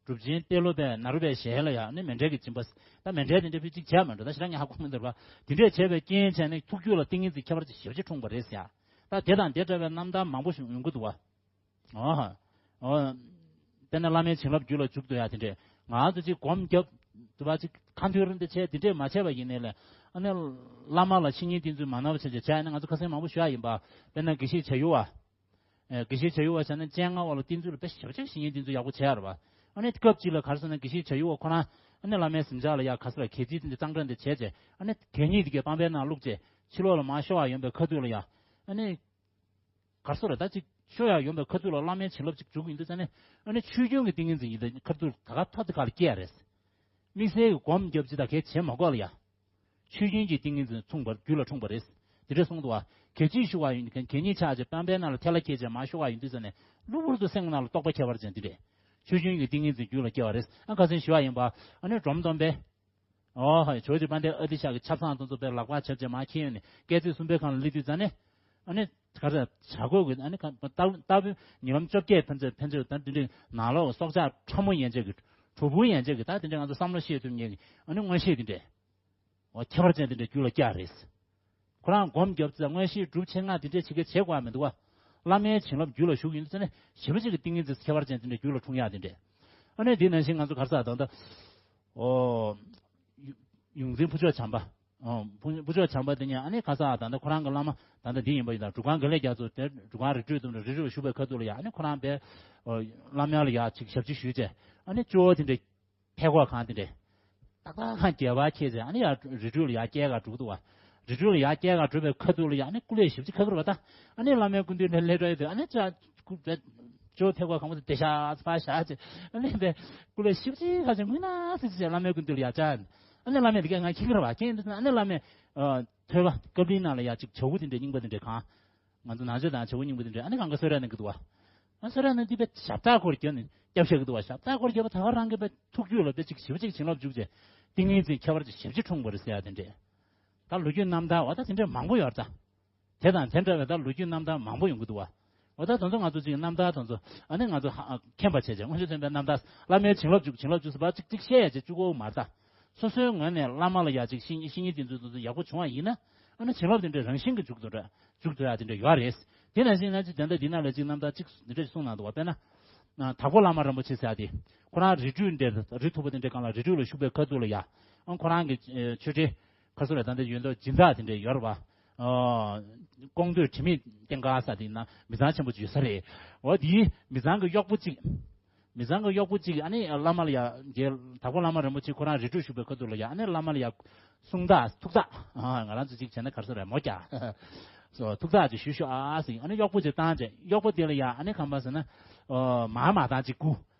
གྲུབ་ཆེན་ཏེ་ལོ་པས་ནཱ་རོ་པའི་ཞལ་ལ་ཡང་ནི་མཎྜལ་གྱི་སྦྱིན་པ། ད་མཎྜལ་དེ་འདྲ་ཕུལ་གཅིག་བྱས་མ་འགྲོ། ད་ཞེ་དྲག་ངས་ཧ་གོ་མི་འདུག་བ། དེ་འདྲས་བྱས་པའི་རྐྱེན་བྱས་ནས་ཐུགས་རྒྱུད་ལ་ཏིང་ངེ་འཛིན་ཁྱད་པར་ཅན་ཞེ་པོ་ཅིག་འཁྲུངས་པ་རེད་ཟེར་ཡ། ད་དེ་དང་དེ་འདྲ་བའི་རྣམ་ཐར་མང་པོ་ཞིག་ཡོང་གི་འདུག་བ། ཨོ། ཨོ། དཔེར་ན་བླ་མའི་བྱིན་རླབས་རྒྱུད་ལ་འཇུག་ཏུ་ཡ་དེ་འདྲས་ང་ཚོ་ཅིག་སྒོམ་རྒྱབ། དུ་བ་ཅིག་ཁ་འཐུང་རིན་དེ་བྱས་དེ་འདྲས་མ་བྱས་པ་ཡིན་ནའི་ལས། ཨ་ནི་བླ་མ་ལ་བཤེས་གཉེན་བསྟེན་ཚུལ་མ་ནོར་བ་བྱས་བྱས་བྱས་ནས་ང་ཚོ་ཁ་སེང་མང་པོ་ཞུ་ཡ་ཡིན་པ། དཔེར་ན་དགེ་བཤེས་བྱ་ཡུལ་བ། ཨེ་དགེ་བཤེས་བྱ་ཡུལ་བ་བྱས་ན་སྤྱན་སྔ་བ་ལ་བསྟེན་ཚུལ་ལ་དཔེ་ཞེ་པོ་ཅིག་བཤེས་གཉེན་བསྟེན་ཚུལ་ཡག་པོ་བྱས་ཡ་རེད་བ། ཨ་ནི་སྐབས་གཅིག་ལ་ག་རེ་ཟེར་ན་དགེ་བཤེས་བྱ་ཡུལ་བ་ཁོ་རང་ཨ་ནི་བླ་མའི་གཟིམ་ཅག་ལ་ཡ་ག་ས་ལ་གད་ཚིག་དེ་འདྲ་གཙང་སྦྲ་འདི་བྱས་བྱས་ཨ་ནི་གད་སྙིགས་དེ་གའི་པང་པའི་ནང་བླུགས་བྱས་ཕྱི་ལོགས་ལ་མར་ཤོར་བ་ཡོང་པའི་ཁ་ཐུག་ལ་ཡ། ཨ་ནི། གར་སོ་རེ་ད་ཅིག་ཤོ་ཡག་ཡོང་པའི་ཁ་ཐུག་ལ་བླ་མའི་བྱིན་རླབས་ཅིག་འཇུག་ཡིན་དུས་ཙ་ནས་ཨ་ནི་ཆོས་སྐྱོང་གི་ཏིང་ངེ་འཛིན་ཡིན་ད་ཁ་ཐུག་ད་ག་ཐོག་དེ་ག་ལ་སྐྱེ་ཡ་རེད། དམིགས་བསལ་གྱི་སྒོམ་རྒྱབ་ཅི་ད་གལ་བྱེད་མ་དགོས་ལ་ཡ། ཆོས་སྐྱོང་གི་ཏིང་ངེ་འཛིན་མཚུངས་པར་རྒྱུད་ལ་འཁྲུངས་པ་རེད། དེ་འདྲས་གསུངས་འདུག་བ། གལ་ཆེའི་ཞུ་བ་ཡིན་གལ་ཉེས་ཆགས་ཅེས་པང་པའི་ནང་ལ་ཐལ་བ་ཁྱེར་ཅེས་མ་ཤོ་བ་ཡིན་དུས་ཙ་ནས་གློ་བུར་དུ་སེམས་ནང་ལ་རྟོག་པ་ཁྱད་པར་ཅན་དེ་འདྲས། ཆོས་སྐྱོང་གི་ཏིང་ངེ་འཛིན་རྒྱུད་ལ་སྐྱེ་བ་རེད། ཨ་ཁ་སང་ཞུ་བ་ཡིན་པ། ཨ་ནི་འབྲོམ་སྟོན་པས། ཨོ་ཧོ་ཇོ་བོ་རྗེ་དཔལ་ལྡན་ཨ་ཏི་ཤ་གི་ཆབ་གསང་དེ་ཚོ་དཔེ་ལག་པ་བྱབ་བྱབ་མ་ཁྱེར་ཡོང་ནས་སྐས་ཚེས་གསུམ་པའི་ཁང་ལ་སླེབས་དུས་ཙ་ནས། ཨ་ནི་ག་རེ་བྱ་དགོས་ཀྱི་ཨ་ནི་ག་ལྟ་བུ་ལྟ་བུ་ཉིན་ལམ་བཅོ་བརྒྱད་ཕན་ཚུན་ཕན་ཚུན་ད་འདི་འདྲའི་ནང་ལོགས་སྲོག་ཆགས་ཕྲ་མོ་ཡན་ཆད་ཀྱི་གྲོག་བུ་ཡན་ཆད་ཀྱི་ད་འདི་འདྲའི་ང་ཚོ་བསམ་བློ་ཤེས་ཐུབ་མཁན་གྱི་ཨ་ནི་མངོན་ཤེས་འདི་འདྲས། འོ་ཁྱད་པར་ཅན་དེ་འདྲ་རྒྱུད་ལ་སྐྱེ་རེད། ཁོ་རང་སྒོམ་རྒྱབ་ཙང་མངོན་ཤེས་གྲུབ་ཆེ་ལྔ་དེ་འདྲ་ཆེ་གེ་བྱེད་དགོས་མི་འདུག་བ། བླ་མའི་བྱིན་རླབས་རྒྱུད་ལ་ཞུགས་ཡིན་ཙང་ནས་ཞེ་པོ་ཅིག་གི་ཏིང་ངེ་འཛིན་ཁྱད་པར་ཅན་དེ་འདྲ་རྒྱུད་ལ་འཁྲུངས་ཡག་དེ་འདྲ། ཨ་ནི་དེ་ནང་བཞིན་ང་ཚོ་ག་རེ་ཟེར་ད་ལྟ། ཨོ། ཡོངས་འཛིན་ཕུར་ལྕོག་བྱམས་པ། ཨོ་ཕུར་ཕུར་ལྕོག་བྱམས་པ་དེ་ཉིད་ཨ་ནི་ག་རེ་ཟེར་ད་ལྟ་ཁོ་རང་གི་བླ་མ་ད་ལྟ་འདི་ཡིན་པ་ཡིན་ད་འབྲུག་སྒང་དགེ་ལེགས་རྒྱ་མཚོ་དེ་འབྲུག་སྒང་རི་ཁྲོད་དུ་རི་ཁྲོད་བཞུགས་པའི་ཁ་ཐུག་ལ་ཡ་ཨ་ནི་ཁོ་རང་པའི་བླ་མ་ལ་ཡ་ཅིག་ཞབས་ཕྱི་ཞུས་བྱས་ཨ་ནི་ཅོ་བོ་དེ་འདྲ། ཐད་ཀོག་གང་དེ་འདྲས། ཏག་ཏག་གང་རྒྱལ་བ་ཁྱེད་ཚེ་ཨ་ནི་ཡ་རི་ཁྲོད་ལ་ཡ་སྐྱེལ་ག་འགྲོ་གི་འདུག་བ། རི་ཁྲོད་ལ་ཡ་སྐྱེལ་ག་འགྲོ་བའི་ཁ་ཐུག་ལ་ཡ་ཨ་ནི་སྐུ་ལས་ཞབས་ཕྱི་ཁ་ཁུར་བ་དང་ཨ་ནི་བླ་མའི་སྐུ་མདུན་ནས་སླེབས་འགྲོ་ཡོད་དུས་ཨ་ནི་ཅ་སྐུ་ཅོ་ཐད་ཀོག་གང་པོ་དེ་བདེ་ཤག་ཕ་ཤག་ཅེས་ཨ་ནི་བས་སྐུ་ལས་ཞབས་ཕྱི་ཁ་ཅིག་མི་ན་སི་ཅེས་བླ་མའི་སྐུ་མདུན་ལ་ཡ་ཅ་ཨ་ནི་བླ་མས་དེ་ག་ང་ཁྱི་ཁུར་བ་ཁྱེད་འདི་ཨ་ནི་བླ་མས་ཐོས་པ་ཀབ་ལིང་ནང་ལ་ཡ་ཅིག་བྱ་བུ་དེ་འདྲས་རྙིང་པ་དེ་འདྲས་གང་། ང་ཚོ་ནང་ཆོས་དང་བྱ་བ་རྙིང་པ་དེ་འདྲས་ཨ་ནི་གང་ག་གསོལ་རས་ནས་གི་འདུག་བ། ཨ་གསོལ་རས་ནས་འདི་པའི་ཞབས་སྟེགས་སྐོར་བརྒྱབ་ནས་སྐྱབས་བཤད་གི་འདུག་བ། ཞབས་སྟེགས་སྐོར་བརྒྱབ་པ་ད་ག་རང་གི་པའི་ཐུགས་རྒྱུད་ལ་པའི་ཅིག་ཞེ་པོ་ཅིག་བྱིན་རླབས་འཇུག་བྱས་ཏིང་ངེ་འཛིན་ཁྱད་པར་ཅིག་ཞེ་པོ་ཅིག་འཁྲུངས་པ་རེད་ཟེར་ཡ་དེ་འདྲས། ད་ལོ་རྒྱུས་རྣམ་ཐར་བ་ད་དེ་འདྲས་མང་པོ་ཡོད་རེད་ད། དེ་དང་དེ་འདྲ་བའི་ད་ལོ་རྒྱུས་རྣམ་ཐར་མང་པོ་ཡོང་གི་འདུག་བ། འོ་ད་དེ་ཚོ་ང་ཚོ་ཅིག་རྣམ་ཐར་དེ་ཚོ་ཨ་ནི་ང་ཚོ་ཧ་མཁྱེན་པ་བྱས་བྱས་སྔོན་བྱོན་ཚན་པའི་རྣམ་ཐར་བླ་མའི་བྱིན་རླབས་འཇུག་བྱིན་རླབས་འཇུག་ཟེར་བ་ཅིག་ཅིག་བཤད་ཡ་བྱས་བཅུག་གོ་མ་རེད་ད། སོ་སོའི་ངོས་ནས་བླ་མ་ལ་ཡ་ཅིག་བཤེས་བཤེས་གཉེན་དེ་ཚོ་དེ་ཚོ་ཡག་པོ་བྱུང་བ་ཡིན་ན་ཨ་ནི་བྱིན་རླབས་དེ་འདྲའི་རང་བཞིན་གྱིས་འཇུག་ཏུ་འགྲོ་འཇུག་ཏུ་ཡ་དེ་འདྲ་ཡོད་རེད། དེ་ནང་བཞིན་ན་ཅིག་དེ་འདྲ་འདི་ནང་ལ་ཅིག་རྣམ་ཐར་ཅིག་འདི་འདྲ་ཞིག་གསུངས་གནང་འདུག་བ། དཔེར་ན། དྭགས་པོ་བླ་མ་རིན་པོ་ཆེ་ཟེར་ཡ་དེ་ཁོ་རང་རི་ཁྲོད་འདྲ་རི་མཐུག་པོ་དེ་འདྲའི་སྒང་ལ་རི་ཁྲོད་ལ་བཞུགས་པའི་ཁ་ཐུག་ལ་ཡ་ཨང་ཁོ་རང་གི་ཆོས་ཁྲི་ཁ་སོ་ར་ད་འདི་ཡོད་མདོག་སྦྱིན་བདག་དེ་འདྲ་ཡོད་རེད་བ། ཀོང་སྟོད་དྲི་མེད་སྟེང་ཁ་ས་དེ་ན་མི་ཚང་ཆེན་པོ་ཅིག་ཡོད་ས་རེད། འོ་དེའི་མི་ཚང་གི་གཡོག་པོ་གཅིག་མི་ཚང་གི་གཡོག་པོ་གཅིག་ཨ་ནི་བླ་མ་ལ་ཡ་རྗེ་དྭགས་པོ་བླ་མ་རིན་པོ་ཆེ་ཁོ་རང་རི་ཁྲོད་བཞུགས་པའི་ཁ་ཐུག་ལ་ཡ་ཨ་ནི་བླ་མ་ལ་ཡ་གསུང་རྟགས་ཐུགས་རྟགས་ང་རང་ཚོ་གཅིག་བྱས་ན་ག་རེ་ཟེར་རེད་མོ་རྒྱག་སོ་ཐུགས་རྟགས་ཅིག་ཞུ་ཤོག་ཨ་ཟེར་ཨ་ནི་གཡོག་པོ་ཅིག་བཏང་རྗེས་གཡོག་པོ་དེ་ལ་ཡ་ཨ་ནི་གང་པ་ཟེར་ན་མར་མ་བཏང་ཅིག་སྐུ་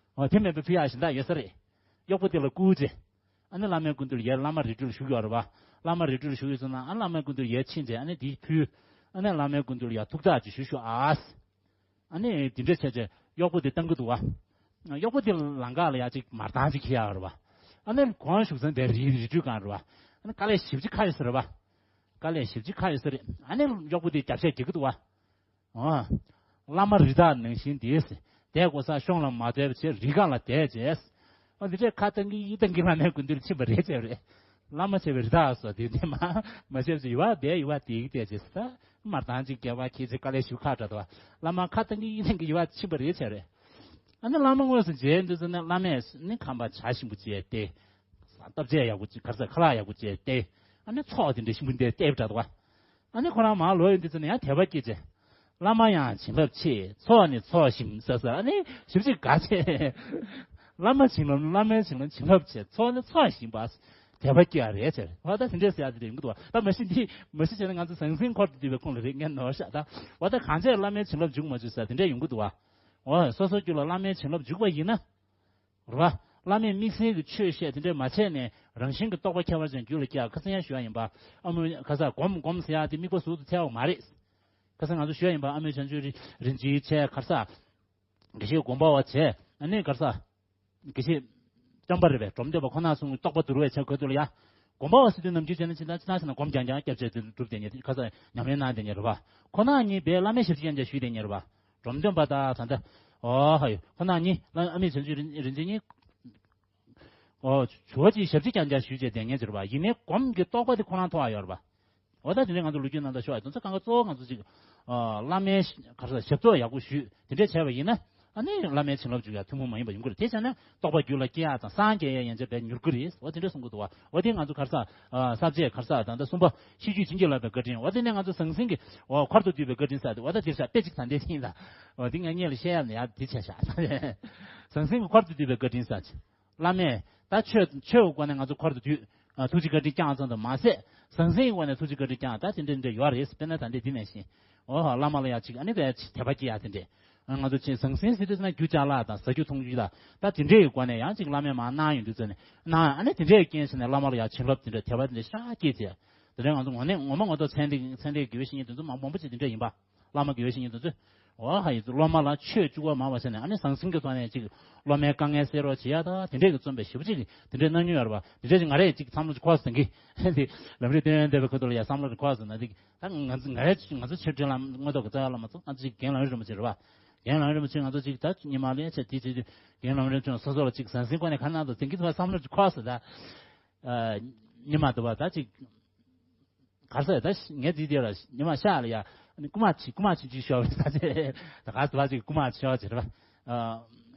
དེ་མེད་པའི་ཕུལ་ཡག་གཞན་དག་ཡོད་ས་རེད། གཡོག་པོ་དེ་ལ་བསྐུར་རྗེས། ཨ་ནི་བླ་མའི་སྐུ་མདུན་ལ་ཡར་བླ་མ་རི་ཁྲོད་ལ་བཞུགས་ཡོད་རེད་བ། བླ་མ་རི་ཁྲོད་ལ་བཞུགས་ཡོད་སོང་ན་ཨ་བླ་མའི་སྐུ་མདུན་ལ་ཡར་ཕྱིན་རྗེས་ཨ་ནི་དེའི་ཕུལ། ཨ་ནི་བླ་མའི་སྐུ་མདུན་ལ་ཡར་ཐུགས་རྟགས་ཅིག་ཞུ་ཤོག་ཨ། ཨ་ནི་དེ་འདྲ་བྱས་རྗེས་གཡོག་པོ་དེ་བཏང་གི་འདུག་བ། གཡོག་པོ་དེ་ལམ་ཁ་ལ་ཡར་ཅིག་མར་ཐང་ཅིག་འཁྱེར་ཡོད་རེད་བ། ཨ་ནི་ཁོང་བཞུགས་ས་དེ་རི་རི་ཁྲོད་སྒང་རེད་བ། ཨ་ནི་དཀའ་ལས་ཞེ་པོ་ཅིག་ཁག་ཡོད་ས་རེད་བ། དཀའ་ལས་ཞེ་པོ་ཅིག་ཁག་ཡོད་ས་རེད། ཨ་ནི་གཡོག་པོ་དེ་རྒྱབ་བཤད་རྒྱག་གི་འདུག་བ། ཨོ། བླ་མ་རི་དྭགས་ནང་བཞིན་དེས། དེ་གོ་ས་གཤོང་ལ་མ་བསྡད་པ་བྱས་རི་སྒང་ལ་བསྡད་བྱས། ཨོ་འདི་འདྲས་ཁ་བཏང་གི་ཡིད་བཏང་གི་བླ་མའི་སྐུ་མདུན་ཕྱིན་པ་རེད་བྱས་རེད། བླ་མ་བྱས་པའི་རི་དྭགས་སོ་དེ་འདྲས་མ་མ་བྱས་པ་བྱས་ཡུལ་བ་བསྡད་ཡུལ་བ་བསྡད་ཀྱི་བསྡད་བྱས་ས། མར་ཐང་ཅིག་རྒྱབ་བ་ཁྱེད་ཚེ་དཀའ་ལས་ཞུ་ཁག་དྲག་འདུག་བ། བླ་མ་ཁ་བཏང་གི་ཡིད་བཏང་གི་ཡུལ་བ་ཕྱིན་པ་རེད་བྱས་རེད། ཨ་ནི་བླ་མ་དངོས་སུ་མཇལ་འདུག་ཟེར་ན་བླ་མས་ནི་ཁམས་པ་བྱ་ཞིམ་པོ་བྱས་ཏེ། སྟབས་བྱེད་ཡག་པོ་ཅིག་གར་ས་ཁ་ལག་ཡག་པོ་བྱས་ཏེ། ཨ་ནི་ཚོགས་དེ་འདྲ་ཞིམ་པོ་འདི་བལྟས་པ་འདྲ་འདུག་བ། ཨ་ནི་ཁོ་རང་མར་ལོག་ཡོང་དུས་ཙམ་ནས་ཡང་དད་པ་སྐྱེས་བྱས། བླ་མ་ཡང་བྱིན་རླབས་ཆེ། ཚོགས་ནི་ཚོགས་ཞིམ་ཟེར་ཟེར་ཨ་ནི་ཞིབ་ཅིག་དགའ་བྱས། བླ་མ་བྱིན་རླབས་བླ་མའི་བྱིན་རླབས་བྱིན་རླབས་ཆེ། ཚོགས་ནི་ཚོགས་ཞིམ་པ། དད་པ་སྐྱེ་བ་རེད་ཟེར། འོ་ད་དེ་འདྲས་ཟེར་ཡ་དེ་འདྲ་ཡོང་གི་འདུག་བ། ད་མ་གཞི་འདི་མ་གཞི་བྱས་ན་ང་ཚོ་ཟང་ཟིང་འཁོར་དུ་འདུས་པའི་ཁོངས་ལ་རེད་ངས་ནོར་ཤག་ད། འོ་ད་གང་བྱས་བླ་མའི་བྱིན་རླབས་འཇུག་མ་འཇུག་ཟེར་དེ་འདྲས་ཡོང་གི་འདུག་བ། འོ་སོ་སོ་རྒྱུད་ལ་བླ་མའི་བྱིན་རླབས་འཇུག་པ་ཡིན་ན། རེད་བ། བླ་མས་དམིགས་བསལ་གྱི་ཆོས་བཤད་དེ་འདྲ་མ་བྱས་ནས་རང་བཞིན་གྱི་རྟོགས་པ་ཁྱད་པར་ཅན་རྒྱུད་ལ་སྐྱེ་ཡ། ཁ་སང་ཡང་ཞུ་བ་ཡིན་པ། ཨ་མོ་ཁ་སང་སྒོམ་སྒོམ་ཟེར་ཡ་དེ་དམིགས་པ་ཟུར་དུ་ཐལ་བ་མ་རེད། ཁ་སང་ང་ཚོ་ཞུ་བ་ཡིན་པ། ཨ་མོའི་བྱང་ཆུབ་རིན་ཆེན་ཆེ་ཁར་ས། དགེ་བཤེས་དགོངས་པ་བ་བྱས། ཨ་ནི་གར་ས། དགེ་བཤེས། བཅོམ་པ་རེད་པས། འབྲོམ་སྟོན་པ་ཁོ་ན་གསུང་གི་རྟོགས་པ་དུར་བའི་ཆ་གོས་དུ་ལ་ཡ། དགོངས་པ་བ་སི་ཏུ་ནམ་རྒྱུན་བྱས་ན་ཅི་ད་ཅི་ད་ཟེར་ན་སྒོམ་རྐྱང་རྐྱང་སྐྱབས་བྱས་དུ་གྲུབ་དེ་ཉེ་ཁ་ས་ཉམས་ལེན་གནང་དེ་ཉེ་རུ་བ། ཁོ་ན་གཉིས་པས་བླ་མའི་ཞབས་ཕྱི་རྐྱང་རྐྱང་ཞུས་དེ་ཉེ་རུ་བ། འབྲོམ་སྟོན་པ་ད་ད་ད། ཨོ་ཧ་ཡོ་ཁོ་ན་གཉིས་ཨ་མི་བྱང་ཆུབ་རིན་ཆེན་གཉིས། ཨོ། ཇོ་བོ་རྗེའི་ཞབས་ཕྱི་རྐྱང་རྐྱང་ཞུས་བྱས་བསྡད་མཁན་ཅིག་རེད་པ། ཡིན་ནའི་སྒོམ་གྱི་རྟོགས་པ་དེ་ཁོ་རང་མཐོ་བ་ཡོད་རེད་པ། འོ་ད་དེ་འདྲའི་ང་ཚོ་ལོ་རྒྱུས་ནང་ལ་ཤོག་ཨ། དེ་ཚོ་གང་ག་གཙོ་བོ་ང་ཚོ་ཅིག་ཨ། བླ་མའི་ག་རེ་ཟེར་ཞབས་ཏོག་ཡག་པོ་ཞུས་དེ་འདྲས་བྱས་པ་ཡིན་ན། ཨ་ནི་བླ་མའི་བྱིན་རླབས་ཅིག་ཡ་ཐུན་མོང་མ་ཡིན་པ་ཡོང་གི་རེད། དེ་བྱས་ན་རྟོགས་པ་རྒྱུད་ལ་སྐྱེ་ཡག་དང་སངས་རྒྱས་ཡག་ཡན་ཆད་པའི་མྱུར་གི་རེད། འོ་དེ་འདྲས་གསུང་གི་འདུག་བ། འོ་དེ་ང་ཚོ་ག་རེ་ཟེར་ཨ། ས་བཅད་ག་རེ་ཟེར་ད་ལྟ་གསུམ་པ་ཤེས་རྒྱུད་བྱིན་གྱིས་བརླབས་པའི་བཀའ་དྲིན། འོ་དེ་ནས་ང་ཚོ་ཟང་ཟིང་གི་འོ་འཁོར་དུ་འདུས་པའི་བཀའ་དྲིན་ཟེར་དེ། འོ་ད་དེར་ཤག་དཔེ་གཅིག་ད་འདས་ཤིང་ད། འོ་དེ་ང་གཉིས་ལ་བཤད་ཡག་ནས་ཡག་དེ་བྱས་ཤག་ཟང་ཟིང་གི་འཁོར་དུ་འདུས་པའི་བཀའ་དྲིན་ཟེར། བླ་མས་ད་ཆོས་ཆོས་ཀྱི་སྒོ་ནས་ང་ཚོ་འཁོར་དུ་འདུས། ཨ། ཐུགས་རྗེ་བཀའ་དྲིན་བསྐྱངས་ཙམ་དུ་མ་ཟད། ཟང་ཟིང་གི་སྒོ་ནས་ཐུགས་རྗེ་བཀའ་དྲིན་བསྐྱངས་ད་དེ་འདྲ་འདྲ་ཡོད་རེད། དཔེར་ན་ད་འདི་འདི་ནས་བཞིན། འོ་ཧ་བླ་མ་ལ་ཡ་ཅིག་ཨ་ནི་དེ་དད་པ་སྐྱེ་ཡ་དེ་འདྲས། ཨ། ང་ཚོ་ཅིག་ཟང་ཟིང་ཟེར་དུས་ན་རྒྱུ་ཅ་ལག་དང་ཟ་རྒྱུ་འཐུང་རྒྱུ་ལ་ད་དེ་འདྲས་ཀྱི་སྒོ་ནས་ཡང་ཅིག་བླ་མས་མར་གནང་ཡོང་དུས་ཚོད་ནས་གནང་། ཨ་ནི་དེ་འདྲས་ཀྱི་རྐྱེན་བྱས་ནས་བླ་མ་ལ་ཡ་བྱིན་རླབས་དེ་འདྲ་དད་པ་དེ་འདྲ་ཤ་སྐྱེས་བྱས། དེ་འདྲས་ང་ཚོ་ངོ་ནས་ངོ་མ་ངོ་ཐོག་ཚན་རིག་ཚན་རིག་དགེ་བའི་བཤེས་གཉེན་དེ་ཚོ་མང་མང་པོ་ཅིག་དེ་འདྲས་ཡིན་པ། བླ་མ་དགེ་བའི་བཤེས་གཉེན་དེ་ཚོས། འོ་ཧ་ཡི་སློབ་མ་ལ་ཆོས་བཅུག་པ་མང་བ་བྱས་ནས་ཨ་ནི་ཟང་ཟིང་གི་ཐོག་ནས་ཅིག་སློབ་མའི་དཀའ་ངལ་སེལ་རོགས་བྱེད་ཡ་ད་དེ་འདྲས་ཀྱི་རྩོམ་པའི་ཞེ་པོ་ཅིག་དེ་འདྲས་གནང་མྱོང་ཡོད་རེད་པ། དེ་འདྲས་ཅིག་ང་རས་ཅིག་བསམ་བློ་ཅིག་འཁོར་སོང་གི། དེ་ལམ་རིམ་སྟོན་ཡོན་ཏན་པའི་ཁ་ཐུག་ལ་ཡ་བསམ་བློ་ཅིག་འཁོར་སོང་ན་དེ་ད་ང་ཚོ་ང་རས་ང་ཚོ་ཆོས་སྒྲོན་ལམ་དངོས་ཐོག་གི་རྩ་བའི་བླ་མ་ཚོ་ང་ཚོ་ཅིག་རྒན་ལམ་རིམ་རིན་པོ་ཆེ་རེད་པ། རྒན་ལམ་རིན་པོ་ཆེ་ང་ཚོ་ཅིག་ད་ཉི་མ་ལས་ཆེ་དེ་ཅིག་རྒན་ལམ་རིན་པོ་ཆེ་སོ་སོ་ལ་ཅིག་ཟང་ཟིང་སྒོ་ནས་ག་གནང་འདུག་དེང་གི་ཐུག་བསམ་བློ་ཅིག་འཁོར་སོང་ད། ཉི་མ་འདུག་པ་ད་ཅིག་གར་ས་ཡ་ད་ངས་འདི་དེ་ལ་ཉི་མ་ཤག་ལ་ཡ། རྐུ་མ་ཆེ་རྐུ་མ་ཆེན་ཆུང་ཤོར་བ་ད་ཆེ། ད་ག་ཟེར་བ་ཅིག་རྐུ་མ་ཆེ་ཤོར་བ་ཅིག་རེད་པ།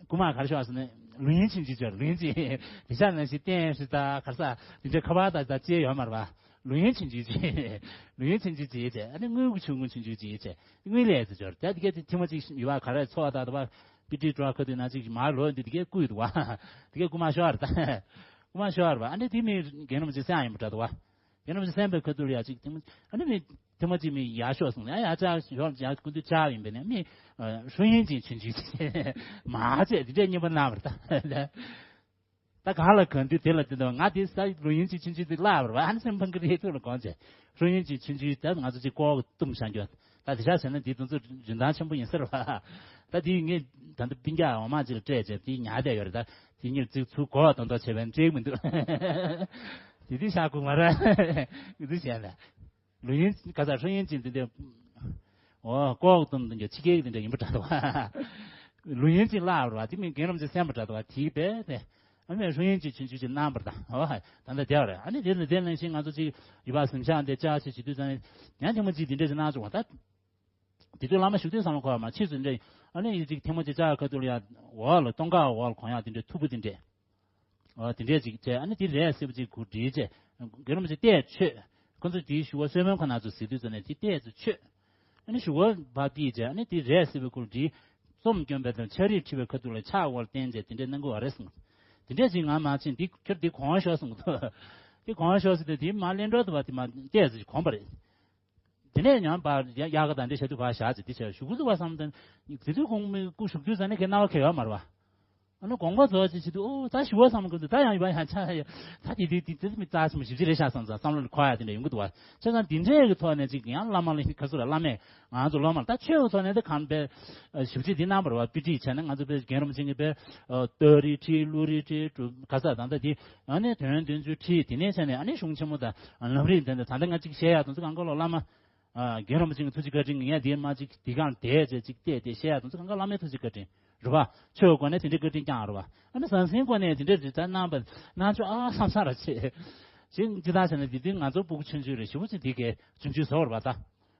རྐུ་མ་གར་ཤོར་བ་ཟེར་ན་ལུས་ཡིན་ཆེན་ཆུང་ཅོར་ལུས་ཡིན་ཆེན། དེ་ཤ་ནང་བཞིན་བསྟན་ཞིག་ད་གར་ས་དེ་འདྲའི་ཁ་པར་ད་ད་ཅེ་ཡོད་མ་རེད་པ། ལུས་ཡིན་ཆེན་ཆུང་ཅིག་ལུས་ཡིན་ཆེན་ཆུང་ཅིག་ཡིན་ཆེ། ཨ་ནི་དངུལ་གི་ཆུང་ངུ་ཆུང་ཆུང་ཅིག་ཡིན་ཆེ། དངུལ་ལས་ཟེར་ཅོར་ད་དེ་གས་དེ་ཐེངས་མ་ཅིག་ཡོད་པ་ག་རེ་འཚོ་བ་ད་ད་པ་པི་ཏི་ཀྲོ་ཁ་དུས་ན་ཅིག་མར་ལོག་འདི་དེ་གས་རྐུས་འདུག་པ། དེ་གས་རྐུ་མ་ཤོར་བ་རེད་ད། རྐུ་མ་ཤོར་བ་རེད་པ། ཨ་ནི་དེ་མི་རྒན་རིན་པོ་ཆེ་སེམས་ཡིན་པ་འདྲ་འདུག་པ། རྒན་རིན་པོ་ཆེ་སེམས་པའི་ཁ་ཐུག་ལ་ཡ་ཅིག་དེ་མོ་ཨ་ནི་མི་དེ་མོ་ཅིག་མི་ཡར་ཤོག་གསུངས་ནས་ཡར་ཅག་ཡོག་ཡར་ཀུན་ཏུ་ཅག་ཡིན་པས་ནས་མི་ཧྲུང་ཡིན་ཅིང་ཆུན་ཆུན་ཅིག་མ་བྱས་དེ་འདྲས་སྙན་པོ་གནང་བར་ད། ད་གང་ལ་གང་འདུལ་དེ་ལ་དེ་འདུལ་ང་དེ་ས་ལུས་ཡིན་ཅིང་ཆུན་ཆུན་དེ་བརླག་བར་བ་ཨ་ནི་སེམས་ཕངས་ཀྱི་རེད་ཐུགས་ལ་དགོངས་བྱས་ཧྲུང་ཡིན་ཅིང་ཆུན་ཆུན་ད་ང་ཚོ་ཅིག་ལྐོག་གཏུམ་བཞག་རྒྱུ། ད་དེ་ཤ་བྱས་ན་འདི་དེ་ཚོ་འཇོན་ཐང་ཆེན་པོ་ཡིན་ཟེར་བ། ད་དེ་ངས་ད་ལྟ་སྤུན་ཀྱག་འོ་མ་ཅིག་ལ་སྤྲད་བྱས་དེ་ཉར་བསྡད་ཡོད་རེད་ད། དེ་གཉིས་ཚིག་ཚུར་གོ་བ་དོན་དག་བྱས་པའི་འགྲིག་མི་འདུག་དེ་དུས་ཤ་ཁུག་མ་ར་འདི་བྱས་ལ། ལུས་ཡིན་ག་ས་ཧྲུང་ཡིན་ཅིང་དེ་འདྲ། འོ་ལྐོག་གཏུམ་དེ་འདྲ་ཕྱི་རྒྱལ་གྱི་དེ་འདྲ་ཡིན་པ་འདྲ་འདུག་ལུས་ཡིན་ཅིང་བརླག་པར་བ་དེ་མིན་རྒན་རིན་པོ་ཆེ་སེམས་པ་འདྲ་འདུག་བ་དེའི་བས་དེ། ཨ་ནི་ཧྲུང་ཡིན་ཅིང་ཆུན་ཆུན་ཅིག་གནང་བར་དང་འོ་ཧ་ད་ལྟ་བདེ་བ་རེད། ཨ་ནི་དེ་ནི་དེ་ནང་བཞིན་ང་ཚོ་ཅིག་ཡུལ་པ་གཟིམ་ཤག་འདི་ཅག་ཅིག་བྱེད་དུས་ཙང་ནས་ཡང་ཐེངས་མ་ཅིག་འདི་འདྲ་ཞིག་གནང་བྱུང་བ་ད། དེ་དུས་བླ་མ་བཞུགས་དུས་བསམ་བློ་འཁོར་བ་མ་ཕྱིས་སུ་འདྲ། ཨ་ནི་ཡིན་ཅིག་ཐེངས་མ་ཅིག་ཅག་ཁ་ཐུག་ལ་ཡ་འོག་ལ་སྟོང་ཁ་འོག་ལ་གོན་ཡག་དེ་འདྲའི་མཐུག་པོ་དེ་འདྲས། འོ་དེ་འདྲས་ཅིག་བྱས་ཨ་ནི་དེ་རས་སེར་པོ་ཅིག་གུ་བསྒྲིལ་བྱས་རྒན་རིན་པོ་ཆེ་བལྟས་ཆོས། ཁོ་ཚོ་དེའི་ཞུ་བ་གསོལ་སྨོན་ཁོ་ན་ཚོ་ཟེར་དུས་ཙམ་ནས་དེ་བལྟས་ཚོ་ཆོས། ཨ་ནི་ཞུ་བ་བབ་དེས་བྱས་ཨ་ནི་དེ་རས་སེར་པོའི་གུ་བསྒྲིལ། རྩོམ་སྐྱོན་པའི་དང་ཕྱག་རིས་ཁྲིད་པའི་ཁ་ཐུག་ལ་ཕྱག་འོག་ལ་བསྟན་བྱས་དེ་འདྲས་གནང་གི་ཡོད་རེད་གསུངས། དེ་འདྲས་ཅིག་ང་མ་ཕྱིན་འདི་ཁྱོད་འདི་གོང་ཤོག་གསུངས་འདུག་དེ་གོང་ཤོག་ཟེར་དུས་དེ་མ་ལེན་འགྲོ་ཐུབ་པ་དེ་མ་བལྟས་ཚོ་གོམས་པ་རེད། དེ་ནས་ཡང་པར་ཡ་ཡག་ག་དང་འདྲེ་བྱ་དུ་བ་བཞག་ཅིག་དེ་བྱ་ཞུ་གུ་ཟུ་བ་བསམ་དང་། དེ་དུས་གོང་མའི་སྐུ་བཞུགས་དུས་ཙང་ནས་ཁྱེད་རྣ་བ་ཁེལ་ཡོད་མ་རེད་བ། ཨ་ནི་དགོངས་པ་རྫོགས་ཅིག་བྱེད་དུས་ཨོ་ད་ཞུ་བ་བསམ་གི་འདུག་ད་ཡང་ཡོད་ཡང་ཆ་ཡ། ད་དེ་དུས་དེ་དེ་མི་རྩ་ཆེན་པོ་ཞིབ་ཅིག་རེད་ཤག་བསམ་ཙང་བསམ་བློ་ལ་འཁོར་ཡ་དེ་འདྲ་ཡོང་གི་འདུག་བ། བྱས་ཙང་འདི་འདྲའི་གི་ཐོག་ནས་ཅིག་ཡང་བླ་མ་ལ་ཁ་སུ་ལ་བླ་མས་ང་ཚོ་སློབ་མར་ད་ཆོས་ཀྱི་ཐོག་ནས་ད་གང་པའི་ཞིབ་ཅིག་འདི་གནང་བ་རེད་བ། དཔེ་ཁྲིད་བྱས་ན་ང་ཚོ་པའི་རྒན་རིན་པོ་ཆེ་གི་པའི་བསྟོད་རིས་ཁྲིད་གླུ་རིས་ཁྲིད་ག་ས་ད་ལྟ་དེ། ཨ་ནི་དོན་བདུན་ཅུ་ཁྲིད་དེ་ནས་བྱས་ནས་ཨ་ནི་གཞུང་ཆེན་མོ་དང་ལམ་རིམ་དེ་འདྲ་ད་ལྟ་ང་ཅིག་བཤད་ཡག་དེ་ཚོ་གང་ག་ལོ་བླ་མ། ཨ་རྒན་རིན་པོ་ཆེ་གི་ཐུགས་རྗེ་བཀའ་དྲིན་གྱིས་ངས་དེའི་མ་ཅིག་དེ་གང་དེ་བྱས་ཅིག་བལྟས་ཏེ་བཤད་ཡག་དེ་ཚོ་གང་ག་བླ་མའི་ཐུགས་རྗེ་བཀའ་དྲིན་རེད་བ། ཆོས་སྒོ་ནས་དེ་འདྲའི་བཀའ་དྲིན་བསྐྱངས་རེད་བ། ཨ་ནི་ཟང་ཟིང་སྒོ་ནས་དེ་འདྲའི་རེ་ལྟ་གནང་བ་གནང་ཆོག་ཨ་བསམ་བསམ་ར་ཆེ། ཅིག་ཅི་ལྟར་བྱས་ན་དེ་དུས་ང་ཚོ་སྤུ་གུ་ཆུང་ཆུང་རེད་ཞེ་པོ་ཅིག་དེ་གས་ཆུང་ཆུང་བཟོ་བར་བ་ད།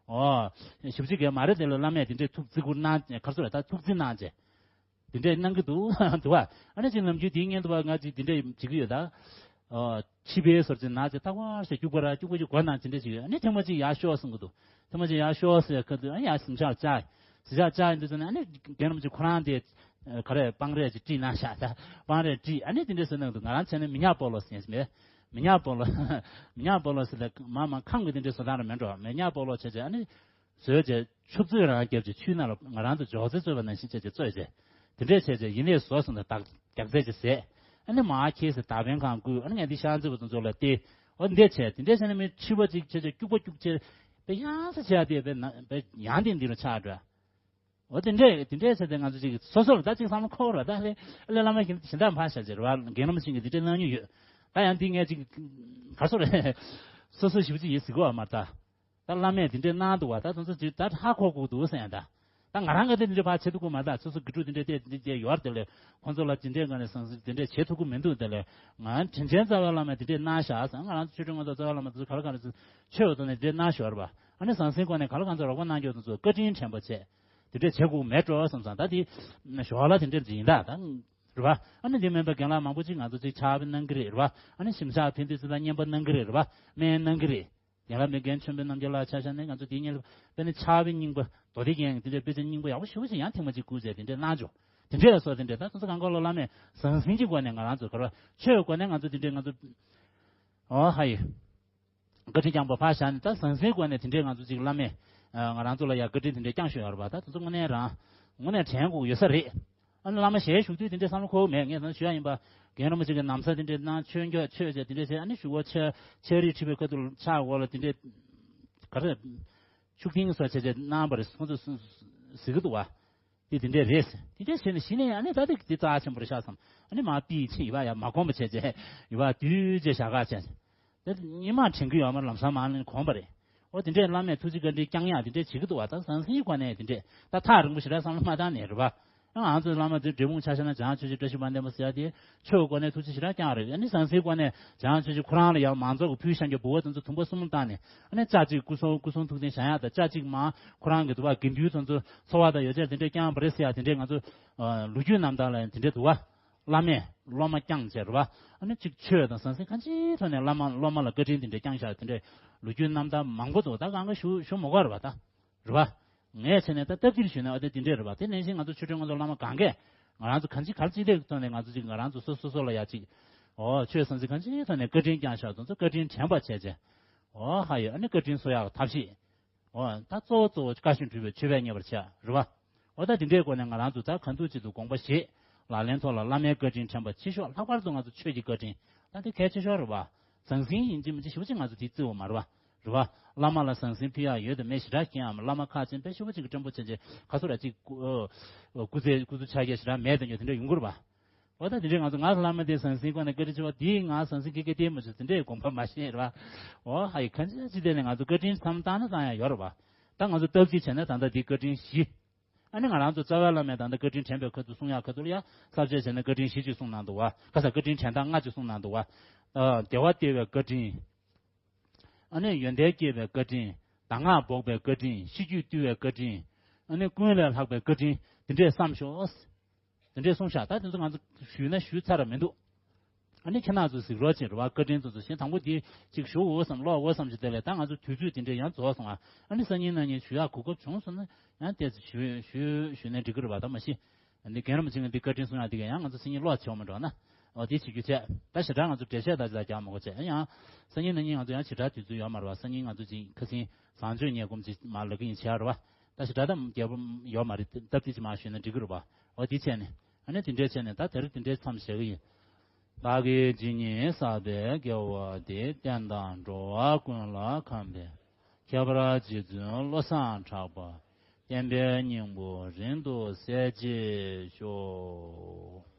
ཨོ། ཞེ་པོ་ཅིག་གས་མ་རེད་དེ་ལ་བླ་མས་དེ་འདྲའི་ཐུགས་བརྩི་བཀུར་གནང་གར་སོ་རེད་ད་ཐུགས་བརྩི་གནང་བྱས། དེ་འདྲས་གནང་གི་འདུག་འདུག་བ། ཨ་ནི་ཅིག་ནམ་རྒྱུན་དེའི་སྔོན་དུ་བ་ང་ཅིག་དེ་འདྲས་བྱེད་ཀྱི་ཡོད་ད། ཨོ། ཕྱི་པའི་སོར་ཅིག་ན་ཅིག་ཏག་པར་ཞིག་སྐྱུག་པ་ར་སྐྱུག་པ་ཅིག་གོ་ན་དེ་འདྲས་ཅིག་ཡོད། ཨ་ནི་ཐེངས་མ་ཅིག་ཡར་ཤོག་གསུང་གི་འདུག་ཐེངས་མ་ཅིག་ཡར་ཤོག་ཟེར་ཁ་དུས་ཨ་ནི་ཡར་གཟིམ་ཤག་བཅར། གཟིམ་ཤག་བཅར་ཡིན་དུས་ཙམ་ནས་ཨ་ནི་རྒན་རིན་པོ་ཆེ་ཁོ་རང་དེ་ག་རེ་སྤང་རས་ཅིག་བཀྲིས་གནང་ཤག་ད་སྤང་རས་བཀྲིས་ཨ་ནི་དེ་འདྲས་ཟེར་གནང་གི་འདུག་ང་རང་བྱས་ན་མི་ཉག་སྤོ་ལོ་ཟེར་མེད། མི་ཉག་སྤོ་ལོ། མི་ཉག་སྤོ་ལོ་ཟེར་ལ་མ་མ་ཁམས་ཀྱི་དེ་འདྲས་བཟོ་སྟངས་ར་མེད་འགྲོ། མི་ཉག་སྤོ་ལོ་བྱས་བྱས་ཨ་ནི། བཟོས་བྱས་ཆུ་ཚོད་རང་བརྒྱབ་བྱས་ཆུའི་ནང་ལ་ང་རང་ཚོ་ཇོག་ཙེ་བཙོས་པ་ནང་བཞིན་བྱས་བྱས་བཙོས་བྱས། དེ་འདྲས་བྱས་བྱས་ཡིན་ལས་བཟོ་སོང་ད་རྒྱགས་རྒྱགས་ཚད་ཅིག་ཟད། ཨ་ནི་མར་ཁྱེར་ཟེར་དག་པའི་ཁང་བསྐུར། ཨ་ནི་ངས་འདི་ཤར་རྩེ་བ་ཚོ་ཚོ་ལ་སྟེར། འོ་འདི་བྱས། དེ་འདྲས་བྱས་ནས་མི་འཆི་བ་ཅིག་བྱས་བྱས་སྐྱུག་པ་སྐྱུག་བྱས་པའི་ཡང་ས་བྱས་ཏེ་པའི་ན་པའི་ཡང་དེ་འདི་རུ་ཆགས་འགྲོ། འོ་དེ་འདྲས་དེ་འདྲས་བྱས་ཏེ་ང་ཚོ་ཅིག་སོ་སོར་ད་ཅིག་བསམ་བློ་འཁོར་བ་ད་ལས་ཨ་ལས་བླ་མ་གིས་ཞེ་འདྲ་ཕར་བཞག་ཅེས་རེད་བ། རྒན་རིན་པོ་ཆེ་གིས་འདི་འདྲས་གནང་མྱོང་ཡོད། ད་ཡང་འདི་ངས་ཅིག་ག་སོ་རེད། སོ་སོ་ཞེ་པོ་ཅིག་ཡིན་ཟེར་གི་བ་མ་རེད་ད། ད་བླ་མས་དེ་འདྲས་གནང་འདུག་བ། ད་དེ་ཚོ་ཅིག་ད་ཧ་གོ་དགོས་འདུག་ཟེར་ཡང་ད། ད་ང་རང་གིས་དེ་འདྲས་ཕར་བྱེད་ཐུབ་ཀྱི་མ་རེད་ད། སོ་སོ་དགེ་ཕྲུག་དེ་འདྲས་དེ་འདྲས་དེ་ཡོད་རེད་དེ་ལས་ཁོང་ཚོ་ལ་དེ་འདྲས་ག་ནས་སང་སི་དེ་འདྲས་བྱེད་ཐུབ་ཀྱི་མི་འདུག་དེ་ལས་ང་དྲིན་ཅན་རྩ་བའི་བླ་མས་དེ་འདྲས་གནང་བཞག་ཟེར། ང་རང་ཚོ་ཆོས་སྒྲོན་ང་ཚོ་རྩ་བའི་བླ་མ་དེ་ཚོ་ག་ལ་ག་ལ་ཚོ་ཆོས་འོག་ཏུ་ནས་དེ་འདྲས་གནང་ཞོར་བ། ཨ་ནི་ཟང་ཟིང་སྒོ་ནས་ག་ལ་ག་ཚོ་རོགས་པ་གནང་རྒྱུ་དེ་ཚོ་བཀའ་དྲིན་དྲན་པ་བྱས། དེ་འདྲས་བྱེད་དགོས་མེད་འགྲོ་བསམ་ཙང་ད་དེ་ཞོར་ལ་དེ་འདྲས་ཡིན་ད་ད། རེད་བ། ཨ་ནི་འདི་མིན་པ་རྒན་ལགས་མང་པོ་ཅིག་ང་ཚོ་ཅིག་ཕྱག་དཔེ་གནང་གི་རེད། རེད་བ། ཨ་ནི་ཞིམ་ཤག་ཕན་བདེ་ཚེ་དང་བསྙེན་པ་གནང་གི་རེད། རེད་བ། སྨན་གནང་གི་རེད། ཡང་ལ་མི་རྒན་ཆོས་འཕེལ་རྣམ་རྒྱལ་ལགས་ཆ་བཞག་ནས་ང་ཚོ་དེ་ཉིད་ལ་དཔེ་ནི་ཕྱག་དཔེ་རྙིང་པ་མདོ་སྡེ་རྒྱན་དེ་འདྲའི་དཔེ་ཆ་རྙིང་པ་ཡག་པོ་ཞེ་པོ་ཅིག་ཡང་ཐེངས་མ་གཅིག་བསྐུར་བྱས་དེ་འདྲས་གནང་བྱུང་། དེ་འདྲས་ལ་སོགས་དེ་འདྲས་ད་སོ་སོ་གང་ག་ལོ་བླ་མས་ཟང་ཟིང་གི་སྒོ་ནས་ང་རང་ཚོ་ག་རེ་ཆོས་སྒོ་ནས་ང་ཚོ་དེ་འདྲས་ང་ཚོ་ཨོ་ཧ་ཡི་བཀའ་དྲིན་བསྐྱངས་པ་ཕར་བཞག་ནས་ད་ཟང་ཟིང་སྒོ་ནས་དེ་འདྲས་ང་ཚོ་ཅིག་བླ་མས་ང་རང་ཚོ་ལ་ཡ་བཀའ་དྲིན་དེ་འདྲས་བསྐྱངས་ཤོག་ཡོད་རེད་པ། ད་དེ་ཚོ་དངོས་གནས་རང་དངོས་གནས་དྲན་དགོས་ཡོད་ས་རེད། ཨ་ནི་བླ་མ་ཞལ་བཞུགས་དུས་དེ་འདྲའི་བསམ་བློ་འཁོར་མེད། ངས་ད་ཞུ་ཡ་ཡིན་པ། རྒན་རིན་པོ་ཆེ་གི་ན་བཟའ་དེ་འདྲའི་གནང་། ཆོས་འཁྱོག་ཆོས་བྱས་དེ་འདྲའི་བྱས། ཨ་ནི་གཞུག་གུ་ཆ་ཆ་རིས་ཁྲི་པའི་ཁ་ཐུག་ཕྱག་འོག་ལ་དེ་འདྲའི་ག་རེ་ཤུགས་ཐིང་སོགས་བྱས་བྱས་གནང་བ་རེད། ཁོང་ཚོས་གཟིགས་ཀྱི་འདུག་བ། དེ་དེ་འདྲའི་རེད། དེ་འདྲའི་བྱས་ནས་གཞི་ནས་ཨ་ནི་ད་དེ་དེ་རྩ་ཆེན་པོ་རེད་ཤག་བསམ། ཨ་ནི་མ་པི་ཆེ་ཡི་བ་ཡ་མ་གོམས་པ་བྱས་བྱས་ཡི་བ་དུས་བྱས་བཞག་ག་བྱས། དེ་ཉི་མ་དྲན་གི་ཡོད་མ་རེད། ལམ་སང་མ་ལན་གོམས་པ་རེད། ཨོ་དེ་འདྲས་བླ་མས་ཐུགས་རྗེ་བཀའ་དྲིན་བསྐྱངས་ཡག་དེ་འདྲས་བྱེད་ཀྱི་འདུག་བ། ད་ཟང་ཟིང་སྒོ་ནས་དེ་འདྲས་ད་ཐག་རིང་པོ་ཞེ་དྲག་བསམ་བློ་མ་བཏང་ནས་རེད་པ། ང་ཚོའི་བླ་མ་ཚོའི་འབྲས་སྤུངས་ཆ་བཞག་ན་བྱང་ཆུབ་ཀྱི་བཀྲ་ཤིས་དཔལ་ལྡན་པ་ཟེར་ཡག་དེ་ཆོས་སྒོ་ནས་ཐུགས་རྗེ་ཞེ་དྲག་བསྐྱངས་རེད། ཨ་ནི་ཟང་ཟིང་སྒོ་ནས་བྱང་ཆུབ་ཀྱི་ཁོ་རང་ལ་ཡང་མང་ཚོགས་ཀྱི་ཕུལ་བཞག་རྒྱུ་འབུལ་བ་དེ་ཚོ་དུམ་བུ་གསུམ་བཏང་ནས་ཨ་ནི་ལྕགས་གཅིག་སྐུ་གསུང་སྐུ་གསུང་ཐུགས་རྟེན་བཞེངས་ཡག་དང་ལྕགས་གཅིག་མ་ཁོ་རང་གི་འདུག་བ་དགེ་འདུན་ཚོ་ཚོ་འཚོ་བ་དང་ཡོ་བྱད་དེ་འདྲས་བསྐྱངས་པ་རེད་ཟེར་ཡག་དེ་འདྲས་ང་ཚོ་ལོ་རྒྱུས་རྣམ་ཐར་ལ་དེ་འདྲས་འདུག་བ། བླ་མས་སློབ་མ་བསྐྱངས་བྱས་རེད་བ། ཨ་ནི་གཅིག་ཆོས་དང་ཟང་ཟིང་གང་ཅིའི་ཐོག་ནས་བླ་མ་སློབ་མ་ལ་བཀའ་དྲིན་དེ་འདྲ་བསྐྱངས་བཞག་དེ་འདྲའི་ལོ་རྒྱུས་རྣམ་ཐར་མང་པོ་འདུག་ད་གང་ག་ཞུ་ཞུ་མི་དགོས་རེད་བ་ད། རེད་བ། ངས་བྱས་ནས་ད་སྟབས་བདེར་ཞུས་ན་ཨ་ད་དེ་འདྲ་རེད་བ། དེ་ནང་བཞིན་ང་ཚོ་ཆོས་སྒྲོན་ང་ཚོ་བླ་མ་གང་གས་ང་རང་ཚོ་གང་ཅི་ག་ཅི་ཐད་ཐོག་ནས་ང་ཚོ་ཅིག་ང་རང་ཚོ་སོ་སོ་སོ་ལ་ཡ་ཅིག་ཨོ་ཆོས་ཟང་ཟིང་གང་ཅིའི་ཐོག་ནས་བཀའ་དྲིན་བསྐྱངས་བཞག་དེ་ཚོ་བཀའ་དྲིན་དྲན་པ་བྱས་བྱས། ཨོ་ཧ་ཡོད། ཨ་ནི་བཀའ་དྲིན་གསོ་ཡག་ཐབས་ཤེས། འོ་ད་གཙོ་བོ་གཙོ་བོ་བཀའ་བཞིན་སྒྲུབ་པའི་མཆོད་པས་མཉེས་པར་བྱ། རེད་བ། འོ་ད་དེ་འདྲའི་སྒོ་ནས་ང་རང་ཚོ་ད་གང་ཐུབ་ཅི་ཐུབ་དགོངས་པ་བཞེས། ལག་ལེན་ཐོག་ལ་བླ་མའི་བཀའ་དྲིན་དྲན་པ་ཆེ་ཤོས། ལྷག་པར་དུ་ང་ཚོ་ཆོས་ཀྱི་བཀའ་དྲིན་ད་དེ་གལ་ཆེ་ཤོས་རེད་བ། ཟང་ཟིང་ཡིན་གཅིག་མིན་གཅིག་ཞེ་པོ་ཅིག་ང་ཚོ་དེ་བརྩི་བ་མ་རེད་བ། རེད་བ། བླ་མ་ལ་ཟང་ཟིང་ཕུལ་ཡག་ཡོད་དམ་མེད་ཞེ་དྲག་མཁྱེན་ཡག་མ། བླ་མ་ཁག་ཅན་དཔེ་ཞེ་པོ་ཅིག་གི་བཀྲེན་པོ་བྱས་བྱས་ག་ཚོད་ར་ཅིག་སྐུ་ཨ་སྐུ་ཚེ་སྐུ་གཟུགས་ཆགས་ཀྱི་ཞེ་དྲག་མེད་དང་ཉོ་དེ་འདྲ་ཡོང་གི་རེད་བ། འོ་ད་དེ་འདྲའི་ང་ཚོ་ང་བླ་མ་དེ་ཟང་ཟིང་སྒོ་ནས་བཀའ་དྲིན་ཆེ་བ་དེས་ང་ཟང་ཟིང་སྐད་སྐད་བསྟན་མ་བྱུང་དེ་འདྲའི་དགོངས་པ་མ་བཞེས་རེད་བ། འོ་ཧ་ཡི་གང་ཅི་ཅི་དེ་ནས་ང་ཚོ་བཀའ་དྲིན་བསམ་བཏང་ན་བཏང་ཡག་ཡོད་རེད་བ། ད་ང་ཚོ་སྟབས་གཅིག་བྱས་ན་ད་ལྟ་འདི་བཀའ་དྲིན་བཞི། ཨ་ནི་ང་རང་ཚོ་རྩ་བའི་བླ་མས་ད་ལྟ་བཀའ་དྲིན་དྲན་པའི་ཁ་ཐུག་གསུང་ཡག་ཁ་ཐུག་ལ་ཡ་ས་བཅད་བྱས་ན་བཀའ་དྲིན་བཞི་ཅིག་གསུངས་གནང་འདུག་བ། ཁ་ས་བཀའ་དྲིན་དྲན་སྟངས་ལྔ་ཅིག་གསུངས་གནང་འདུག་བ། ཨ་བདེ་བ་སྟེར་བའི་བཀའ་དྲིན། ཨ་ནི་ཡོན་ཏན་སྐྱེད་པའི་བཀའ་དྲིན། གདམས་ངག་འབོགས་པའི་བཀའ་དྲིན། ཤེས་རྒྱུད་བཏུལ་བའི་བཀའ་དྲིན། ཨ་ནི་ཀུན་ལས་ལྷག་པའི་བཀའ་དྲིན་དེ་འདྲས་བསམ་ཤོག་དེ་འདྲས་གསུངས་ཤག་ད་དེ་ཚོ་ང་ཚོ་ཞུས་ན་ཞུས་ཚར་ར་མི་འདུག་ཨ་ནི་ཁྱེད་རང་ཚོ་གཟིགས་རོགས་བྱེད་རེད་བ། བཀའ་དྲིན་ཚོ་ཚོ་གཞན་དང་པོ་འདི་གཅིག་ཞུ་འོ་བསམ་ཀློག་འོ་བསམ་གྱི་དེ་ལས་ད་ང་ཚོ་དུས་ཚོད་དེ་འདྲས་ཡང་རྫོགས་སོང་ཨ། ཨ་ནི་སང་ཉིན་གནངས་ཉིན་ཞུ་ཡག་གོ་སྐབས་བྱུང་སོང་ན་ཡང་ཏོག་ཙམ་ཞུ་ཞུ་ཞུས་ན་འགྲིག་གི་རེད་བ། ད་མ་གཞི་འདི་རྒན་རིན་པོ་ཆེ་གི་འདི་བཀའ་དྲིན་གསུང་ཡག་འདི་ག་ཡང་ང་ཚོ་སང་ཉིན་ཀློག་བྱེད་འོ་མ་འགྲོ་ན། འོ་འདི་བྱེད་རྒྱུ་བྱས། ད་ཞེ་དྲག་ང་ཚོ་འགྲེལ་བཤད་ད་ཅི་ད་རྒྱག་མ་དགོས་བྱས། ཡང་སང་ཉིན་གནངས་ཉིན་ང་ཚོ་ཡང་ཞེ་དྲག་དུས་ཚོད་ཡོད་མ་རེད་བ། སང་ཉིན་ང་ཚོ་ཅིག་ཁ་སང་བཟང་སྤྱོད་ཉལ་སྒོམ་ཅིག་མར་ལབ་གི་ཡིན་བྱས་རེད་བ། ད་ཞེ་དྲག་ད་རྒྱལ་པོ་ཡོད་མ་རེད། སྟབས་བདེ་ཅིག་མར་ཞུས་ན་འགྲིག་གི་རེད་བ། འོ་འདི་བྱས་ནས། ཨ་ནི་དེ་འདྲས་བྱས་ནས་ད་དེ་རིང་དེ་འདྲས་མཚམས་བཞག་གི་ཡིན། བདག་གིས་ཇི་སྙེད་བསགས་པའི་དགེ་བ་འདིས། བསྟན་དང་འགྲོ་བ་ཀུན་ལ་ཕན་པའི་ཁྱད་པར་རྗེ་བཙུན་བློ་བཟང་གྲགས་པ་བསྟན་པའི་སྙིང་པོ་རིང་དུ་གསལ་བྱེད་ཤོག།